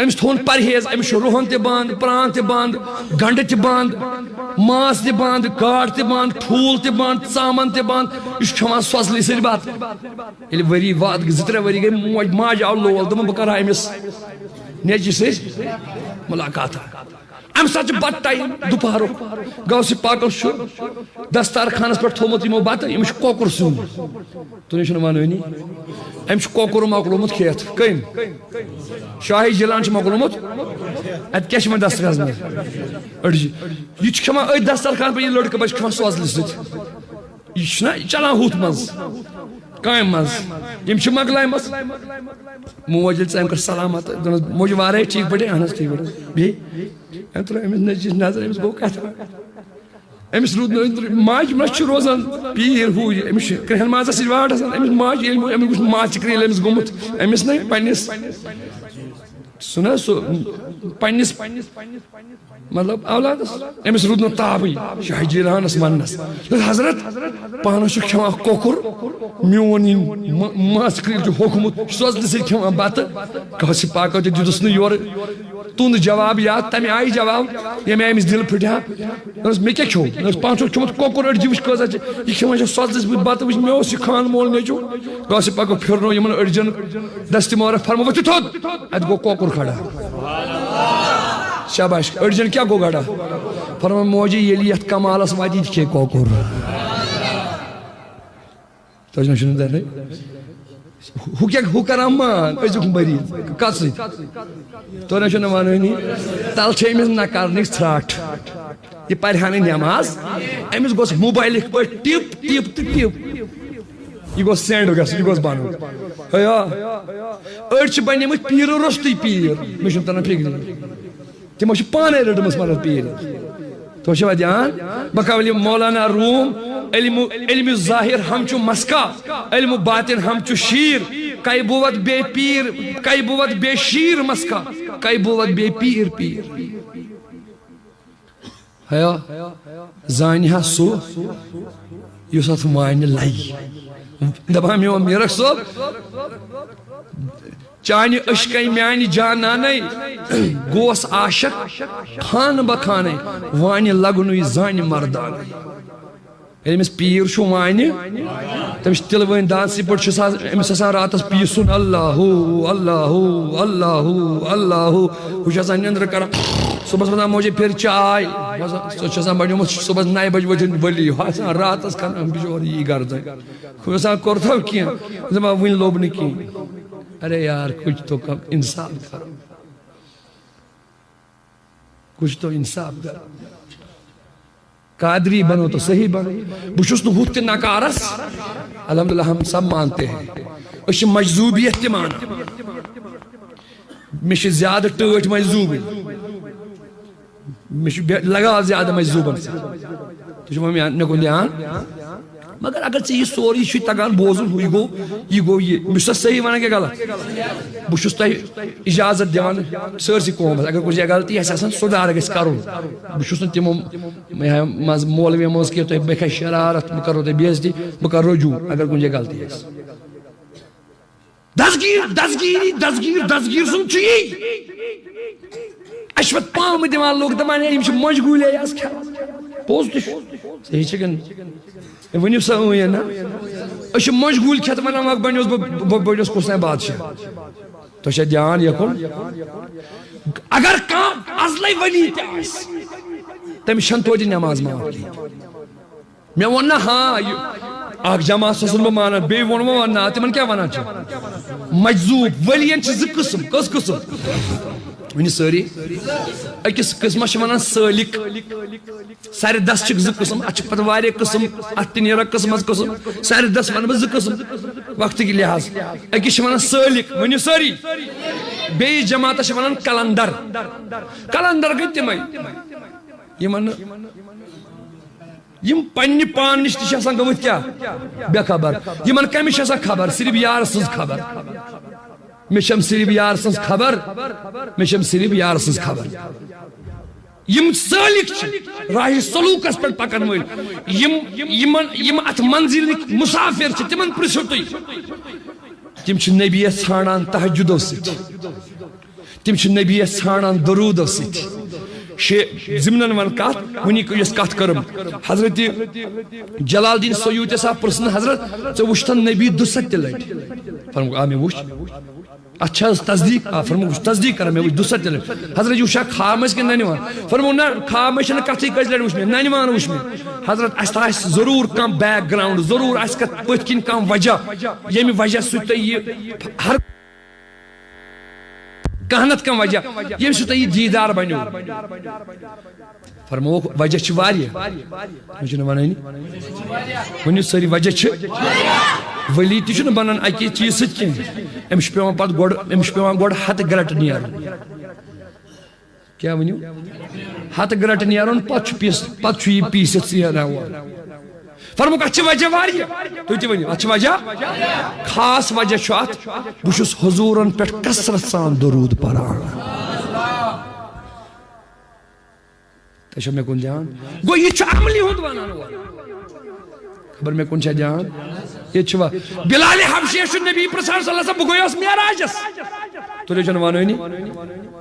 أمِس تھوٚون پرہیز، أمِس چھُ رُہن تہِ بنٛد، پران تہِ بنٛد، گنڈٕ تہِ بنٛد، ماز تہِ بنٛد، گاڈ تہِ بنٛد، ٹھوٗل تہِ بنٛد، ژامن تہِ بنٛد۔ یہِ چھُ کھٮ۪وان سۄژلہِ سۭتۍ بتہٕ۔ ییٚلہِ ؤری واد، زٕ ترٛےٚ ؤری گٔے، موج، ماجہِ آو لول، دوٚپُن، "بہٕ کرٕ ہا أمِس نیٚچوِ سۭتۍ مُلاقات۔" اَمہِ ساتہٕ چھُ بتہٕ ٹایم دُپہرُک۔ غوث پاکَس چھُ دستارخانَس پٮ۪ٹھ تھوٚومُت یِمو بتہٕ، یِم چھِ کۄکُر سیُن۔ تُہۍ چھِنہٕ وَنٲنی۔ أمۍ چھُ کۄکُر مۄکلومُت کھٮ۪تھ۔ کٔمۍ؟ شاہی جیلان چھُ مۄکلومُت۔ اَتہِ کیٛاہ چھِ یِمَن دسترخانَس منٛز؟ أڑجہِ۔ یہِ چھُ کھٮ۪وان أتھۍ دسترخان پٮ۪ٹھ یہِ لٔڑکہٕ بَچہٕ کھٮ۪وان سوزلہِ سۭتۍ۔ یہِ چھُنہ چلان ہُتھ منٛز، کامہِ منٛز۔ یِم چھِ مۄکلایمَژ۔ موج ییٚلہِ ژٕ أمۍ کٔر سلامت، دوٚپنَس، "موج، وارَے ٹھیٖک پٲٹھۍ؟" "اَہَن حظ، ٹھیٖک پٲٹھۍ۔" بیٚیہِ؟ أمۍ ترٛٲو أمِس نیٚچوِس نظر، أمِس گوٚو کَتھا۔ أمِس روٗد نہٕ أندرٕ، ماجہِ ما چھُ روزان پیٖر ہُہ یہِ، أمِس چھِ کرٛہَن مازَس سۭتۍ واٹھ آسان، أمِس ماجہِ ییٚلہِ أمِس وُچھ ماجہِ کرٛیٖل أمِس گوٚمُت، أمِس نَے پنٛنِس، سُہ نہ سُہ پنٛنِس، مطلب، اولادَس، أمِس روٗد نہٕ تابٕے۔ شاہ جیلانَس وَننَس، "حضرت، پانَس چھُ کھٮ۪وان کۄکُر، میون یہِ م-، ماژٕ کرٛیٖل چھُ ہوٚکھمُت، سوزلہِ سۭتۍ کھٮ۪وان بَتہٕ، کٲنٛسہِ پاکو تہِ دیُتُس نہٕ یورٕ۔" تُہُنٛد جواب یا تَمہِ آیہِ جواب، ییٚمہِ آیہِ أمِس دِل پھٕٹہِ ہا۔ دوٚپمَس، "مےٚ کیٛاہ کھیوٚو؟" دوٚپمَس، "پانٛژھ ہَتھ کھیوٚمُت کۄکُر أڑجہِ، وٕچھ کۭژاہ چھِ۔ یہِ کھٮ۪وان چھِ سۄژلِس بہٕ بَتہٕ، وٕچھ مےٚ اوس یہِ خان مول نیٚچوٗ۔" غوث پاکو پھِرنو یِمَن أڑجَن دَستہِ مبارک، فرمو، "ؤتھِو تھوٚد۔" اَتہِ گوٚو کۄکُر کھڑا۔ شاباش، أڑجَن کیٛاہ گوٚو کھڑا؟ فرمو، "موجی، ییٚلہِ یَتھ کمالَس واتہِ، یہِ تہِ کھیٚیہِ کۄکُر۔" تۄہہِ چھُنہ شُنُن تَرنٕے؟ ہُہ کیٛاہ، ہُہ کَران مان أزیُک مٔریٖض؟ کَتھ سۭتۍ؟ تۄہہِ نہ چھُنہ وَنٲنی۔ تَلہٕ چھِ أمِس نہ کَرنٕچ ژھرٛاٹھ۔ یہِ پَرِ ہا نہٕ نٮ۪ماز۔ أمِس گوٚژھ موبایلٕکۍ پٲٹھۍ ٹِپ، ٹِپ تہٕ ٹِپ۔ یہِ گوٚژھ سٮ۪نٛڈ گژھُن، یہِ گوٚژھ بَنُن۔ ہے آ۔ أڑۍ چھِ بَنیمٕتۍ پیٖرٕ روٚستُے پیٖر۔ مےٚ چھُنہٕ تَران فِکرِ۔ تِمو چھِ پانے رٔٹمٕژ مگر پیٖرِ۔ تُہۍ چھِوا دھیان؟ بہٕ کَوٕ یہِ مولانا روم، علم، علم ظاہر ہم چو مسکا، علم باطن ہم چو شیر، کئی بود بے پیر، کئی بود بے شیر مسکا، کئی بود بے پیر پیر۔ ہیا، زانہِ ہا سُہ، یُس اَتھ وانہِ لَگہِ۔ دَپان میون میٖرَک صٲب، چانہِ عشقے میانہِ جانانے، گوس عاشق خانہٕ بخانَے، وانہِ لگنُے زانہِ مردانَے۔ ییٚلہِ أمِس پیٖر چھُ وانہِ، تٔمِس چھِ تِلہٕ وٲنۍ دانسٕے پٲٹھۍ چھُس آز، أمِس آسان راتَس پیٖسُن، اللہ ہو، اللہ ہو، اللہ ہو، اللہ ہو۔ ہُہ چھُ آسان نیٚنٛدرٕ کران، صُبحَس وَنان، "موجے پھر چاے۔" سُہ چھُ آسان بَنیومُت صُبحَس نَیہِ بَجہِ وۄتھُن ؤلی، ہُہ آسان راتَس کران بِچور یی گردَن۔ ہُہ آسان کوٚرتھو کینٛہہ، دَپان، "وٕنہِ لوٚب نہٕ کینٛہہ۔" ارے یار، کچھ تو کم انصاف کرو، کچھ تو انصاف کرو۔ قادری بنو تو صحیح بنو۔ بہٕ چھُس نہٕ ہُتھ تہِ نکارس، الحمدللہ ہم سب مانتے ہیں۔ أسۍ چھِ مجذوبیت تہِ مانان۔ مےٚ چھِ زیادٕ ٹٲٹھۍ مجذوبٕے۔ مےٚ چھُ بے-، لگاو زیادٕ مجذوٗبن سۭتۍ۔ تُہۍ چھِو وۄنۍ مےٚ، مےٚ کُن دھیان؟ مگر اگر ژےٚ یہِ سورُے چھُے تگان بوزُن، ہُہ یہِ گوٚو، یہِ گوٚو یہِ۔ بہٕ چھُسا صحیح وَنان کِنہٕ غلط؟ بہٕ چھُس تۄہہِ اجازت دِوان سٲرسٕے قومس، اگر کُنہِ جایہِ غلطی آسہِ آسان، سُدھار گژھِ کرُن۔ بہٕ چھُس نہٕ تِمو منٛز مولوی منٛز کینٛہہ، تۄہہِ مےٚ کھسہِ شرارت، بہٕ کرو تۄہہِ بے عزتی، بہٕ کرٕ رجوع، اگر کُنہِ جایہِ غلطی آسہِ۔ دستگیر، دستگیری، دستگیر، دستگیر سُنٛد چھُ یی۔ اَسہِ چھِ پَتہٕ پامہٕ دِوان لُکھ، دَپان، "ہے، یِم چھِ مۄنٛجہِ گوٗلۍ آز کھٮ۪وان۔" پوٚز تہِ چھُ۔ صحیح چھِ کِنہٕ؟ ہے، ؤنِو سا اۭں یا نہ۔ أسۍ چھِ مۄنٛجہِ گوٗلۍ کھٮ۪تھ وَنان، "وَکھ بَنیوس بہٕ، بہٕ بَنیوس کُس تام بادشاہ۔" تۄہہِ چھا دھیان یَکُن؟ اگر کانٛہہ اَزلَے ؤنی تہِ آسہِ، تٔمِس چھَنہٕ توتہِ نٮ۪ماز معاف کِہیٖنۍ۔ مےٚ ووٚن نہ، ہاں، یہِ اکھ جماعت چھُس نہٕ بہٕ مانان، بیٚیہِ ووٚن وۄنۍ نہ، تِمن کیٛاہ وَنان چھِ؟ مجذوب۔ ؤلین چھِ زٕ قٕسم۔ کٔژ قٕسم؟ ؤنِو سٲری۔ أکِس قٕسمَس چھِ وَنان سٲلِک۔ سَرِ دَس چھِکھ زٕ قٕسٕم، اَتھ چھِ پَتہٕ واریاہ قٕسٕم، اَتھ تہِ نیران قٕسمَس قٕسٕم۔ سَرِ دَس وَنہٕ بہٕ زٕ قٕسٕم، وقتٕکۍ لحاظ۔ أکِس چھِ وَنان سٲلِک، ؤنِو سٲری۔ بیٚیِس جماعتَس چھِ وَنان قلندر۔ قلندر گٔے تِمَے، یِمَن نہٕ یِم پننہِ پان نِش تہِ چھِ آسان گٔمٕتۍ کیٛاہ؟ بے خبر۔ یِمن کمِچ چھِ آسان خبر؟ صرف یار سٕنٛز خبر۔ مےٚ چھَم صرف یار سٕنٛز خبر، مےٚ چھَم صرف یار سٕنٛز خبر۔ یِم سٲلِک چھِ راہِ سلوٗکس پٮ۪ٹھ پکن وٲلۍ، یِم، یِمن، یِم اتھ منزلٕکۍ مسافر چھِ، تِمن پرژھِو تُہۍ۔ تِم چھِ نبیَس ژھانڈان تہجدو سۭتۍ۔ تِم چھِ نبیَس ژھانڈان درودو سۭتۍ۔ شے، ضمنن ون کتھ، وٕنی یۄس کتھ کٔرٕم، حضرت جلال الدین سیوطی صاحب پرژھن، حضرت، ژےٚ وٕچھتھن نبی دُسَتہِ لٹہِ؟ فرمووُکھ، آ، مےٚ وٕچھ۔ اتھ چھا حظ تصدیق؟ آ، فرمووُکھ، بہٕ چھُس تصدیق کران، مےٚ وٕچھ دُسَتہِ لٹہِ۔ حضرت، یہِ وٕچھا خواب منٛز کِنہٕ ننہِ وان؟ فرمووُکھ، نہ، خواب منٛز چھنہٕ کتھٕے، کٔژِ لٹہِ وٕچھ مےٚ؟ ننہِ وان وٕچھ مےٚ۔ حضرت، اسہِ تہِ آسہِ ضروٗر کانٛہہ background، ضروٗر آسہِ کتھ پٔتھۍ کِنۍ کانٛہہ وجہ، ییٚمہِ وجہ سۭتۍ تۄہہِ یہِ ہر کانٛہہ نتہٕ کانٛہہ وجہ، ییٚمہِ سۭتۍ تۄہہِ یہِ دیٖدار بنیو۔ فرمووُکھ، وجہ چھِ واریاہ۔ مےٚ چھُنہٕ وَنٲنی۔ ؤنِو سٲری، وجہ چھِ۔ ولی تہِ چھُنہٕ بنان اَکی چیٖز سۭتۍ کینٛہہ۔ أمِس چھُ پٮ۪وان پتہٕ گۄڈٕ، أمِس چھُ پٮ۪وان گۄڈٕ ہتہٕ گرٛٹہٕ نیرُن۔ کیٛاہ ؤنِو؟ ہتہٕ گرٛٹہٕ نیرُن، پتہٕ چھُ پیٖس-، پتہٕ چھُ یہِ پیٖسِتھ ژیر ہٮ۪وان۔ فرمووُکھ، اَتھ چھِ وجہ واریاہ۔ تُہۍ تہِ ؤنِو، اَتھ چھِ وجہ؟ خاص وجہ چھُ اَتھ، بہٕ چھُس حضوٗرن پٮ۪ٹھ کثرت سان درود پران۔ تۄہہِ چھو مےٚ کُن دھیان؟ گوٚو، یہِ چھُ عملی ہُنٛد وَنان اورٕ۔ خبر مےٚ کُن چھا دھیان؟ ییٚتہِ چھُ وا-، بلال حبشیَس چھُ نبی پرٛژھان صلی اللہ علیہ وسلم، بہٕ گوٚیوس معراجس۔ تُلِو چھُنہٕ وَنٲنی۔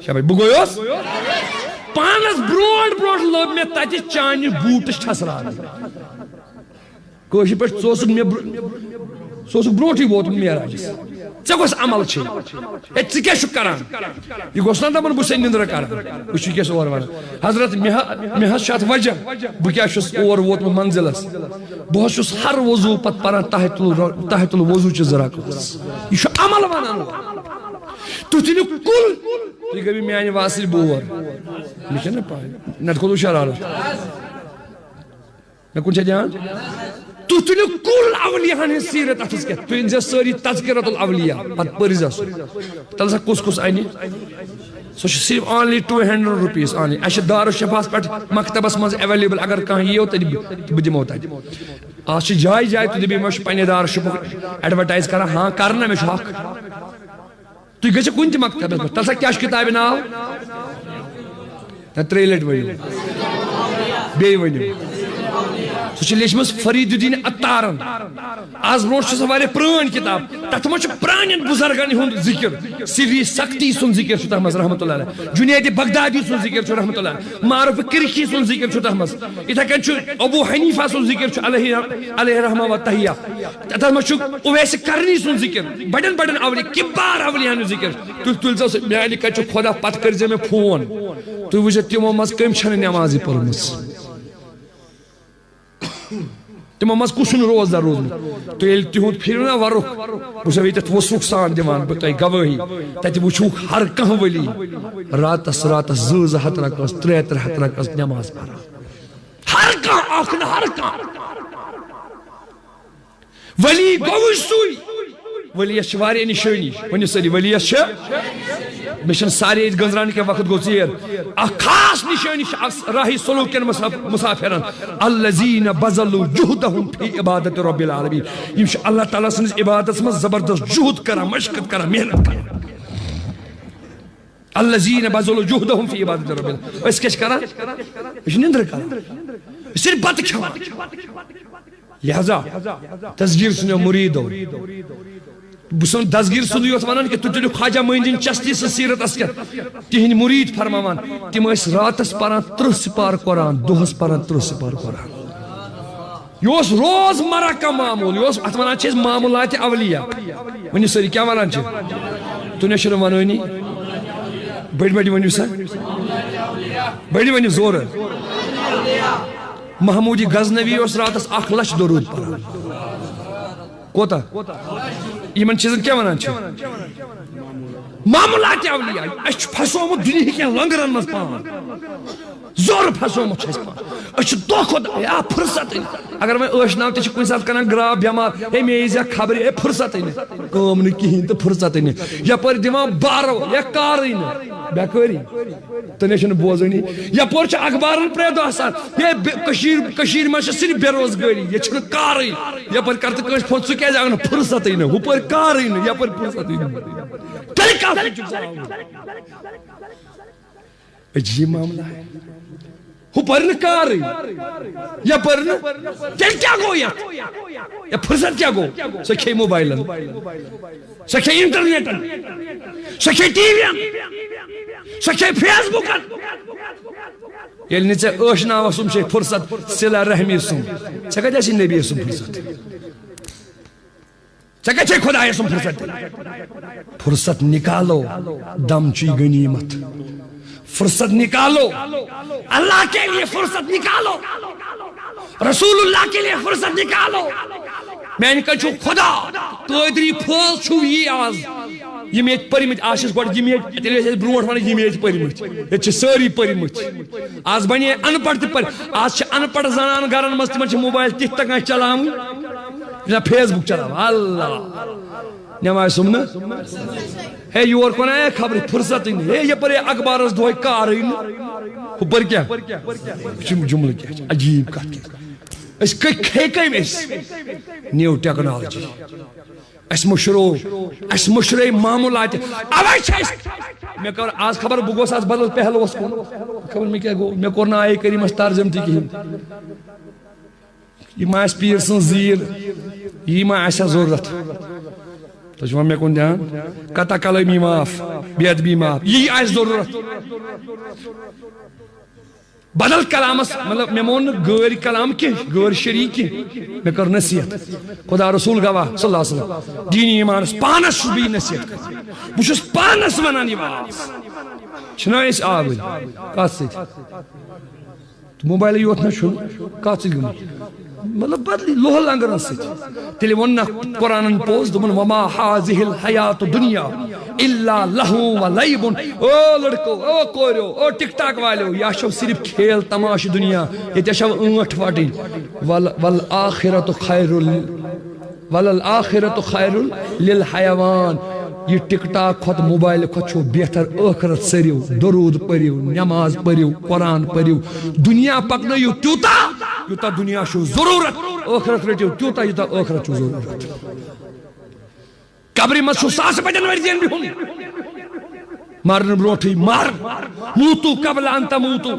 شاباش، بہٕ گوٚیوس۔ پانس برونٛٹھ برونٛٹھ لٔب مےٚ تتہِ چانہِ بوٗٹٕچ ٹھسراونٕے۔ کٲشِر پٲٹھۍ، ژٕ اوسُکھ مےٚ برو-، ژٕ اوسُکھ برونٛٹھٕے ووتمُت معراجس۔ ژےٚ کۄس عمل چھے؟ ہے، ژٕ کیٛاہ چھُکھ کران؟ یہِ گوٚژھ نا دپُن، بہٕ چھُسے نِندرٕ کران۔ وٕچھِو کیٛاہ چھُ اورٕ ونان۔ حضرت، مےٚ ہا-، مےٚ حظ چھُ اتھ وجہ، بہٕ کیٛاہ چھُس اور ووتمُت منزلس۔ بہٕ حظ چھُس ہر وضوٗ پتہٕ پران تحیت ال-، تحیت الوضوٗ چہِ زٕ رکعت۔ یہِ چھُ عمل ونان۔ تُہۍ تُلِو کُل، تُہۍ گٔیوٕ میانہِ واسِر بور۔ مےٚ چھےٚ نہ پاے، نتہٕ کھوٚتوٕ شرارت۔ مےٚ کُن چھا دھیان؟ تُہۍ تُلِو کُل اولیاہن ہٕنٛز سیرت اتھس کٮ۪تھ۔ تُہۍ أنۍزیو سٲری تذکرۃ الاولیاء، پتہٕ پٔرۍزیو سُہ۔ تَلہٕ سا کُس کُس انہِ؟ سُہ چھُ صرف only two hundred rupees only۔ اَسہِ چھِ دارالشفاہس پٮ۪ٹھ مکتبس منٛز available، اگر کانٛہہ یِیو تہٕ بہٕ دِمو تتہِ۔ آز چھِ جایہِ جایہِ، تُہۍ دٔپِو، مےٚ چھُ پننہِ دارالشفاہُک advertise کران۔ ہاں، کرنہٕ، مےٚ چھُ حق۔ تُہۍ گٔژھِو کُنہِ تہِ مکتبس منٛز، تَلہٕ سا کیٛاہ چھُ کِتابہِ ناو؟ نہ، ترٛیٚیہِ لٹہِ ؤنِو۔ بیٚیہِ ؤنِو۔ سُہ چھِ لیچھمٕژ فرید الدین عطارن۔ از برونٛٹھ چھِ سۄ واریاہ پرٛٲنۍ کِتاب۔ تَتھ منٛز چھُ پرٛانٮ۪ن بُزرگن ہُنٛد ذِکِر۔ سری سختی سُنٛد ذِکِر چھُ تَتھ منٛز رحمتہ اللہ علیہ۔ جنید بغدادی سُنٛد ذِکِر چھُ رحمتہ اللہ علیہ۔ معروف کرخی سُنٛد ذِکِر چھُ تَتھ منٛز۔ یِتھَے کٔنۍ چھُ ابو حنیفہ سُنٛد ذِکِر چھُ علیہ، علیہ رحمہ و تحیہ۔ تَتھ منٛز چھُ اویس قرنی سُنٛد ذِکِر، بڑٮ۪ن بڑٮ۪ن اولیاء، کبار اولیاء ہُنٛد ذِکِر۔ تُہۍ تُلۍ زیو سُہ، میانہِ کتہِ چھُ خۄدا، پتہٕ کٔرۍ زیو مےٚ فون۔ تُہۍ وٕچھزیو تِمو منٛز کٔمۍ چھنہٕ نٮ۪مازٕے پٔرمٕژ۔ تِمو منٛز کُس چھُنہٕ روزدار روٗدمُت؟ تُہۍ ییٚلہِ تِہُنٛد پھِرِو نا وَرُکھ، بہٕ چھُسو ییٚتٮ۪تھ وثوق سان دِوان بہٕ تۄہہِ گوٲہی، تَتہِ وٕچھوُکھ ہر کانٛہہ ولی راتس راتس زٕ زٕ ہتھ رکعت، ترٛےٚ ترٛےٚ ہتھ رکعت نٮ۪ماز پران۔ ہر کانٛہہ، اکھ نہٕ ہر کانٛہہ۔ ولی گوٚوُے سُے۔ ولیَس چھِ واریاہ نِشٲنی۔ ؤنِو سٲری، ولیَس چھِ۔ مےٚ چھَنہٕ سارے ییٚتہِ گٔنٛزراونہٕ کینٛہہ، وقت گوٚو ژیر۔ اکھ خاص نِشٲنی چھِ اَس-، راہی سلوٗکٮ۪ن مُساف-، مُسافِرَن۔ الذین بذلوا جہدہم فی عبادت رب العالمین۔ یِم چھِ اللہ تعالیٰ سٕنٛدِس عبادتَس منٛز زبردست جہد کران، مشقت کران، محنت کران۔ الذین بذلوا جہدہم فی عبادت رب العالمین۔ أسۍ کیٛاہ چھِ کران؟ أسۍ چھِ نِندرٕ کران۔ أسۍ چھِ صرف بتہٕ کھٮ۪وان۔ لہذا دستگیر سٕنٛدیو مُریٖدو، بہٕ چھُسَن دستگیر سُنٛدُے یوت وَنان کہِ تُہۍ تُلِو خواجہ معین الدین چشتی سٕنٛز سیٖرت اَسہِ کیٛاہ؟ تِہِنٛدۍ مُریٖد فرماوان، تِم ٲسۍ راتَس پَران تٕرٛہ سِپار قرآن، دۄہَس پَران تٕرٛہ سِپار قرآن۔ یہِ اوس روزمرہ کا معموٗل، یہِ اوس، اَتھ وَنان چھِ أسۍ معموٗلات اولیاء۔ ؤنِو سٲری، کیٛاہ وَنان چھِ؟ تُہۍ نہ چھِو نہٕ وَنٲنی۔ بٔڑۍ بٔڑۍ ؤنِو سا۔ بٔڑۍ ؤنِو زورٕ۔ محمود غزنوی اوس راتس اکھ لچھ درود پران۔ کوتاہ؟ یِمن چیٖزن کیٛاہ ونان چھِ؟ معاملات اولیاء، اسہِ چھُ پھسومُت دُنیہٕکٮ۪ن لنگرن منٛز پان۔ زور پھسومُت چھُ اسہِ پان۔ أسۍ چھِ دۄہ کھۄتہٕ دۄہ، یا فرصت۔ اگر وۄنۍ ٲشناو تہِ چھِ کُنہِ ساتہٕ کران گراو بٮ۪مار، ہے مےٚ یی زِ خبرِ، ہے فرصتٕے نہٕ۔ کٲم نہٕ کِہیٖنۍ تہٕ فرصتٕے نہٕ۔ یپٲرۍ دِوان بارو، یا کارٕے نہٕ۔ بیکٲری۔ تہٕ نہ چھُنہٕ بوزٲنی۔ یپٲرۍ چھِ اخبارن پرٛٮ۪تھ دۄہ آسان، ہے بے-، کٔشیٖر، کٔشیٖرِ منٛز چھِ صرف بے روزگٲری، ییٚتہِ چھُنہٕ کارٕے۔ یپٲرۍ کر تہٕ کٲنٛسہِ فون، ژٕ کیٛازِ آو نہٕ فرصتٕے نہٕ؟ ہُپٲرۍ کارٕے نہٕ، یپٲرۍ فرصتٕے نہٕ۔ تیٚلہِ کَتھ چھُ ژٕ آمُت؟ عجیب معاملہ ہے۔ ہُپٲرۍ نہٕ کارٕے، یپٲرۍ نہٕ۔ تیٚلہِ کیٛاہ گوٚو یتھ؟ یا فرصت کیٛاہ گوٚو؟ سۄ کھے موبایلن، سۄ کھے انٹرنیٹن، سۄ کھے ٹی وی ین، سۄ کھے فیس بُکن۔ ییٚلہِ نہٕ ژےٚ ٲشناوس سُم چھے فرصت، صلہ رحمی سُم، ژےٚ کتہِ آسی نبی سُم فرصت؟ ژےٚ کتہِ چھے خدایس سُم فرصت؟ فرصت نکالو، دم چی غنیمت۔ فرصت نکالو، اللہ کے لیے فرصت نکالو، رسول اللہ کے لیے فرصت نکالو۔ میانہِ کتہِ چھُ خدا؟ قٲدری پھٲل چھُو یی آز۔ یِم ییٚتہِ پٔرمٕتۍ آسٮ۪س گۄڈٕ، یِم ییٚتہِ، تیٚلہِ ٲسۍ أسۍ برونٛٹھ ونان، یِم ییٚتہِ پٔرمٕتۍ، ییٚتہِ چھِ سٲری پٔرمٕتۍ۔ آز بنے ان پڑھ تہِ پٔرۍ، آز چھِ ان پڑھ زنان گرن منٛز، تِمن چھِ موبایل تِتھ تگان چلاوٕنۍ، یا فیس بُک چلاوان۔ اللہ، نماز سُمنہٕ۔ ہے، یور کُن آیا خبرِ، فرصتٕے نہٕ۔ ہے، یپٲرۍ اخبارس دۄہے کارٕے نہٕ۔ ہُپٲرۍ کیٛاہ؟ یہِ چھُ جملہٕ کیٛاہ چھُ؟ عجیب کتھ کیٛاہ؟ أسۍ کٔ-، کھے کٔمۍ أسۍ؟ نیو ٹیکنالوجی۔ اَسہِ مٔشرو، اَسہِ مٔشرٲے معاملات۔ اوے چھِ أسۍ، مےٚ کٔر آز خبر، بہٕ گوس آز بدل پہلوس کُن۔ خبر مےٚ کیٛاہ گوٚو، مےٚ کوٚر نہٕ آیہِ کریٖمس ترجمہٕ تہِ کِہیٖنۍ۔ یہِ ما آسہِ پیٖر سٕنٛز زیٖر، یی ما آسہِ ہا ضروٗرت؟ تُہۍ چھِوا مےٚ کُن دھیان؟ قطع کلٲمی معاف، بے ادبی معاف، یی آسہِ ضروٗرت۔ بدل کلامس، مطلب، مےٚ مون نہٕ غٲرۍ کلام کینٛہہ، غٲرۍ شرعی کینٛہہ۔ مےٚ کٔر نصیحت۔ خدا رسول گواہ صلی اللہ علیہ وسلم۔ دینی ایمانس پانس چھُس بہٕ یہِ نصیحت کران۔ بہٕ چھُس پانس ونان یہِ واز۔ چھِنہ أسۍ آوٕرۍ کتھ سۭتۍ؟ تہٕ موبایلٕے یوت نہ چھُنہٕ، کتھ سۭتۍ گوٚمُت؟ مطلب بدلی لوہ لنگرن سۭتۍ۔ تیٚلہِ ووٚن نہ قرآنن پوٚز، دوٚپُن، "وما هذه الحیات الدنیا الا لهو و لعب۔" او لڑکو، او کوریو، او ٹک ٹاک والیو، یا چھو صرف کھیل تماشہٕ دنیا، ییٚتہِ چھو ٲنٹھ وٹٕنۍ۔ ول-، والآخرۃ خیر ال-، وللآخرۃ خیر للحیوان۔ یہِ ٹک ٹاک کھۄتہٕ، موبایلہٕ کھۄتہٕ چھو بہتر ٲخرت۔ سٔرِو، درود پٔرِو، نماز پٔرِو، قرآن پٔرِو۔ دنیا پکنٲیِو تیوٗتاہ، یوٗتاہ دنیا چھُو ضروٗرت۔ ٲخرت رٔٹِو تیوٗتاہ، یوٗتاہ ٲخرت چھُو ضروٗرت۔ قبرِ منٛز چھُو ساسہٕ بَدٮ۪ن ؤرۍ دِین بِہُن۔ مرنہٕ برونٛٹھٕے مر۔ موتو قبل ان تموتو۔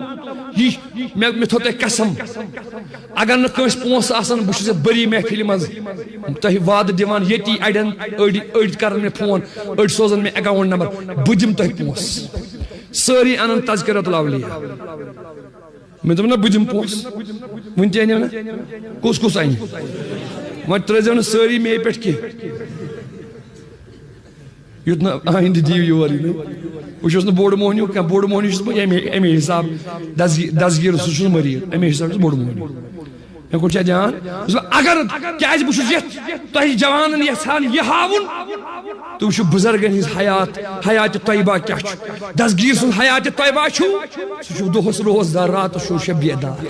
یہِ مےٚ، مےٚ تھوٚو تۄہہِ قسم، اگر نہٕ کٲنٛسہِ پونٛسہٕ آسن، بہٕ چھُس یتھ بٔری محفلہِ منٛز تۄہہِ وعدٕ دِوان، ییٚتی اڑٮ۪ن، أڑۍ، أڑۍ کرن مےٚ فون، أڑۍ سوزن مےٚ اکاونٹ نمبر، بہٕ دِمہٕ تۄہہِ پونٛسہٕ۔ سٲری انن تذکرۃ الاولیاء۔ مےٚ دوٚپ، نہ، بہٕ دِمہٕ پونٛسہٕ۔ وُنہِ تہِ أنِو نہ؟ کُس کُس اَنہِ؟ وۄنۍ ترٛٲیزیو نہٕ سٲری مے پٮ۪ٹھ کینٛہہ۔ یُتھ نہٕ آیندٕ دِیِو یور یہِ۔ بہٕ چھُس نہٕ بوٚڑ موہنیوٗ کانٛہہ، بوٚڑ موہنیوٗ چھُس بہٕ ییٚمے، اَمے حساب دستگی-، دستگیٖر سُہ چھُس مٔریٖض، اَمے حساب چھُس بوٚڑ موہنیوٗ۔ مےٚ کوٚر چھا جان؟ بہٕ چھُس، اگر، کیٛازِ بہٕ چھُس یَتھ تۄہہِ جوانن یژھان یہِ ہاوُن، تُہۍ وٕچھِو بُزرگن ہٕنٛز حیات، حیات طیبہ کیٛاہ چھُ۔ دستگیٖر سُنٛد حیات طیبہ چھُ، سُہ چھُ دۄہس روزدار، راتس چھُ شب بیدار۔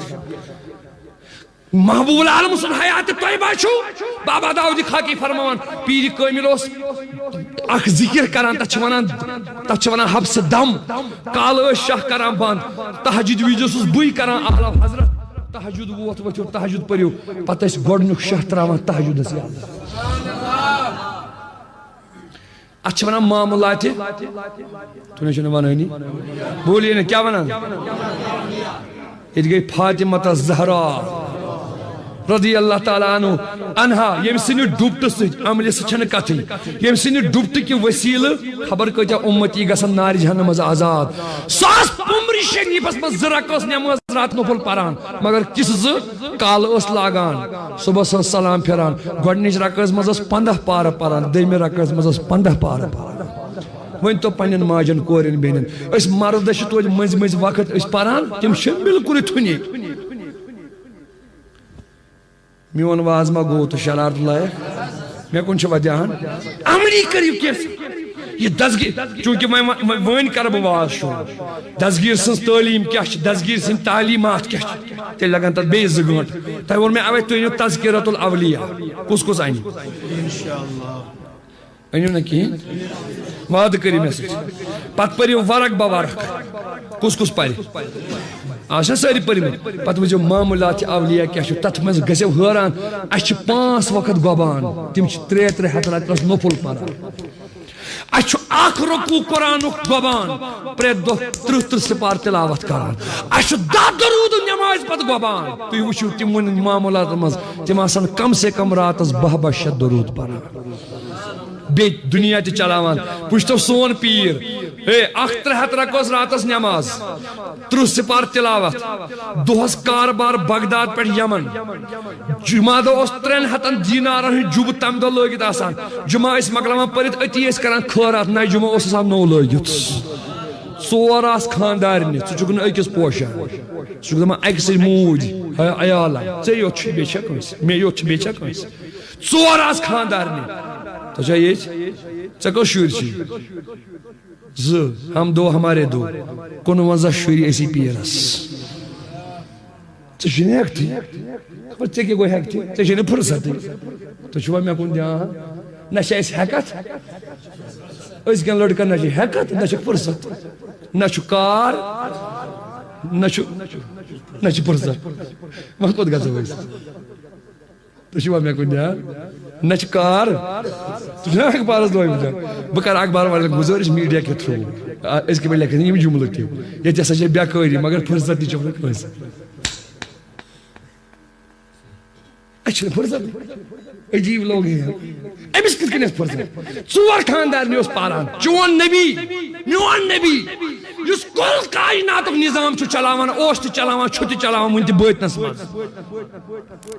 محبوب العالم سُنٛد حیات طیبہ چھُ۔ بابا داؤد خاکی فرماوان، پیٖرِ کٲمِل اوس اکھ ذِکِر کران، تَتھ چھِ وَنان، تَتھ چھِ وَنان حبس دم۔ کالہٕ ٲسۍ شاہ کران بنٛد، تہجد وِزِ اوسُس بٕے کران اعلیٰ حضرت۔ تہجد ووت، ؤتھِو تہجد پٔرِو۔ پتہٕ ٲسۍ گۄڈٕنیُک شاہ تراوان تہجدس یلہٕ۔ اتھ چھِ ونان معاملات۔ تُہۍ نہ چھِو نہٕ ونٲنی۔ بولیے نا، کیا ونان؟ ییٚتہِ گٔے فاطمہ الزہرا رضی اللہ تعالیٰ عنہ، عنہا، ییٚمہِ سٕنٛدِ ڈُپٹہٕ سۭتۍ، عملہِ سۭتۍ چھنہٕ کتھٕے، ییٚمہِ سٕنٛدِ ڈُپٹہٕ کہِ وسیلہٕ خبر کۭتیاہ اُمتی گژھن نارِ جہنم منٛز آزاد۔ سۄ ٲس پُمرِ شریفس منٛز زٕ رکٲژ نماز رات نفل پران، مگر کِژھ زٕ؟ کالہٕ ٲس لاگان، صبحس ٲس سلام پھِران۔ گۄڈٕنِچ رکٲژ منٛز ٲس پنٛداہ پارٕ پران، دوٚیمہِ رکٲژ منٛز ٲس پنٛداہ پارٕ پران۔ ؤنۍ تو پننٮ۪ن ماجن، کورٮ۪ن، بیٚنٮ۪ن، أسۍ مرد چھِ توتہِ مٔنٛزۍ مٔنٛزۍ وقت أسۍ پران، تِم چھِ بالکلٕے تھُنے۔ میون واز ما گوٚو تہٕ شرارت لایق؟ مےٚ کُن چھِ وجہان۔ عملی کٔرِو کینٛہہ۔ یہِ دستگیر، چونکہ وۄنۍ، وۄنۍ، وۄنۍ کرٕ بہٕ واز شروع۔ دستگیر سٕنٛز تعلیٖم کیٛاہ چھِ، دستگیر سٕنٛدۍ تعلیٖمات کیٛاہ چھِ، تیٚلہِ لگن تتھ بیٚیہِ زٕ گٲنٛٹہٕ۔ تۄہہِ ووٚن مےٚ اوے، تُہۍ أنِو تذکرۃ الاولیاء۔ کُس کُس انہِ؟ أنِو نہ کِہیٖنۍ، وعدٕ کٔرِو مےٚ سۭتۍ۔ پتہٕ پٔرِو ورق بہ ورق۔ کُس کُس پرِ؟ آز چھا سٲری پٔرمٕتۍ؟ پتہٕ وٕچھِو معاملات اولیاء کیٛاہ چھُ، تتھ منٛز گژھِو حٲران۔ اسہِ چھِ پانٛژھ وقت گۄبان، تِم چھِ ترٛےٚ ترٛےٚ ہتھ رۄپیس نفل پران۔ اسہِ چھُ اکھ رکوع قرآنُک گۄبان، پرٛٮ۪تھ دۄہ ترٕٛہ ترٕٛہ سپار تلاوت کران۔ اسہِ چھُ دَہ درود نمازِ پتہٕ گۄبان۔ تُہۍ وٕچھِو تِمن معاملاتن منٛز، تِم آسن کم سے کم راتس بہہ بہہ شیٚتھ درود پران۔ بیٚیہِ دُنیا تہِ چلاوان۔ وٕچھتو سون پیٖر، ہے، اکھ ترٛےٚ ہتھ رکوس راتس نماز، ترٕٛہ سپار تلاوت، دۄہس کاربار بغداد پٮ۪ٹھ یمن۔ جمعہ دۄہ اوس ترٛٮ۪ن ہتن دینارن ہُنٛد جُبہٕ تمہِ دۄہ لٲگِتھ آسان۔ جمعہ ٲسۍ مۄکلاوان پٔرِتھ، أتی ٲسۍ کران خٲرات، نَیہِ جمعہ اوس آسان نوٚو لٲگِتھ۔ ژور آس خاندارنہِ، ژٕ چھُکھ نہٕ أکِس پوشان، ژٕ چھُکھ دپان اکہِ سٕے موٗدۍ، ہے عیالا، ژےٚ یوت چھُ، بیٚیہِ چھا کٲنٛسہِ؟ مےٚ یوت چھُ، بیٚیہِ چھا کٲنٛسہِ؟ ژور آس خاندارنہِ۔ تۄہہِ چھا ییٚتہِ؟ ژےٚ کٔژ شُرۍ چھِ؟ زٕ، ہم دو ہمارے دو۔ کُنوَنزاہ شُرۍ ٲسی پیٖرس۔ ژےٚ چھُے نہٕ ہٮ۪کتھٕے۔ خبر ژےٚ کیٛاہ گوٚو ہٮ۪کتھٕے؟ ژےٚ چھے نہٕ فرصتٕے۔ تُہۍ چھِوا مےٚ کُن دھیان؟ نہ چھِ اَسہِ ہٮ۪کتھ، أزکٮ۪ن لٔڑکن نہ چھِ ہٮ۪کتھ، نہ چھِ فرصت، نہ چھُ کار، نہ چھُ، نہ چھِ فرصت۔ وۄنۍ کوٚت گژھو أسۍ؟ تُہۍ چھِوا مےٚ کُن دھیان؟ نہ چھِ کار۔ تُہۍ چھِو نا اخبارس دۄہے وٕچھان؟ بہٕ کرٕ اخبار والٮ۪ن گُزٲرِش میٖڈیا کہِ تھرٛوٗ، آ، أزکہِ پٮ۪ٹھ لیکھن یِم جملہٕ تہِ۔ ییٚتہِ ہسا چھِ بیکٲری، مگر فرصت تہِ چھُنہٕ کٲنٛسہِ۔ اَسہِ چھِنہٕ فرصت۔ عجیٖب لوگ ہے۔ أمِس کِتھ کٔنۍ ٲس فرصت؟ ژور خاندارنہِ اوس پاران۔ چون نبی، میون نبی، یُس کل کائناتُک نظام چھُ چلاوان، اوس تہِ چلاوان، چھُ تہِ چلاوان وُنہِ تہِ بٲطنس منٛز۔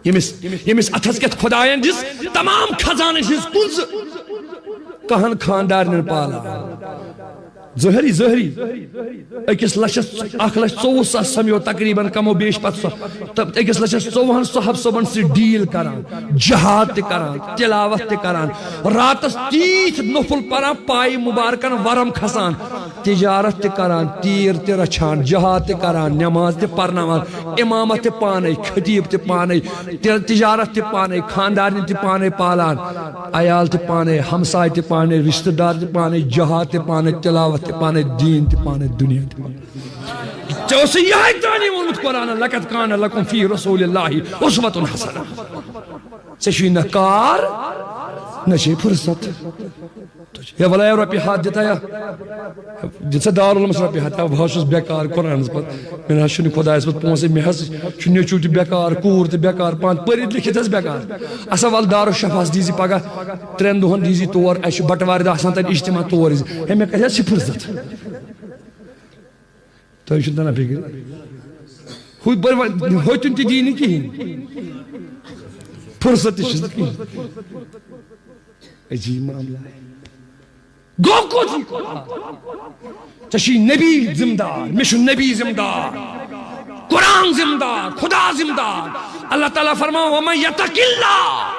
ییٚمِس، ییٚمِس اَتھس کٮ۪تھ خۄدایَن دِژ تمام خزانن ہٕنٛز کُنزٕ، کہن خاندارنٮ۪ن پالان۔ ظٲہری، ظٲہری۔ أکِس لچھس، اکھ لچھ ژوٚوُہ ساس سمجھو تقریباً کم و بیش پتہٕ سۄ، تہٕ أکِس لچھس ژوٚوُہن صحب صٲبن سۭتۍ ڈیل کران، جہاد تہِ کران، تلاوت تہِ کران، راتس تیٖتۍ نفل پران، پایہِ مبارکن ورم کھسان، تجارت تہِ کران، تیٖر تہِ رچھان، جہاد تہِ کران، نماز تہِ پرناوان، امامت تہِ پانے، خطیب تہِ پانے، تہِ-، تجارت تہِ پانے، خاندارنہِ تہِ پانے پالان، عیال تہِ پانے، ہمساے تہِ پانے، رشتہٕ دار تہِ پانے، جہاد تہِ پانے، تلاوت تہِ پانے، دین تہِ پانے، دنیا تہِ پانے۔ ژےٚ اوسُے یِہوٚے تعلیٖم ووٚنمُت قرآنن، "لقد کان لکم فی رسول اللہ اسوۃ حسنہ۔" ژےٚ چھُے نہ کار، نہ چھے فرصت۔ ہے ولا ہے رۄپیہِ ہتھ دِتھ ہا، دِتھ سا دارالعلومس رۄپیہِ ہتھ، بہٕ حظ چھُس بیکار قرآنس پتہٕ، مےٚ نہ حظ چھُنہٕ خۄدایس پتہٕ پونٛسے، مےٚ حظ چھُ نیٚچو تہِ بیکار، کوٗر تہِ بیکار، پانہٕ پٔرِتھ لیٚکھِتھ حظ بیکار۔ اَسا وَلہٕ دارالشفاہس دیٖزِ پگاہ ترٛٮ۪ن دۄہن دیٖزِ تور، اَسہِ چھُ بٹوارِ دۄہ آسان تَتہِ اجتماع، تور یٖزِ۔ ہے مےٚ کَتہِ حظ چھِ فرصت؟ تۄہہِ چھُنہٕ تران فِکرِ۔ ہُہ بٔرۍ وۄنۍ، ہوٚتیُن تہِ دی نہٕ کِہیٖنۍ۔ فرصت تہِ چھُس نہٕ کِہیٖنۍ۔ عجیٖب معاملہ۔ گوٚو کوٚت یہِ؟ ژےٚ چھُے نبی ذمہٕ دار، مےٚ چھُ نبی ذمہٕ دار، قرآن ذمہٕ دار، خدا ذمہٕ دار۔ اللہ تعالیٰ فرماوان، "ومن یتق اللہ"،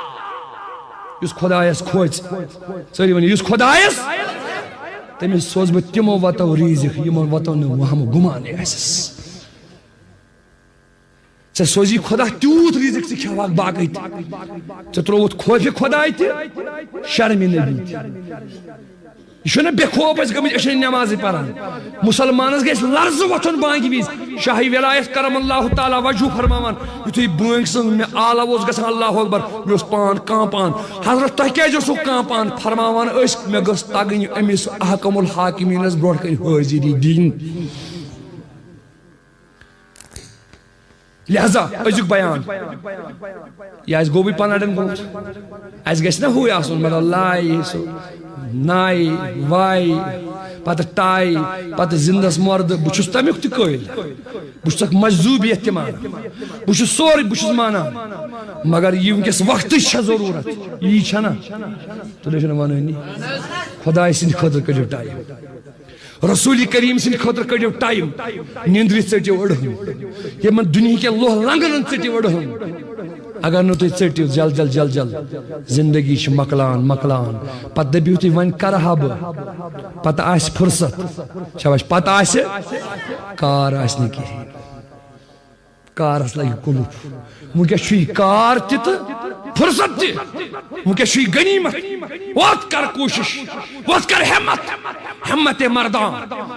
یُس خۄدایس کھوژِ، سٲری ؤنِو، یُس خۄدایس، تٔمِس سوزٕ بہٕ تِمو وتو رِزق، یِمن وتو نہٕ وہمہٕ گُمانٕے آسٮ۪س۔ ژےٚ سوزی خۄدا تیوٗت رِزق، ژٕ کھٮ۪وہاکھ باقٕے تہِ۔ ژےٚ ترٛووُتھ خوفِ خۄداے تہِ، شرمِ نبی تہِ۔ یہِ چھُنہٕ بے خوف أسۍ گٔمٕتۍ، أسۍ چھِنہٕ نٮ۪مازٕے پران۔ مُسلمانس گژھِ لرزٕ وۄتھُن بانگہِ وِزِ۔ شاہ ولی یس کرم اللہ تعالیٰ وجہہ فرماوان، یُتھُے بٲنگ سٕنز مےٚ آلو اوس گژھان، اللہ اکبر، مےٚ اوس پان کانپان۔ حضرت، تۄہہِ کیازِ اوسوٕ کانپان؟ فرماوان ٲسۍ، مےٚ گٔژھ تگٕنۍ أمِس احکم الحاکمینس برونٛٹھ کنہِ حٲضری دِنۍ۔ لہذا أزیُک بیان، یہِ آسہِ گوٚبُے پناڑن گوٚمُت، اَسہِ گژھِ نہ ہُے آسُن، مطلب، لایہِ سُہ نایہِ وایہِ، پتہٕ ٹایہِ، پتہٕ زِندس مردٕ۔ بہٕ چھُس تَمیُک تہِ قٲیِل، بہٕ چھُس اکھ مجذوبیت تہِ مانان، بہٕ چھُس سورُے، بہٕ چھُس مانان، مگر یہِ وٕنکیٚس وقتٕچ چھےٚ ضروٗرت، یی چھےٚ نہ؟ تُلِو چھُنہٕ وَنٲنی۔ خۄداے سٕنٛدِ خٲطرٕ کٔڑِو ٹایم۔ رسول کریم سٕنٛدِ خٲطرٕ کٔڑِو ٹایم، نیندرِ ژٔٹِو أڑہَن، یِمن دُنہِکٮ۪ن لوہ لنگرن ژٔٹِو أڑہَن۔ اگر نہٕ تُہۍ ژٔٹِو جل جل جل جل، زندگی چھِ مۄکلان مۄکلان، پتہٕ دٔپِو تُہۍ وۄنۍ کرٕ ہا بہٕ، پتہٕ آسہِ فرصت، شاباش، پتہٕ آسہِ، کار آسہِ نہٕ کِہیٖنۍ۔ کارس لگہِ قُلُف۔ وٕنکیٚس چھُ یہِ کار تہِ تہٕ فرصت تہِ۔ وٕنکیٚس چھُ یہِ غنیمت۔ وۄتھ کر کوٗشش، وۄتھ کر ہمت، ہمت مردان،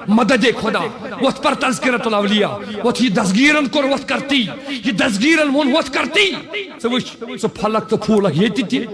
مدد خدا۔ وۄتھ پر تذکرۃ الاولیاء، وۄتھ یہِ دستگیرن کوٚر، وۄتھ کر تی، یہِ دستگیرن ووٚن، وۄتھ کر تی۔ ژٕ وٕچھ، ژٕ پھۄلکھ تہٕ پھوٗلکھ ییٚتہِ تہِ،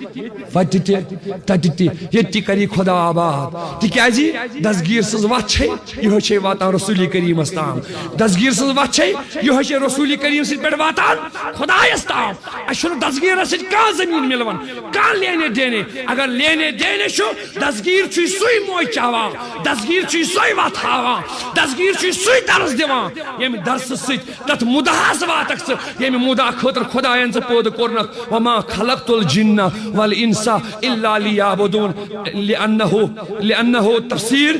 وتہِ تہِ، تتہِ تہِ، ییٚتہِ تہِ کری خدا آباد۔ تِکیازِ دستگیر سٕنٛز وتھ چھے، یِہوٚے چھے واتان رسول کریمس تام۔ دستگیر سٕنٛز وتھ چھے، یِہوٚے چھے رسول کریم سٕنٛدِ پٮ۪ٹھ واتان خدایس تام۔ اسہِ چھُنہٕ دستگیرس سۭتۍ کانٛہہ زٔمیٖن مِلوان، کانٛہہ لینے دینے۔ اگر لینے دینے چھُ، دستگیر چھُے سُے موج چاوان، دستگیر چھُے سُے وتھ ہاوان، دستگیر چھُے سُے درس دِوان، ییٚمہِ درسہٕ سۭتۍ تتھ مُدعاہس واتکھ ژٕ، ییٚمہِ مُدعا خٲطرٕ خداین ژٕ پٲدٕ کوٚرنکھ۔ وما خلقت الجن والانس الا لیعبدون، لانہ، لانہ تفسیر،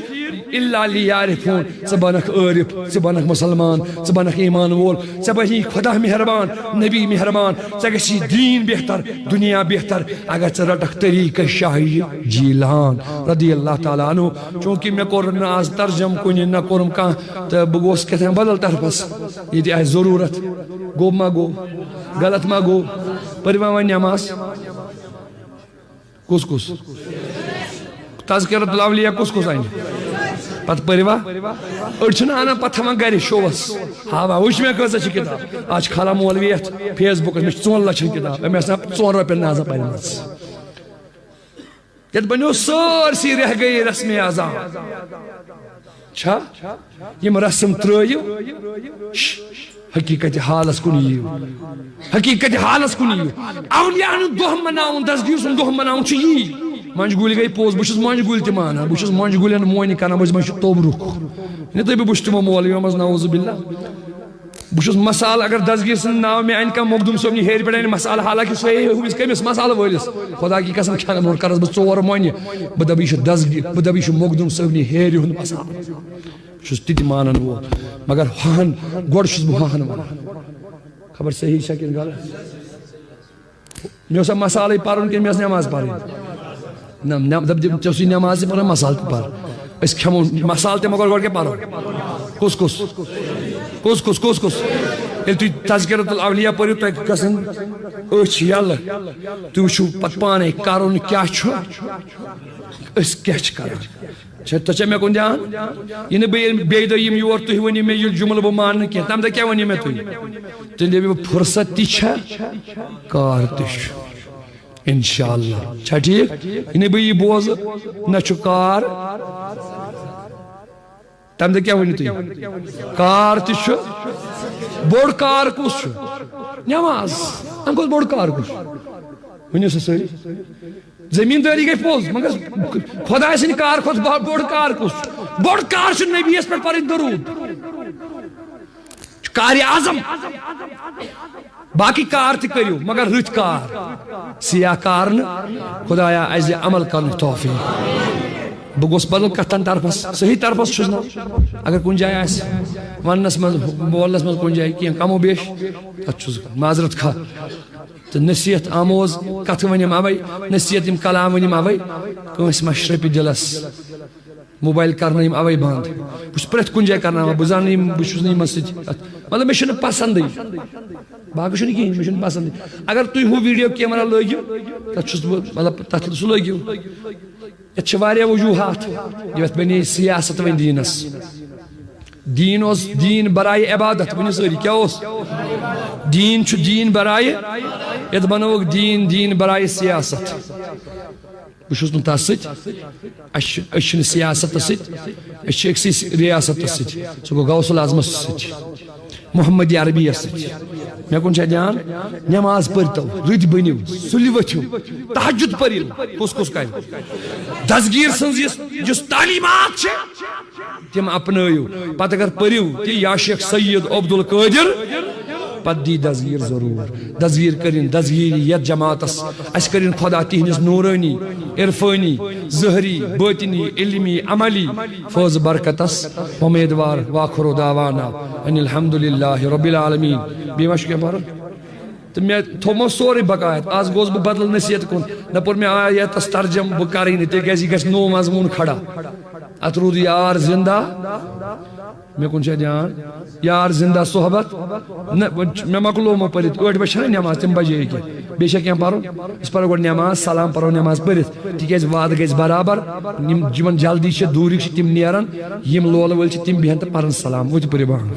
الا لیعرفون۔ ژٕ بنکھ عٲرف، ژٕ بنکھ مسلمان، ژٕ بنکھ ایمان وول، ژےٚ بنی خدا مہربان، نبی مہربان، ژےٚ گژھی دین بہتر، دنیا بہتر، اگر ژٕ رٹکھ طریقہ شاہی جیلان رضی اللہ تعالیٰ عنہ۔ چونکہ مےٚ کوٚر نہٕ آز ترجم کُنہِ، نہ کوٚرُم کانٛہہ، تہٕ بہٕ گوس کیٛاہ تام بدل طرفس۔ ییٚتہِ آسہِ ضروٗرت، گوٚو ما گوٚو؟ غلط ما گوٚو؟ پٔرِوا وۄنۍ نٮ۪ماز؟ کُس کُس؟ تذکرۃ الاولیاء کُس کُس انہِ؟ پتہٕ پٔرِوا؟ أڑۍ چھِنہٕ انان، پتہٕ تھاوان گرِ شووس۔ ہاوا، وٕچھ مےٚ کۭژاہ چھِ کِتاب۔ آز چھِ کھالان مولوی یتھ فیس بُکس، مےٚ چھِ ژۄن لچھن کِتاب، أمۍ آسان ژۄن رۄپین نظر پرِمٕژ۔ یتھ بنیو سٲرسٕے رہ گٔیے رسم اعضا۔ چھا؟ یِم رسم ترٲیِو، شش، حقیقت حالس کُن یِیِو۔ حقیقت حالس کُن یِیِو۔ اولیاء ہُنٛد دۄہ مناوُن، دستگیر سُنٛد دۄہ مناوُن چھُ یی۔ منجہِ گُلۍ گٔے پوٚز، بہٕ چھُس منجہِ گُلۍ تہِ مانان، بہٕ چھُس منجہِ گُلٮ۪ن مۄنہِ کران، بہٕ چھُس، بہٕ چھُس توبرُک۔ یعنی تُہۍ، بہٕ چھُس تِمو مولویو منٛز، نعوذ باللہ۔ بہٕ چھُس مسالہٕ، اگر دستگیر سُنٛد ناو مےٚ انہِ کانٛہہ مخدوم صٲبنہِ ہیرِ پٮ۪ٹھ انہِ مسالہٕ، حالانکہِ سُہ ہے ہُمِس کٔمِس مسالہٕ وٲلِس؟ خدا کی قسم کھٮ۪نہٕ مور کرس بہٕ ژور مۄنہِ۔ بہٕ دپہٕ یہِ چھُ دستگیر، بہٕ دپہٕ یہِ چھُ مخدوم صٲبنہِ ہیرِ ہُنٛد مسالہٕ۔ بہٕ چھُس تہِ تہِ مانان وول، مگر ہۄہن، گۄڈٕ چھُس بہٕ ہۄہن ونان۔ خبر صحیح چھا کِنہٕ غلط؟ مےٚ اوسا مسالے پرُن کِنہٕ مےٚ ٲس نٮ۪ماز پرٕنۍ؟ نہ، نہ، دپ، دپ، ژےٚ اوسُے نٮ۪ماز تہِ پرٕنۍ، مسالہٕ تہِ پرُن۔ أسۍ کھٮ۪مو مسالہٕ تہِ، مگر گۄڈٕ کیٛاہ پرو؟ کُس کُس؟ کُس کُس؟ کُس کُس؟ ییٚلہِ تُہۍ تذکرۃ الاولیاء پٔرِو، تۄہہِ گژھن أچھ یَلہٕ۔ تُہۍ وٕچھِو پتہٕ پانے کرُن کیٛاہ چھُ، أسۍ کیٛاہ چھِ کران۔ چھا، تۄہہِ چھا مےٚ کُن دھیان؟ یہِ نہٕ بہٕ ییٚلہِ بیٚیہِ دۄہ یِم یور، تُہۍ ؤنِو مےٚ یہِ جملہٕ بہٕ مانہٕ نہٕ کینٛہہ، تَمہِ دۄہ کیٛاہ ؤنِو مےٚ تُہۍ؟ تیٚلہِ دٔپِو، فرصت تہِ چھےٚ، کار تہِ چھُ۔ انشاءاللہ۔ چھا ٹھیٖک؟ یہِ نہٕ بہٕ یہِ بوزٕ، نہ چھُ کار۔ تَمہِ دۄہ کیٛاہ ؤنِو تُہۍ؟ کار تہِ چھُ۔ بوٚڑ کار کُس چھُ؟ نٮ۪ماز۔ اَمہِ کھۄتہٕ بوٚڑ کار کُس چھُ؟ ؤنِو سا سٲری۔ زمیٖندٲری گٔے پوٚز، مگر خۄداے سٕنٛدِ کار کھۄتہٕ بہ-، بوٚڑ کار کُس چھُ؟ بوٚڑ کار چھُ نبیَس پٮ۪ٹھ پَرٕنۍ درود۔ چھُ کارِ اعظم۔ باقٕے کار تہِ کٔرِو، مگر رٕتۍ کار۔ سیاہ کار نہٕ۔ خۄدایا، اَسہِ دِ عمل کرنُک توفیٖق۔ بہٕ گوٚژھ بدل کتھن طرفس، صحیح طرفس چھُس نہ۔ اگر کُنہِ جایہِ آسہِ وننس منٛز، بولنس منٛز کُنہِ جایہِ کینٛہہ کم و بیش، تتھ چھُس معذرت خواہ۔ تہٕ نصیحت آموز کتھٕ ؤنِم اوے، نصیحت یِم کلام ؤنِم اوے، کٲنٛسہِ ما شرپہِ دِلس۔ موبایل کرنٲیِم اوے بنٛد۔ بہٕ چھُس پرٛٮ۪تھ کُنہِ جایہِ کرناوان، بہٕ زانہٕ یِم، بہٕ چھُس نہٕ یِمن سۭتۍ اتھ، مطلب، مےٚ چھُنہٕ پسندٕے۔ باقٕے چھُنہٕ کِہیٖنۍ، مےٚ چھُنہٕ پسندٕے۔ اگر تُہۍ ہُہ ویڈیو کیمرہ لٲگِو، تتھ چھُس بہٕ، مطلب، تتھ سُہ لٲگِو۔ یتھ چھِ واریاہ وجوہات، یتھ بنے سیاست وۄنۍ دیٖنس۔ دیٖن اوس دیٖن برایہِ عبادت، ؤنِو سٲری، کیٛاہ اوس؟ دیٖن چھُ دیٖن برایہِ، یتھ بنووُکھ دیٖن، دیٖن برایہِ سیاست۔ بہٕ چھُس نہٕ تَس سۭتۍ، اَسہِ چھِ، أسۍ چھِنہٕ سیاستَس سۭتۍ، أسۍ چھِ أکسٕے ریاستَس سۭتۍ، سُہ گوٚو غوث العظمَس سۭتۍ، محمد عربیَس سۭتۍ۔ مےٚ کُن چھا دھیان؟ نٮ۪ماز پٔرۍتو، رٕتۍ بٔنِو، سُلہِ ؤتھِو، تہجد پٔرِو۔ کُس کُس کَرِ؟ دستگیٖر سٕنٛز یُس، یُس تعلیٖمات چھِ، تِم اپنٲیِو۔ پتہٕ اگر پٔرِو تہِ یا شیخ سید عبدالقٲدر، پتہٕ دی دستگیٖر ضروٗر۔ دستگیٖر کٔرِن، دستگیٖری یتھ جماعتس۔ اسہِ کٔرِن خۄدا تِہنٛدِس نوٗرٲنی، عرفٲنی، ظٲہری، بٲطنی، علمی، عملی فٲض برکتس اُمیدوار۔ واخر دعوانا ان الحمد للہ رب العالمین۔ بیٚیہِ ما چھُ کینٛہہ پرُن؟ تہٕ مےٚ تھوٚومو سورُے بقایت۔ از گوس بہٕ بدل نصیحت کُن، نہ پوٚر مےٚ آیتس ترجم، بہٕ کرٕے نہٕ، تِکیازِ یہِ گژھِ نوٚو مضموٗن کھڑا۔ اتھ روٗد یار زندہ۔ مےٚ کُن چھا دیان؟ یار زندہ صحبت۔ نہ، وۄنۍ چھُ، مےٚ مۄکلومو پٔرِتھ، ٲٹھِ بجہِ چھَنہ نٮ۪ماز، تِم بجے ییٚکیٛاہ۔ بیٚیہِ چھا کینٛہہ پَرُن؟ أسۍ پَرو گۄڈٕ نٮ۪ماز، سلام پَرو نٮ۪ماز پٔرِتھ، تِکیٛازِ وعدٕ گژھِ برابر۔ یِم، یِمَن جلدی چھِ، دوٗرِکۍ چھِ، تِم نیرَن، یِم لولہٕ وٲلۍ چھِ، تِم بیٚہَن تہٕ پَرَن سلام۔ وۄنۍ تہِ پٔرِو بانٛگ۔